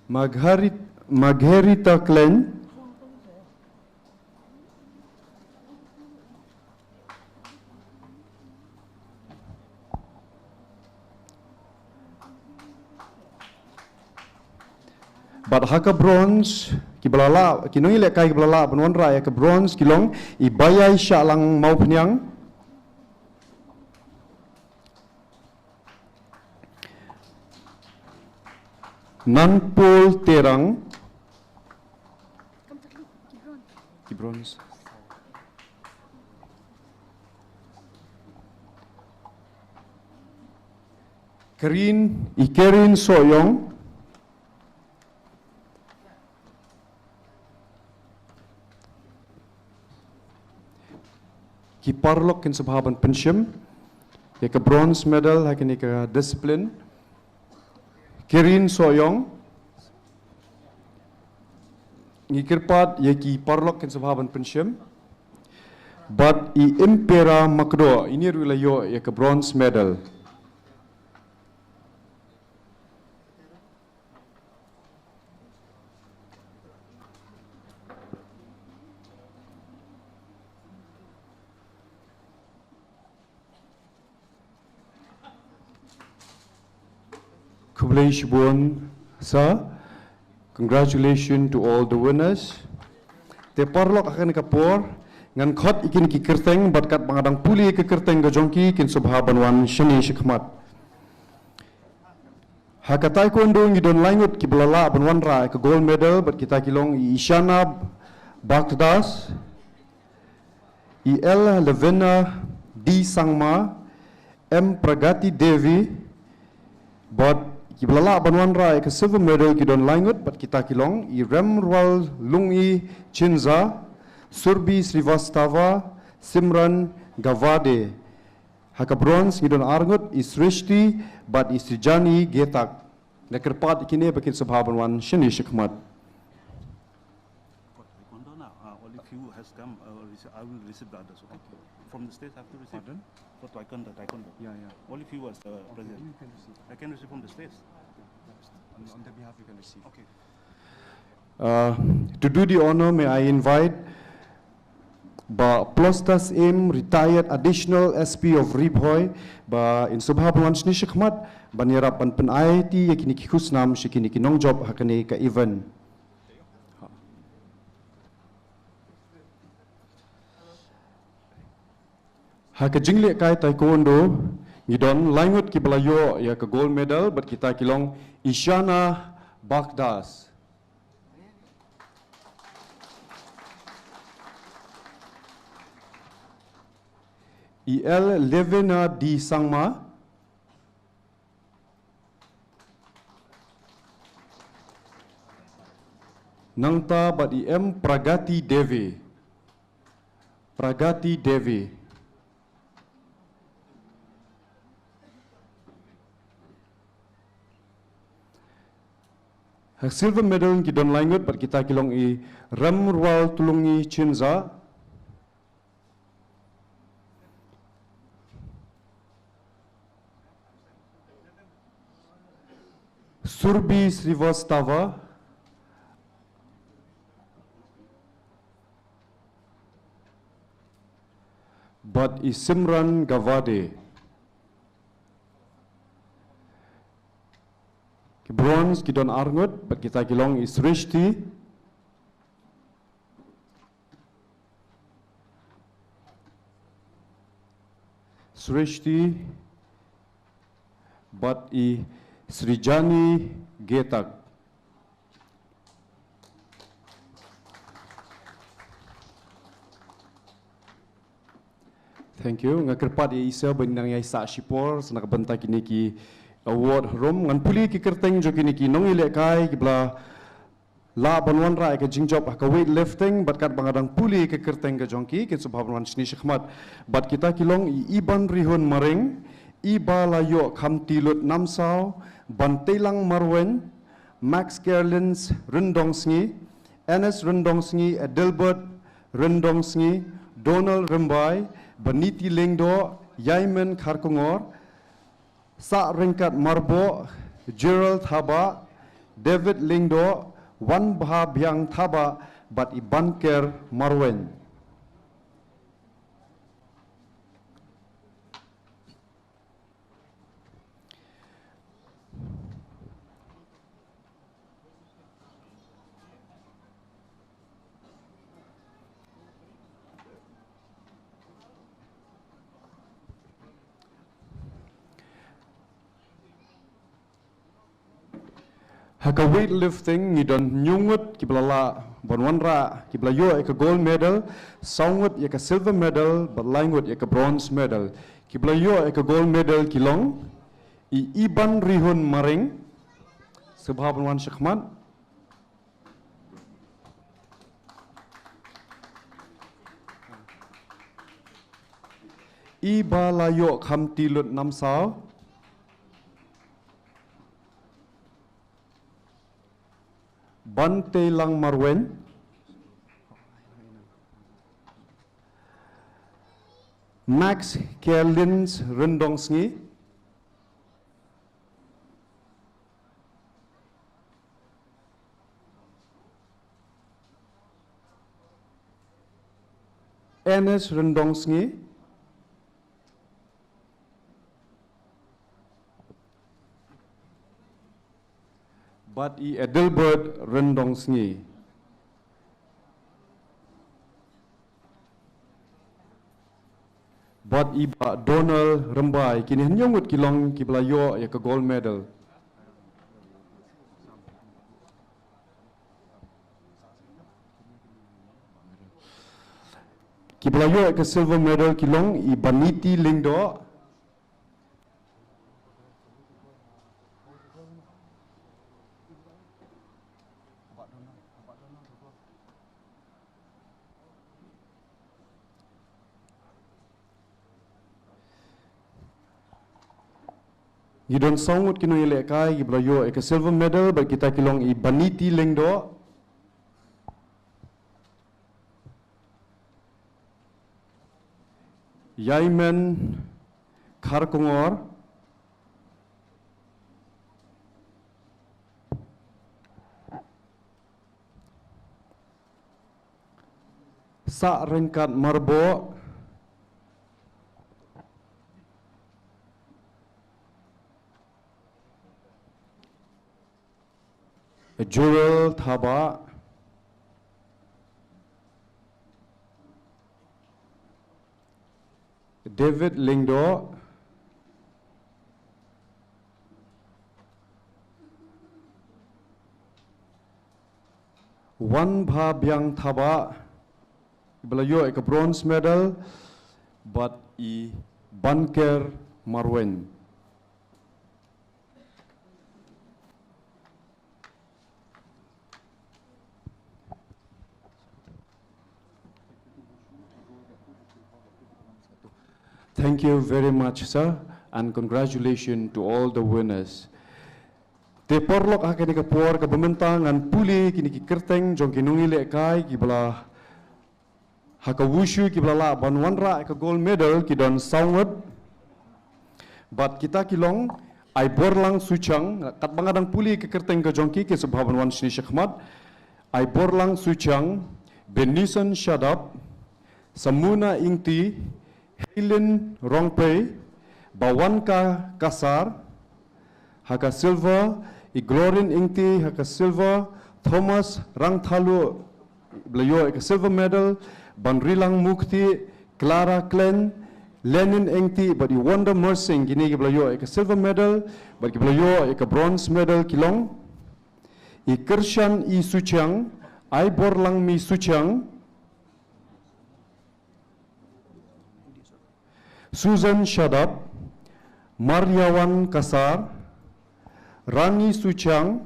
Margarit-, Margarita Klein, bad ha ka bronze, kiba la lah, ki nongïalehkai kiba la lah ban wanrah ïa ka bronze ki long i Baiai Shahlang Mawphniang, Nanpol Terang, ki bronze, Kerin, i Kerin Sohiong. Ki paralok kin sa bha ban pynshim ïa ka bronze medal ha kane ka discipline. Kerin Sohiong. Ngi kyrpad ïa ki paralok kin sa bha ban pynshim. Bad i Impera Makdoh, ine ruh i la ïoh ïa ka bronze medal. Khublei shibun, sir. Congratulations to all the winners. Te paralok, ha kane ka por ngan khot ïa kine ki kyrteng, bad katba nga dang pule ïa ka kyrteng ka jong ki, kin sa bha ban wan shane shakhmat. Ha ka taekwondo ngi don lai ngut kiba la lah ban wanrah ïa ka gold medal, bad kita ki long i Ishana Bagdas, i L Levena D Sangma, M Pragati Devi, bad kiba la lah ban wanrah ïa ka silver medal ki don lai ngut, bad kita ki long i Remrual Lungi Chinza, Surbi Srivastava, Simran Gavade. Ha ka bronze ngi don ar ngut, i Srishti bad i Srijani Getak. Nga kyrpad ïa kine ba kin sa bha ban wan shane shakhmat. For taekwondo now, uh, only few has come, uh, rece-, I will receive the others, okay? Okay. From the stage I have to receive. Pardon? For taekwondo, taekwondo. Yeah, yeah. Only few has, uh, okay, present. You can receive. I can receive from the stage. Yeah, that's, on, on their behalf you can receive. Okay. Uh, to do the honor, may I invite Bah Plostas Im, retired additional S P of Ri Bhoi, ba in sa bha ban wan shane shakhmat ban ïarap ban pyn-aiti ïa kine ki khusnam sha kine ki nongjop ha kane ka event. Ha ka jinglehkai taekwondo Ngi don lai ngut kiba la ïoh ïa ka gold medal bad kita ki long i Shana Bakdas, i L Levena D Sangma, nangta bad i M Pragati Devi. Pragati Devi. Ha silver medal ngi don lai ngut bad kita ki long i Remrual Tulungi Chinza, Surbi Srivastava bad i Simran Gavade. Ki bronze ki don ar ngut bad kita ki long i Srishti, Srishti bad i Srijani Getak. Thank you. Nga kyrpad ïa i Isa ban nang ïai sah shipor sa na ka bynta kine ki award harum. Ngan pule ki kyrteng jong kine ki nongïalehkai kiba la lah ban wanrah ïa ka jingjop ha ka weightlifting, bad katba nga dang pule ïa ka kyrteng ka jong ki, kin sa bha ban wan shane shakhmat. Bad kita ki long i Iban Rihun Maring, Iba Layoh Khamtilut Namsaw, Banteilang Marwein, Max Kerlins Ryndongsngi, Ernest Ryndongsngi, Adelbert Ryndongsngi, Donald Rymbai, Baniti Lyngdoh, Yaimen Kharkongor, Sah Ryngkat Marboh, Gerald Thabah, David Lyngdoh, Wanbhabiang Thabah, bad i Banker Marwein. Ha ka weightlifting ngi don hynñiew ngut kiba la lah ban wanrah, kiba la ïoh ïa ka gold medal, saw ngut ïa ka silver medal, bad lai ngut ïa ka bronze medal. Kiba la ïoh ïa ka gold medal ki long i Iban Rihun Maring, sngewbha ban wan shakhmat. Iba Layoh Khamtilut Namsaw, Banteilang Marwein, Max Kerlins Ryndongsngi, Ernest Ryndongsngi, bad i Adelbert Ryndongsngi, bad i Bah Donald Rymbai. Kine hynñiew ngut ki long kiba la ïoh ïa ka gold medal. Kiba la ïoh ïa ka silver medal ki long i Baniti Lyngdoh, ngi don saw ngut ki nongïalehkai kiba la ïoh ïa ka silver medal, bad kita ki long i Baniti Lyngdoh, Yaimen Kharkongor, Sah Ryngkat Marboh, Jurel Thabah, David Lyngdoh, Wanbhabiang Thabah, iba la ïoh ïa ka bronze medal, bad i Banker Marwein. Thank you very much, sir, and congratulations to all the winners. Te paralok, ha kane ka por kaba mynta ngan pule kine ki kyrteng jong ki nongïalehkai kiba la ha ka wushu kiba la lah ban wanrah ïa ka gold medal, ki don saw ngut. Bad kita ki long: Aiborlang Suchiang, katba nga dang pule ka kyrteng ka jong ki, ki sngewbha ban wan shane shakhmat. Aiborlang Suchiang, Benison Shadap, Samuna Ingti, Helen Rongpei, Bawanka Kasar ha ka silver, i Glorin Ingti ha ka silver, Thomas Rangthalu, ba la ïoh ïa ka silver medal, Banrilang Mukti, Clara Klen, Lenin Ingti bad i Wonder Mersing, kine kiba la ïoh ïa ka silver medal. Bad kiba la ïoh ïa ka bronze medal ki long: i Kyrshan I Suchiang, Aiborlangmi Suchiang, Susan Shadap, Mariawan Kasar, Rani Suchiang,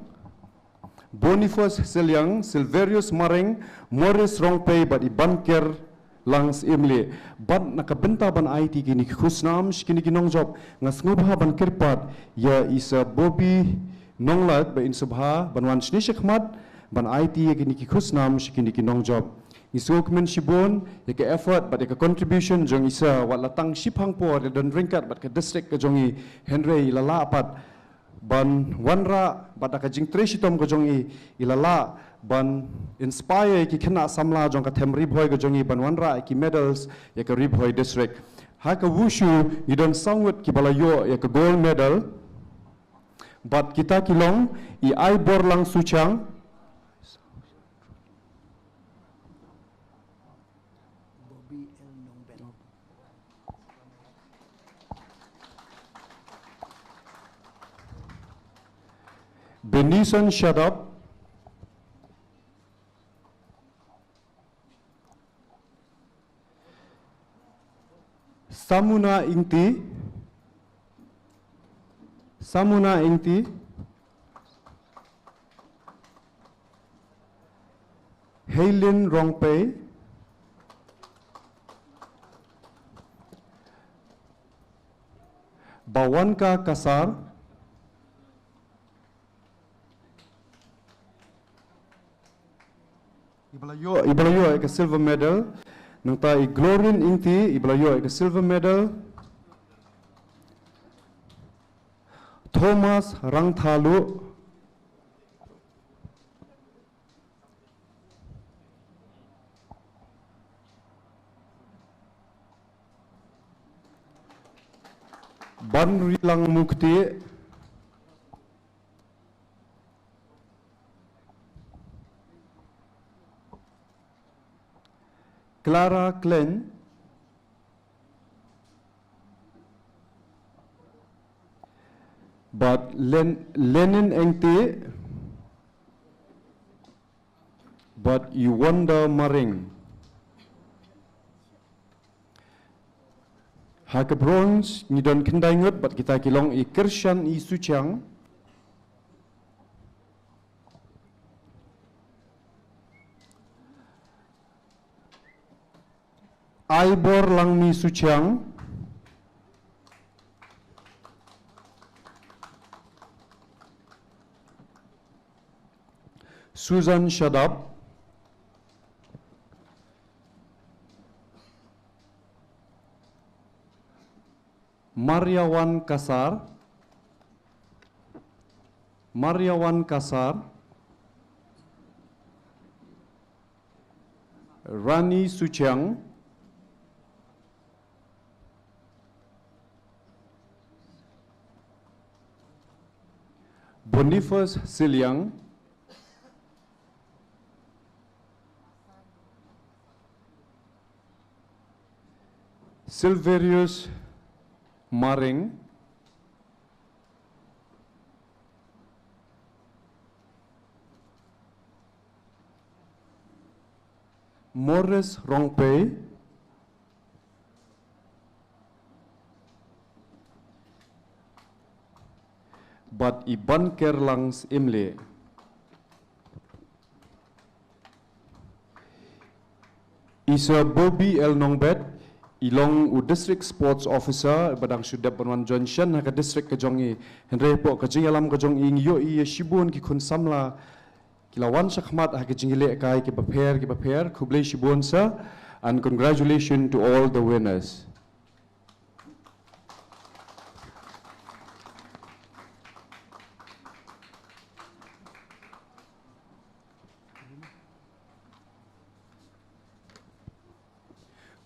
Boniface Seliang, Silverius Mareng, Morris Rongpei bad i Banker Lang Syiemlieh. Bad na ka bynta ban aiti ïa kine ki khusnam sha kine ki nongjop, nga sngewbha ban kyrpad ïa i Sir Bobby Nonglait ba in sngewbha ban wan shane shakhmat ban aiti ïa kine ki khusnam sha kine ki nongjop. Ngi sngewkmen shibun ïa ka effort bad ïa ka contribution jong i Sir, wat la tang shiphang por ïa don ryngkat bad ka district ka jong i, hynrei i la lah pat ban wanrah bad da ka jingtrei shitom ka jong i, i la lah ban inspire ïa ki khynnah samla jong ka them Ri Bhoi ka jong i ban wanrah ïa ki medals ïa ka Ri Bhoi district. Ha ka wushu ngi don saw ngut kiba la ïoh ïa ka gold medal. Bad kita ki long i Aiborlang Suchiang, Benison Shadap, Samuna Ingti, Samuna Ingti, Heilin Rongpei, Bawanka Kasar, iba la ïoh, iba la ïoh ïa ka silver medal. Nangta i Glorin Ingti, iba la ïoh ïa ka silver medal. Thomas Rangthalu, Banrilang Mukti, Clara Klein, bad Len-, Lenin Engti, bad i Wonder Maring. Ha ka bronze ngi don khyndai ngut bad kita ki long i Kyrshan i Suchiang, Aibor Langmi Suchiang, Susan Shadap, Mariawan Kasar, Mariawan Kasar, Rani Suchiang, Boniface Siliang, Silverius Maring, Morris Rongpei bad i Bankerlang Syiemlieh. I Sir Bobby L Nongbet, i long u District Sports Officer, ba dang shu dep ban wan join shen ha ka district ka jong i. Hynrei hapoh ka jingïalam ka jong i ngi ïohi ïa shibun ki khun samla ki la wan shakhmat ha ki jingïalehkai kiba pher kiba pher. Khublei shibun sir, and congratulations to all the winners.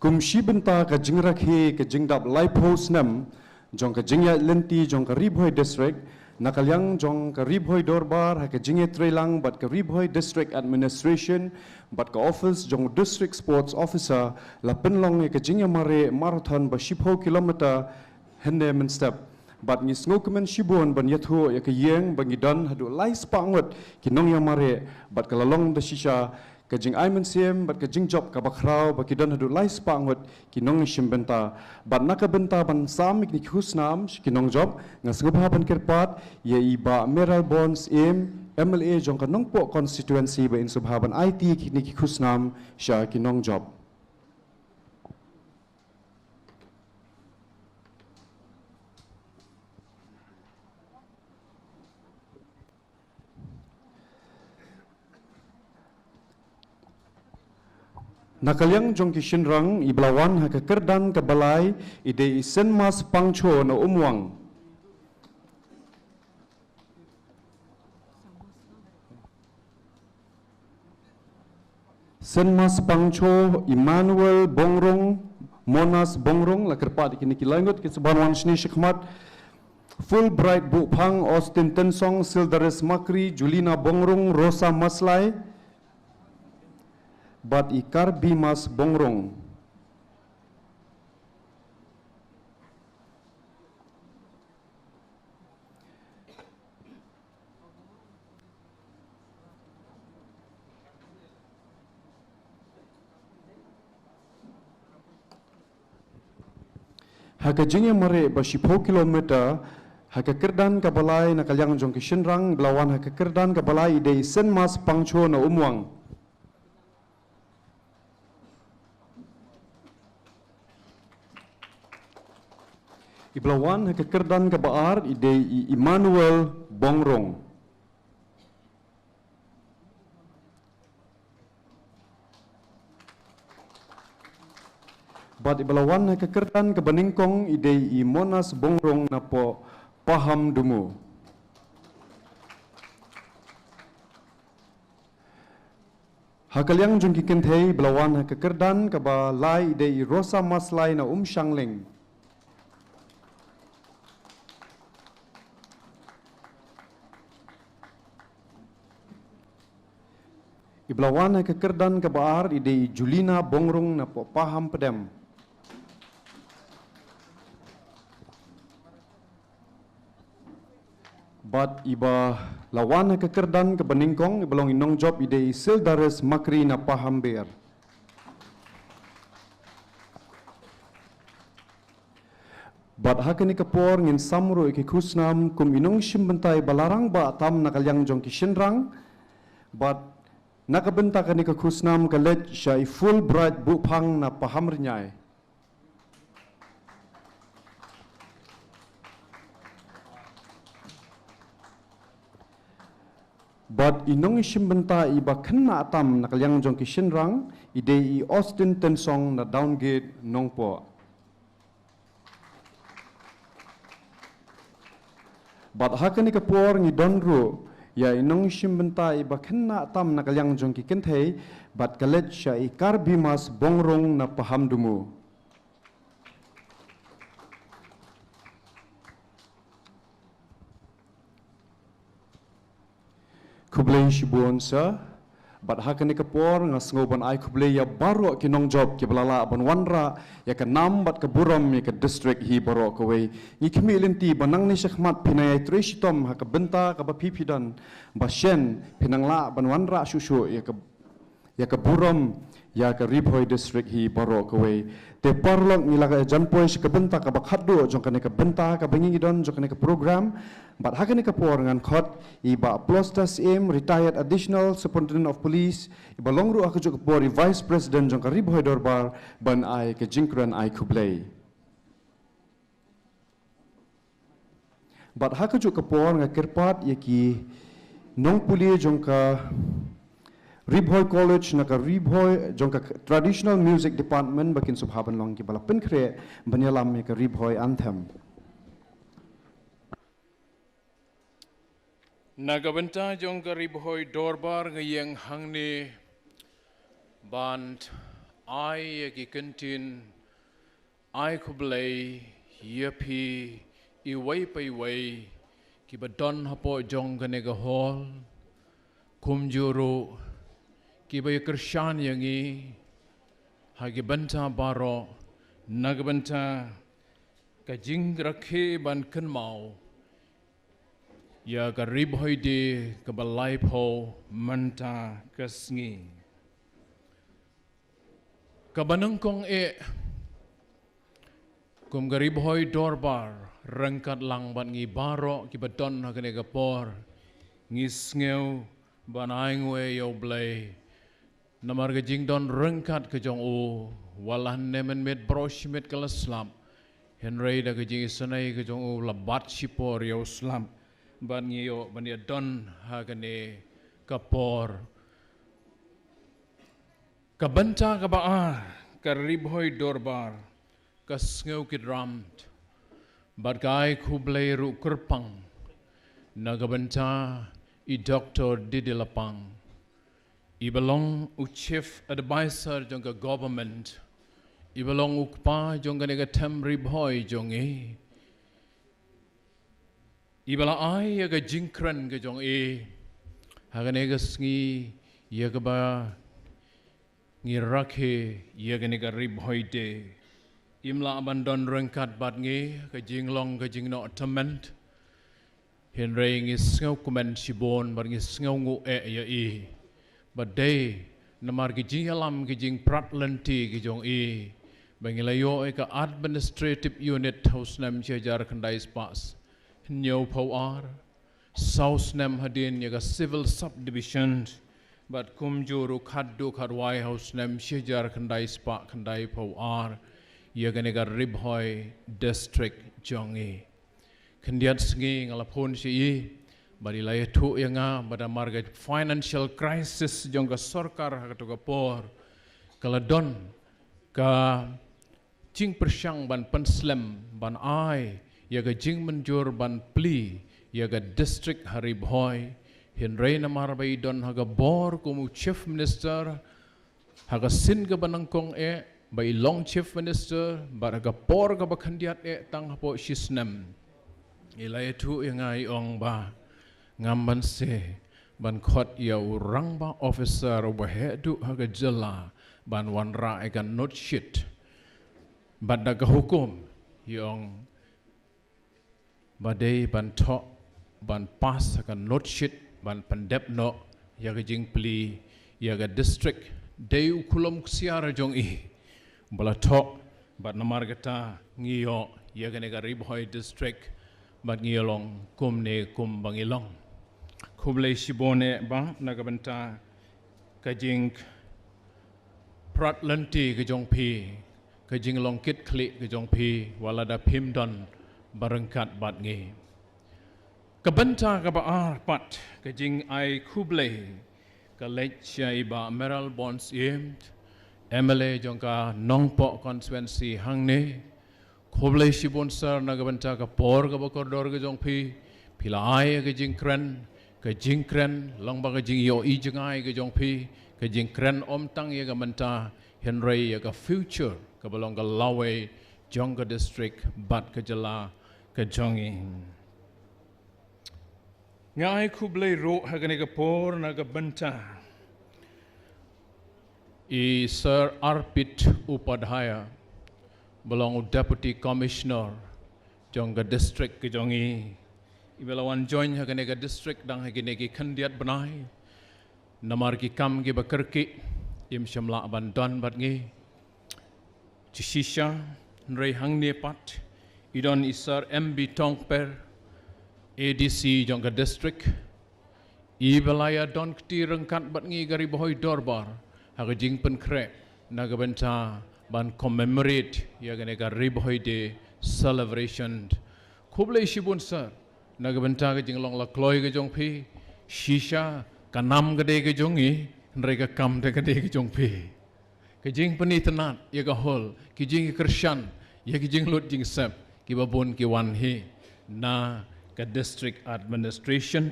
Kum shi bynta ka jingrakhe ka jingdap laiphew snem jong ka jingïaid lynti jong ka Ri Bhoi District, na ka liang jong ka Ri Bhoi Dorbar ha ka jingïatreilang bad ka Ri Bhoi District Administration bad ka office jong District Sports Officer, la pynlong ïa ka jingïamareh marathon ba shiphew kilometer hynne mynstep. Bad ngi sngewkmen shibun ban ïathuh ïa ka ïing ba ngi don haduh lai spah ngut ki nongïamareh, bad ka la long da shisha ka jingai mynsiem bad ka jingjop kaba khraw ba ki don haduh lai spah ngut ki nongïashim bynta. Bad na ka bynta ban sam ïa kine ki khusnam sha ki nongjop, nga sngewbha ban kyrpad ïa i Bah Mayralborn Syiem, M L A jong ka Nongpoh constituency, ba in sngewbha ban aiti ïa kine ki khusnam sha ki nongjop. Na ka liang jong ki shynrang, iba la wan ha ka kyrdan kaba lai i dei i Senmas Pangcho na Umwang. Senmas Pangcho, Emmanuel Bongrung, Monas Bongrung, la kyrpad ïa kine ki lai ngut ki sngewbha wan shane shakhmat. Fulbright Buhphang, Austin Tynsong, Sildaris Makri, Julina Bongrung, Rosa Maslai bad i Karbimas Bongrung. Ha ka jingïamareh ba shiphew kilometer ha ka kyrdan kaba lai na ka liang jong ki shynrang, ba la wan ha ka kyrdan kaba lai i dei i Senmas Pangcho na Umwang. Iba la wan ha ka kyrdan kaba ar i dei i Emmanuel Bongrung. Bad iba la wan ha ka kyrdan kaba nyngkong i dei i Monas Bongrung na poh Pahamdumu. Ha ka liang jong ki kynthei, ba la wan ha ka kyrdan kaba lai i dei i Rosa Maslai na Umshangling. Iba la wan ha ka kyrdan kaba ar i dei i Julina Bongrung na poh Pahampdem. Bad iba la wan ha ka kyrdan kaba nyngkong, iba long i nongjop i dei i Sildaris Makri na Pahamber. Bad ha kane ka por ngin sam ruh ïa ki khusnam kum i nongshim bynta iba la rangbah tam na ka liang jong ki shynrang. Bad na ka bynta kane ka khusnam ka leit sha i Fulbright Buhphang na Pahamrynjai. Bad i nongshim bynta iba khynnah tam na ka liang jong ki shynrang i dei i Austin Tynsong na Downgate Nongpoh. Bad ha kane ka por ngi don ruh ïa i nongshim bynta iba khynnah tam na ka liang jong ki kynthei, bad ka leit sha i Karbimas Bongrung na Pahamdumu. Khublei shibun sir. Bad ha kane ka por nga sngew ban ai khublei ïa baroh ki nongjop kiba la lah ban wanrah ïa ka nam bad ka burom ïa ka district hi baroh kawei. Ngi khmih lynti ba nangne shakhmat phin nang ïai trei shitom ha ka bynta kaba phi phi don, ba shen phin nang lah ban wanrah shuh shuh ïa ka ïa ka burom ïa ka Ri Bhoi District hi baroh kawei. Te paralok, ngi la ka jan poi sha ka bynta kaba khatduh jong kane ka bynta kaba ngi don jong kane ka program. Bad ha kane ka por ngan khot i Bah Plosta Syiem, Retired Additional Superintendent of Police, iba long ruh ha kajuh ka por i Vice President jong ka Ri Bhoi Dorbar, ban ai ka jingkren ai khublei. Bad ha kajuh ka por nga kyrpad ïa ki nongpule jong ka Ri Bhoi College, na ka Ri Bhoi, jong ka Traditional Music Department, ba kin sngewbha ban long kiba la pynkhreh ban ïalam ïa ka Ri Bhoi Anthem. Na ka bynta jong ka Ri Bhoi Dorbar nga ïeng hangne ban ai ïa ki kyntien ai khublei ïa phi iwei pa iwei kiba don hapoh jong kane ka hall, kumjuh ruh kiba ïa kyrshan ïa ngi ha ki bynta baroh, na ka bynta ka jingrakhe ban kynmaw ïa ka Ri Bhoi Day kaba laiphew mynta ka sngi. Kaba nyngkong eh, kum ka Ri Bhoi Dorbar, ryngkat lang bad ngi baroh kiba don ha kane ka por, ngi sngew ban ai nguh ïa U Blei namar ka jingdon ryngkat ka jong u. Wat la hynne mynmiet baroh shi miet ka la slap, hynrei da ka jingisynei ka jong u la bat shipor ïa u slap bad ngi ïoh ban ïa don ha kane ka por. Ka bynta kaba ar, ka Ri Bhoi Dorbar ka sngew kit ram bad ka ai khublei ruh kyrpang na ka bynta i Doktor D D Lapang, iba long u Chief Advisor jong ka Government, iba long u kpa jong kane ka them Ri Bhoi jong ngi, iba la ai ïa ka jingkren ka jong i ha kane ka sngi ïa kaba ngi rakhe ïa kane ka Ri Bhoi Day. Im lah ban don ryngkat bad ngi ka jinglong ka jingnoh tymmen, hynrei ngi sngewkmen shibun bad ngi sngewnguh eh ïa i. Bad dei namar ki jingïalam ki jingprat lynti ki jong i ba ngi la ïoh ïa ka Administrative Unit ha u snem shi hajar khyndai spah hynñiewphew ar, saw snem hadien ïa ka Civil Subdivision, bad kumjuh ruh khatduh khatwai ha u snem shi hajar khyndai spah khyndaiphew ar ïa kane ka Ri Bhoi District jong i. Khyndiat sngi nga la phone sha i bad i la ïathuh ïa nga ba namar ka financial crisis jong ka sorkar ha kato ka por, ka la don ka jingpyrshang ban pynslem ban ai ïa ka jingmynjur ban plie ïa ka district ha Ri Bhoi, hynrei namar ba i don ha ka bor kum u Chief Minister, ha ka sien kaba nyngkong eh ba i long Chief Minister, bad ha ka por kaba khyndiat eh tang hapoh shi snem, i la ïathuh ïa nga, i ong ba ngam banse ban khot ïa u rangbah officer uba heh duh ha ka jylla ban wanrah ïa ka note sheet. Bad da ka hukum, i ong ba dei ban thoh, ban pass ha ka note sheet ban pyndep noh ïa ka jingplie ïa ka district. Dei u khulom ksiar jong i ba la thoh, bad namar kata ngi ïoh ïa kane ka Ri Bhoi District bad ngi ïa long kumne kumba ngi long. Khublei shibun eh bah na ka bynta ka jingprat lynti ka jong phi, ka jinglong kitkhlieh ka jong phi wat la da phim don ba ryngkat bad ngi. Ka bynta kaba ar pat, ka jingai khublei ka leit sha i Bah Mayralborn Syiem, M L A jong ka Nongpoh constituency hangne. Khublei shibun sir na ka bynta ka por kaba kordor ka jong phi. Phi la ai ka jingkren, ka jingkren long ba ka jingïohi jngai ka jong phi, ka jingkren ym tang ïa ka mynta, hynrei ïa ka future kaba long ka lawei jong ka district bad ka jylla ka jong i. Nga ai khublei ruh ha kane ka por na ka bynta i Sir Arpit Upadhyaya, ba long u Deputy Commissioner jong ka district ka jong i, iba la wan join ha kane ka district dang ha kine ki khyndiat bnai. Namar ki kam kiba kyrkieh, Im shym lah ban don bad ngi shisha, hynrei hangne pat i don i Sir M B Tongper, A D C jong ka district, i ba la ïa don kti ryngkat bad ngi ka Ri Bhoi Dorbar ha ka jingpynkhreh na ka bynta ban commemorate ïa kane ka Ri Bhoi Day celebration. Khublei shibun Sir na ka bynta ka jinglong la kloi ka jong phi. Shisha ka nam ka dei ka jong ngi, hynrei ka kam te ka dei ka jong phi. Ka jingpynitynnad ïa ka hall, ki jingkyrshan ïa ki jinglut jingsep kiba bun ki wan hi na ka district administration.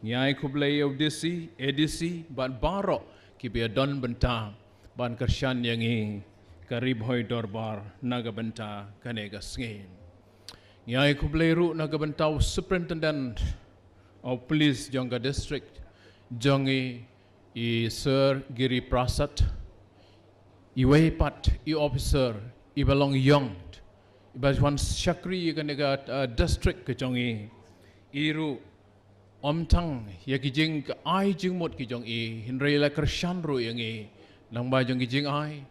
Ngi ai khublei ïa u D C, A D C bad baroh kiba ïa don bynta ban kyrshan ïa ngi ka Ri Bhoi Dorbar na ka bynta kane ka sngi. Ngi ai khublei ruh na ka bynta u Superintendent of Police jong ka district jong ngi, i Sir Giri Prasad, iwei pat i officer iba long ïong, iba wan shakri ïa kane ka, uh, district ka jong ngi. I ruh ym tang ïa ki jingai jingmut ki jong i, hynrei la kyrshan ruh ïa ngi lyngba jong ki jingai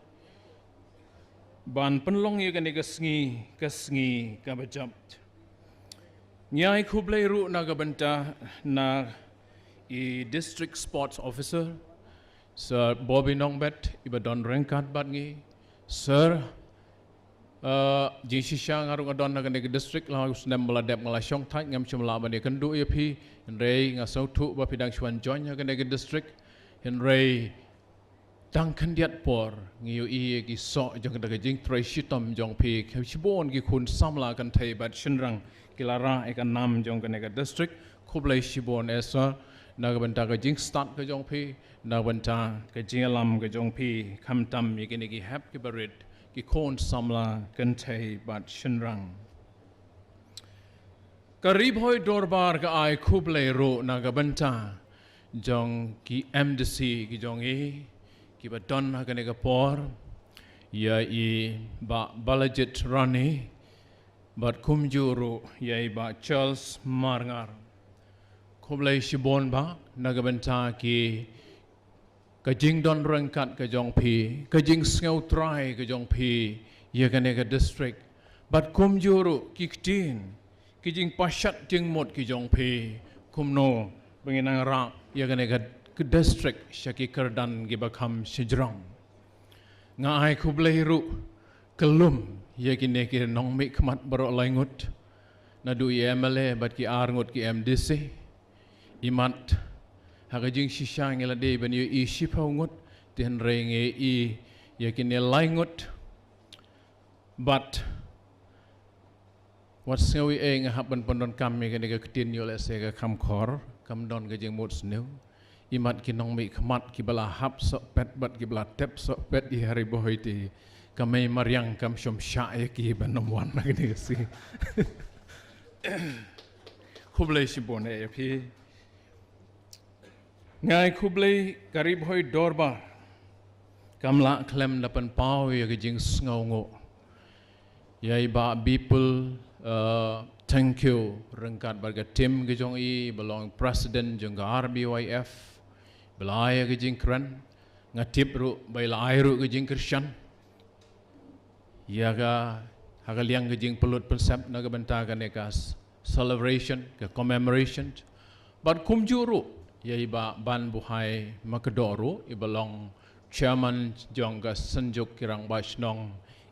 ban pynlong ïa kane ka sngi ka sngi kaba jop. Ngi ai khublei ruh na ka bynta na i District Sports Officer Sir Bobby Nongbet iba don ryngkat bad ngi. Sir, uh, jingshisha nga ruh nga don ha kane ka district, la u snem ba la dep nga la shong thait, ngam shym lah ban ïakynduh ïa phi, hynrei nga sngewthuh ba phi dang shu wan join ha kane ka district. Hynrei tang khyndiat por ngi ïohi ïa ki soh jong ka jingtrei shitom jong phi, shibun ki khun samla kynthei bad shynrang ki la rah ïa ka nam jong kane ka district. Khublei shibun eh Sir na ka bynta ka jingstad ka jong phi, na ka bynta ka jingïalam ka jong phi, khamtam ïa kine ki hep kiba rit, ki khun samla kynthei bad shynrang. Ka Ri Bhoi Dorbar ka ai khublei ruh na ka bynta jong ki M D C ki jong i kiba don ha kane ka por, ïa i Bah Balajied Rani bad kumjuh ruh ïa i Bah Charles Marngar. Khublei shibun Bah na ka bynta ki, ka jingdon ryngkat ka jong phi, ka jingsngew trai ka jong phi ïa kane ka district, bad kumjuh ruh ki ktien, ki jingpashat jingmut ki jong phi, kumno ba ngin nang rah ïa kane ka district sha ki kyrdan kiba kham shajrong. Nga ai khublei ruh kyllum ïa kine ki nongmihkhmat baroh lai ngut, naduh i M L A bad ki ar ngut ki M D C. Imat ha ka jingshisha ngi la dei ban ïohi shiphew ngut, te hynrei ngi ïohi ïa kine lai ngut. Bad wat sngew ei ei nga hap ban pyndonkam ïa kane ka ktien, ïoh lehse ka kham khor, kam don ka jingmut sniew. Imat ki nongmihkhmat kiba la hap sohpet bad kiba la tep sohpet ïa Ri Bhoi te, ka mei mariang kam shym shah ïa ki ban ym wan na kane ka sngi. Khublei shibun eh ïa phi. Nga ai khublei, ka Ri Bhoi Dorbar kam lah khlem da pynpaw ïa ka jingsngewnguh ïa i Bah Bipul, uh, Thangkhiew ryngkat bad ka team ka jong i, ba long president jong ka R B Y F, ba la ai ïa ka jingkren. Nga tip ruh ba i la ai ruh ka jingkyrshan ïa ka, ha ka liang ka jingpynlut pynsep na ka bynta kane ka s-, celebration, ka commemoration. Bad kumjuh ruh ïa i Bah Banbuhai Makdoh ruh, iba long chairman jong ka Synjuk ki Rangbah Shnong,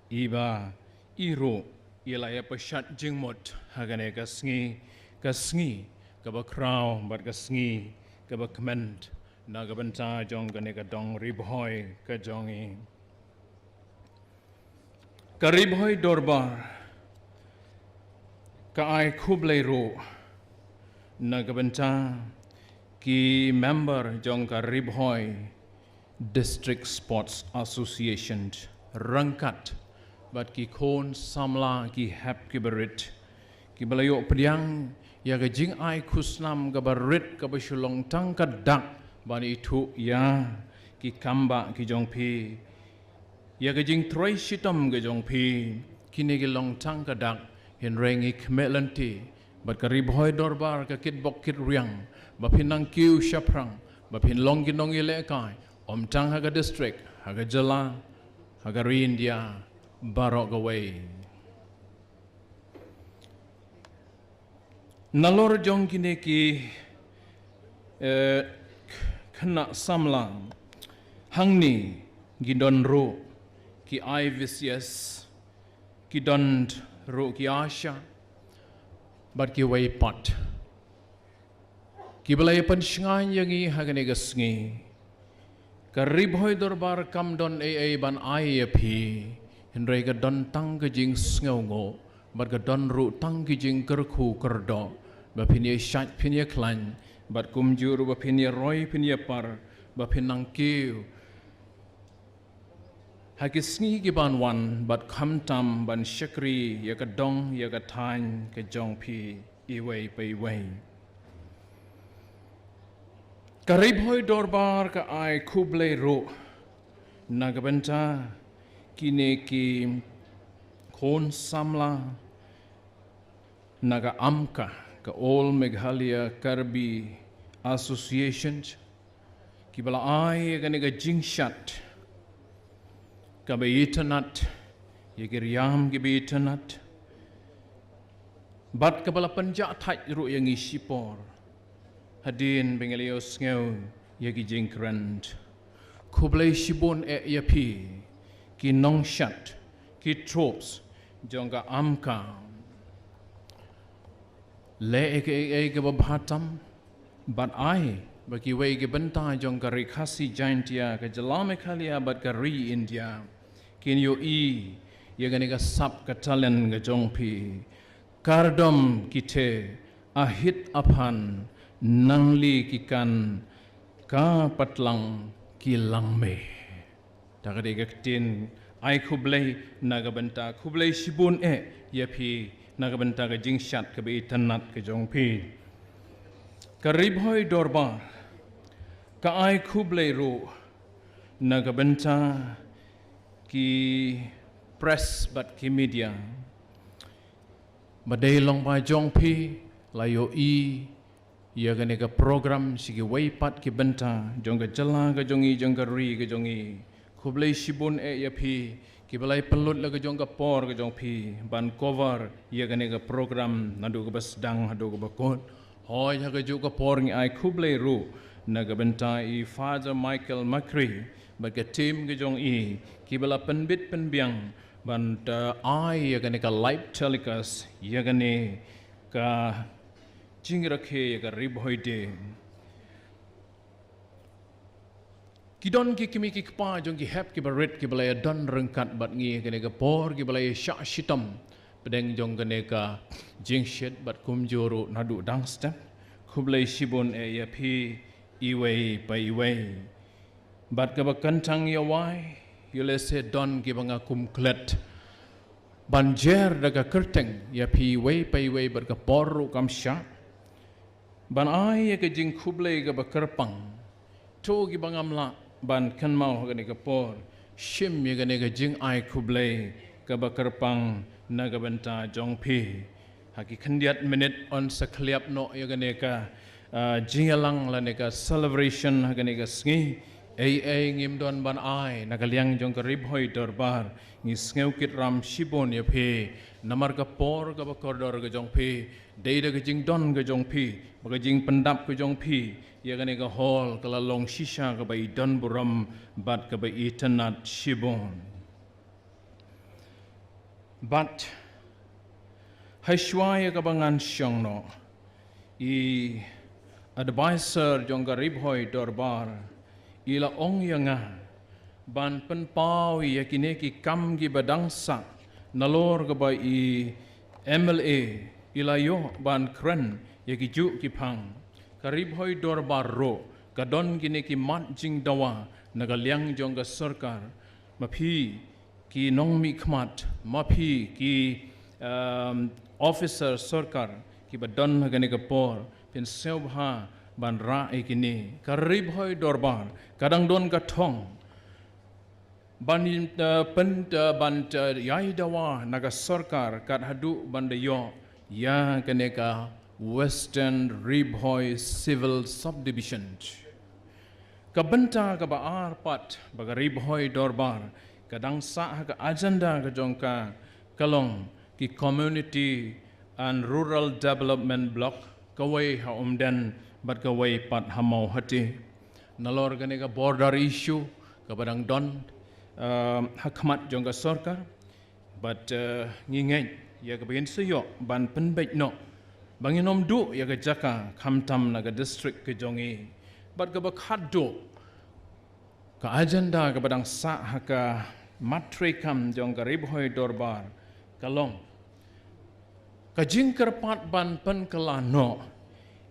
iba i ruh i la ïa pashat jingmut ha kane ka sngi, ka sngi kaba khraw bad ka sngi kaba kmen na ka bynta jong kane ka dong Ri Bhoi ka jong i. Ka Ri Bhoi Dorbar ka ai khublei ruh na ka bynta ki member jong ka Ri Bhoi District Sports Association ryngkat bad ki khun samla, ki hep kiba rit, kiba la ïoh pdiang ïa ka jingai khusnam kaba rit, kaba shu long tang ka dak ban ithuh ïa ki kambah ki jong phi, ïa ka jingtrei shitom ka jong phi. Kine ki long tang ka dak, hynrei ngi khmih lynti bad ka Ri Bhoi Dorbar ka kitbok kitriang ba phin nang kiew shaphrang, ba phin long ki nongïalehkai. Ym tang ha ka district, ha ka jylla, ha ka ri India baroh kawei. Nalor jong kine ki, eh, khynnah samla hangne, ki don ruh ki I V C S, ki don ruh ki ASHA, bad kiwei pat kiba la ïa pynshngaiñ ïa ngi ha kane ka sngi. Ka Ri Bhoi Dorbar kam don ei ei ban ai ïa phi, hynrei ka don tang ka jingsngewnguh, bad ka don ruh tang ki jingkyrkhu kyrdoh, ba phin ïa shait phin ïa khlaiñ, bad kumjuh ruh ba phin ïa roi phin ïa par, ba phin nang kiew ha ki sngi ki ban wan, bad khamtam ban shakri ïa ka dong ïa ka thaiñ ka jong phi iwei pa iwei. Ka Ri Bhoi Dorbar ka ai khublei ruh na ka bynta kine ki khun samla na ka AMKA, ka All Meghalaya Karbi Association, kiba la ai ïa kane ka jingshad kaba itynnad, ïa ki riam kiba itynnad, bad kaba la pynjah thait ruh ïa ngi shipor hadien ba ngi la ïohsngew ïa ki jingkren. Khublei shibun eh ïa phi, ki nongshad, ki troops jong ka AMKA. Leh ïa kaei kaei kaba bha tam, bad ai ba kiwei ki bynta jong ka Ri Khasi Jaintia, ka jylla Meghalaya bad ka ri India, kin ïohi ïa kane ka sap ka talent ka jong phi. Kardom ki theh, ahit aphan, nangli ki kan, ka patlang ki langmei. Ta ka dei ka ktien ai khublei na ka bynta, khublei shibun eh ïa phi na ka bynta ka jingshad kaba itynnad ka jong phi. Ka Ri Bhoi Dorbar ka ai khublei ruh na ka bynta ki press bad ki media, ba dei lyngba jong phi la ïohi ïa kane ka program sha kiwei pat ki bynta jong ka jylla ka jong i, jong ka ri ka jong i. Khublei shibun eh ïa phi kiba la ïa pynlut la ka jong ka por ka jong phi ban cover ïa kane ka program naduh kaba sdang haduh kaba kut. Hooid, ha kajuh ka por ngi ai khublei ruh na ka bynta i Father Michael Makri bad ka team ka jong i, kiba la pynbit pynbiang ban, eh, ai ïa kane ka live telecast ïa kane ka jingrakhe ïa ka Ri Bhoi Day. Ki don ki kmie ki kpa jong ki hep kiba rit kiba la ïa don ryngkat bad ngi ha kane ka por, kiba la ïa shah shitom pdeng jong kane ka jingshit, bad kumjuh ruh naduh dang step. Khublei shibun eh ïa phi iwei pa iwei. Bad kaba kyntang ïa wai, ïa lehse don kiba nga kum klet ban jer da ka kyrteng ïa phi iwei pa iwei, bad ka por ruh kam shah ban ai ïa ka jingkhublei kaba kyrpang. To kiba ngam lah ban kynmaw ha kane ka por, shim ïa kane ka jingai khublei kaba kyrpang na ka bynta jong phi. Ha ki khyndiat minit yn sa khliap noh ïa kane ka, ah, jingïalang lane ka celebration ha kane ka sngi. Ei ei ngim don ban ai na ka liang jong ka Ri Bhoi Dorbar. Ngi sngew kit ram shibun ïa phi namar ka por kaba kordor ka jong phi. Dei da ka jingdon ka jong phi bad ka jingpyndap ka jong phi, ïa kane ka hall ka la long shisha kaba i don burom bad kaba itynnad shibun. Bad ha shuwa ïa kaba ngan shong noh, i advisor jong ka Ri Bhoi Dorbar i la ong ïa nga ban pynpaw ïa kine ki kam kiba dang sah nalor kaba i M L A i la ïoh ban kren ïa kijuh ki phang. Ka Ri Bhoi Dorbar ruh ka don kine ki mat jingdawa na ka liang jong ka sorkar. Ma phi ki nongmihkhmat, ma phi ki, um, officer sorkar kiba don ha kane ka por, phin sngewbha ban rah ïa kine. Ka Ri Bhoi Dorbar ka dang don ka thong ban, uh, pyn, uh, ban, uh, ïai dawa na ka sorkar kat haduh ban da ïoh ïa kane ka Western Ri Bhoi Civil Subdivision. Ka bynta kaba ar pat ba ka Ri Bhoi Dorbar ka dang sah ha ka agenda ka jong ka, ka long ki Community and Rural Development Block, kawei ha Umden bad kawei pat ha Mawhati. Nalor kane ka border issue kaba dang don, eh, ha khmat jong ka sorkar, bad, eh, ngi ngeit ïa kaba ngin sa ïoh ban pynbeit noh ba ngin ym duh ïa ka jaka khamtam na ka district ka jong ngi. Bad kaba khatduh, ka agenda kaba dang sah ha ka mat treikam jong ka Ri Bhoi Dorbar ka long ka jingkyrpad ban pynkylla noh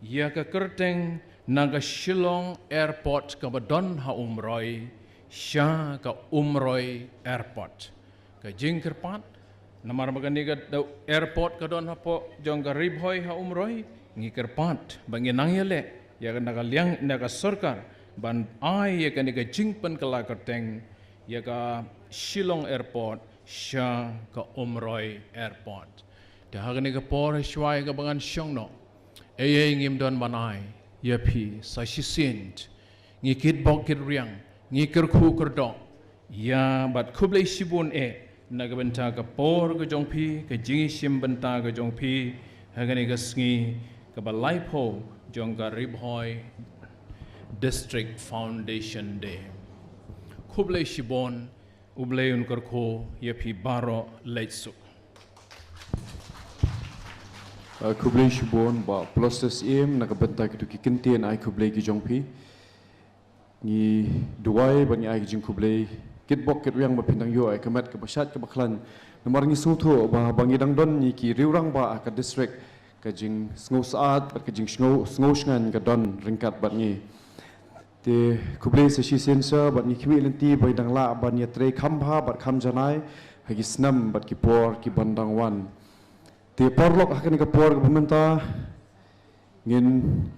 ïa ka kyrteng na ka Shillong Airport kaba don ha Umroi sha ka Umroi Airport. Ka jingkyrpad, namar ba kane ka airport ka don hapoh jong ka Ri Bhoi ha Umroi, ngi kyrpad ba ngin nang ïaleh ïa ka, na ka liang, na ka sorkar ban ai ïa kane ka jingpynkylla kyrteng ïa ka Shillong Airport sha ka Umroi Airport. Te ha kane ka por, shuwa ïa kaba ngan shong noh, ei ei ngim don ban ai ïa phi sa shisien. Ngi kitbok kitrwiang, ngi kyrkhu kyrdoh ïa, bad khublei shibun eh na ka bynta ka por ka jong phi, ka jingïashim bynta ka jong phi ha kane ka sngi kaba laiphew jong ka Ri Bhoi District Foundation Day. Khublei shibun, U Blei un kyrkhu ïa phi baroh, leit suk. Ah, khublei shibun Bah Ploestes Syiem na ka bynta kito ki kyntien ai khublei ki jong phi. Ngi duwai bad ngi ai ka jingkhublei kitbok kitrwiang ba phin dang ïoh ïa ka met kaba shait kaba khlaiñ. Namar ngi sngewthuh ba, ba ngi dang don ngi ki riewrangbah ha ka district, ka jingsngewsyaid bad ka jingsngew, sngewsngaiñ ka don ryngkat bad ngi. Te khublei sa shisien sha, bad ngi khmih lynti ba ngi dang lah ban ïatrei kham bha bad kham janai ha ki snem bad ki por ki ban dang wan. Te paralok, ha kane ka por kaba mynta ngin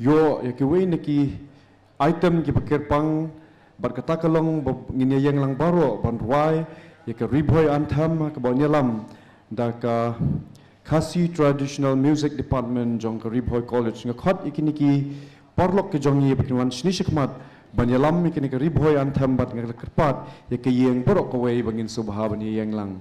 ïoh ïa kiwei na ki item kiba kyrpang, bad kata ka long ba ngin ïa ïeng lang baroh ban rwai ïa ka Ri Bhoi Anthem kaba ïalam da ka Khasi Traditional Music Department jong ka Ri Bhoi College. Nga khot ïa kine ki paralok ki jong ngi ba kin wan shane shakhmat ban ïalam ïa kane ka Ri Bhoi Anthem, bad nga la kyrpad ïa ka ïing baroh kawei ba ngin sngewbha ban ïeng lang.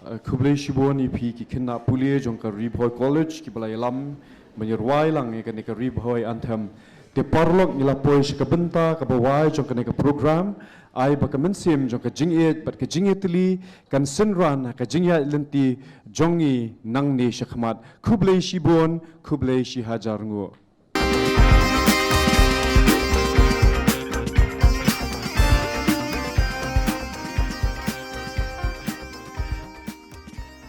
Khublei shibun ïa phi ki khynnah pule jong ka Ri Bhoi College kiba la ïalam ban ïarwai lang ïa kane ka Ri Bhoi Anthem. Te paralok, ngi la poi sha ka bynta kaba wai jong kane ka program. Ai ba ka mynsiem jong ka jingïeit bad ka jingïatylli kan synran ha ka jingïaid lynti jong ngi nangne shakhmat. Khublei shibun, khublei shihajar nguh.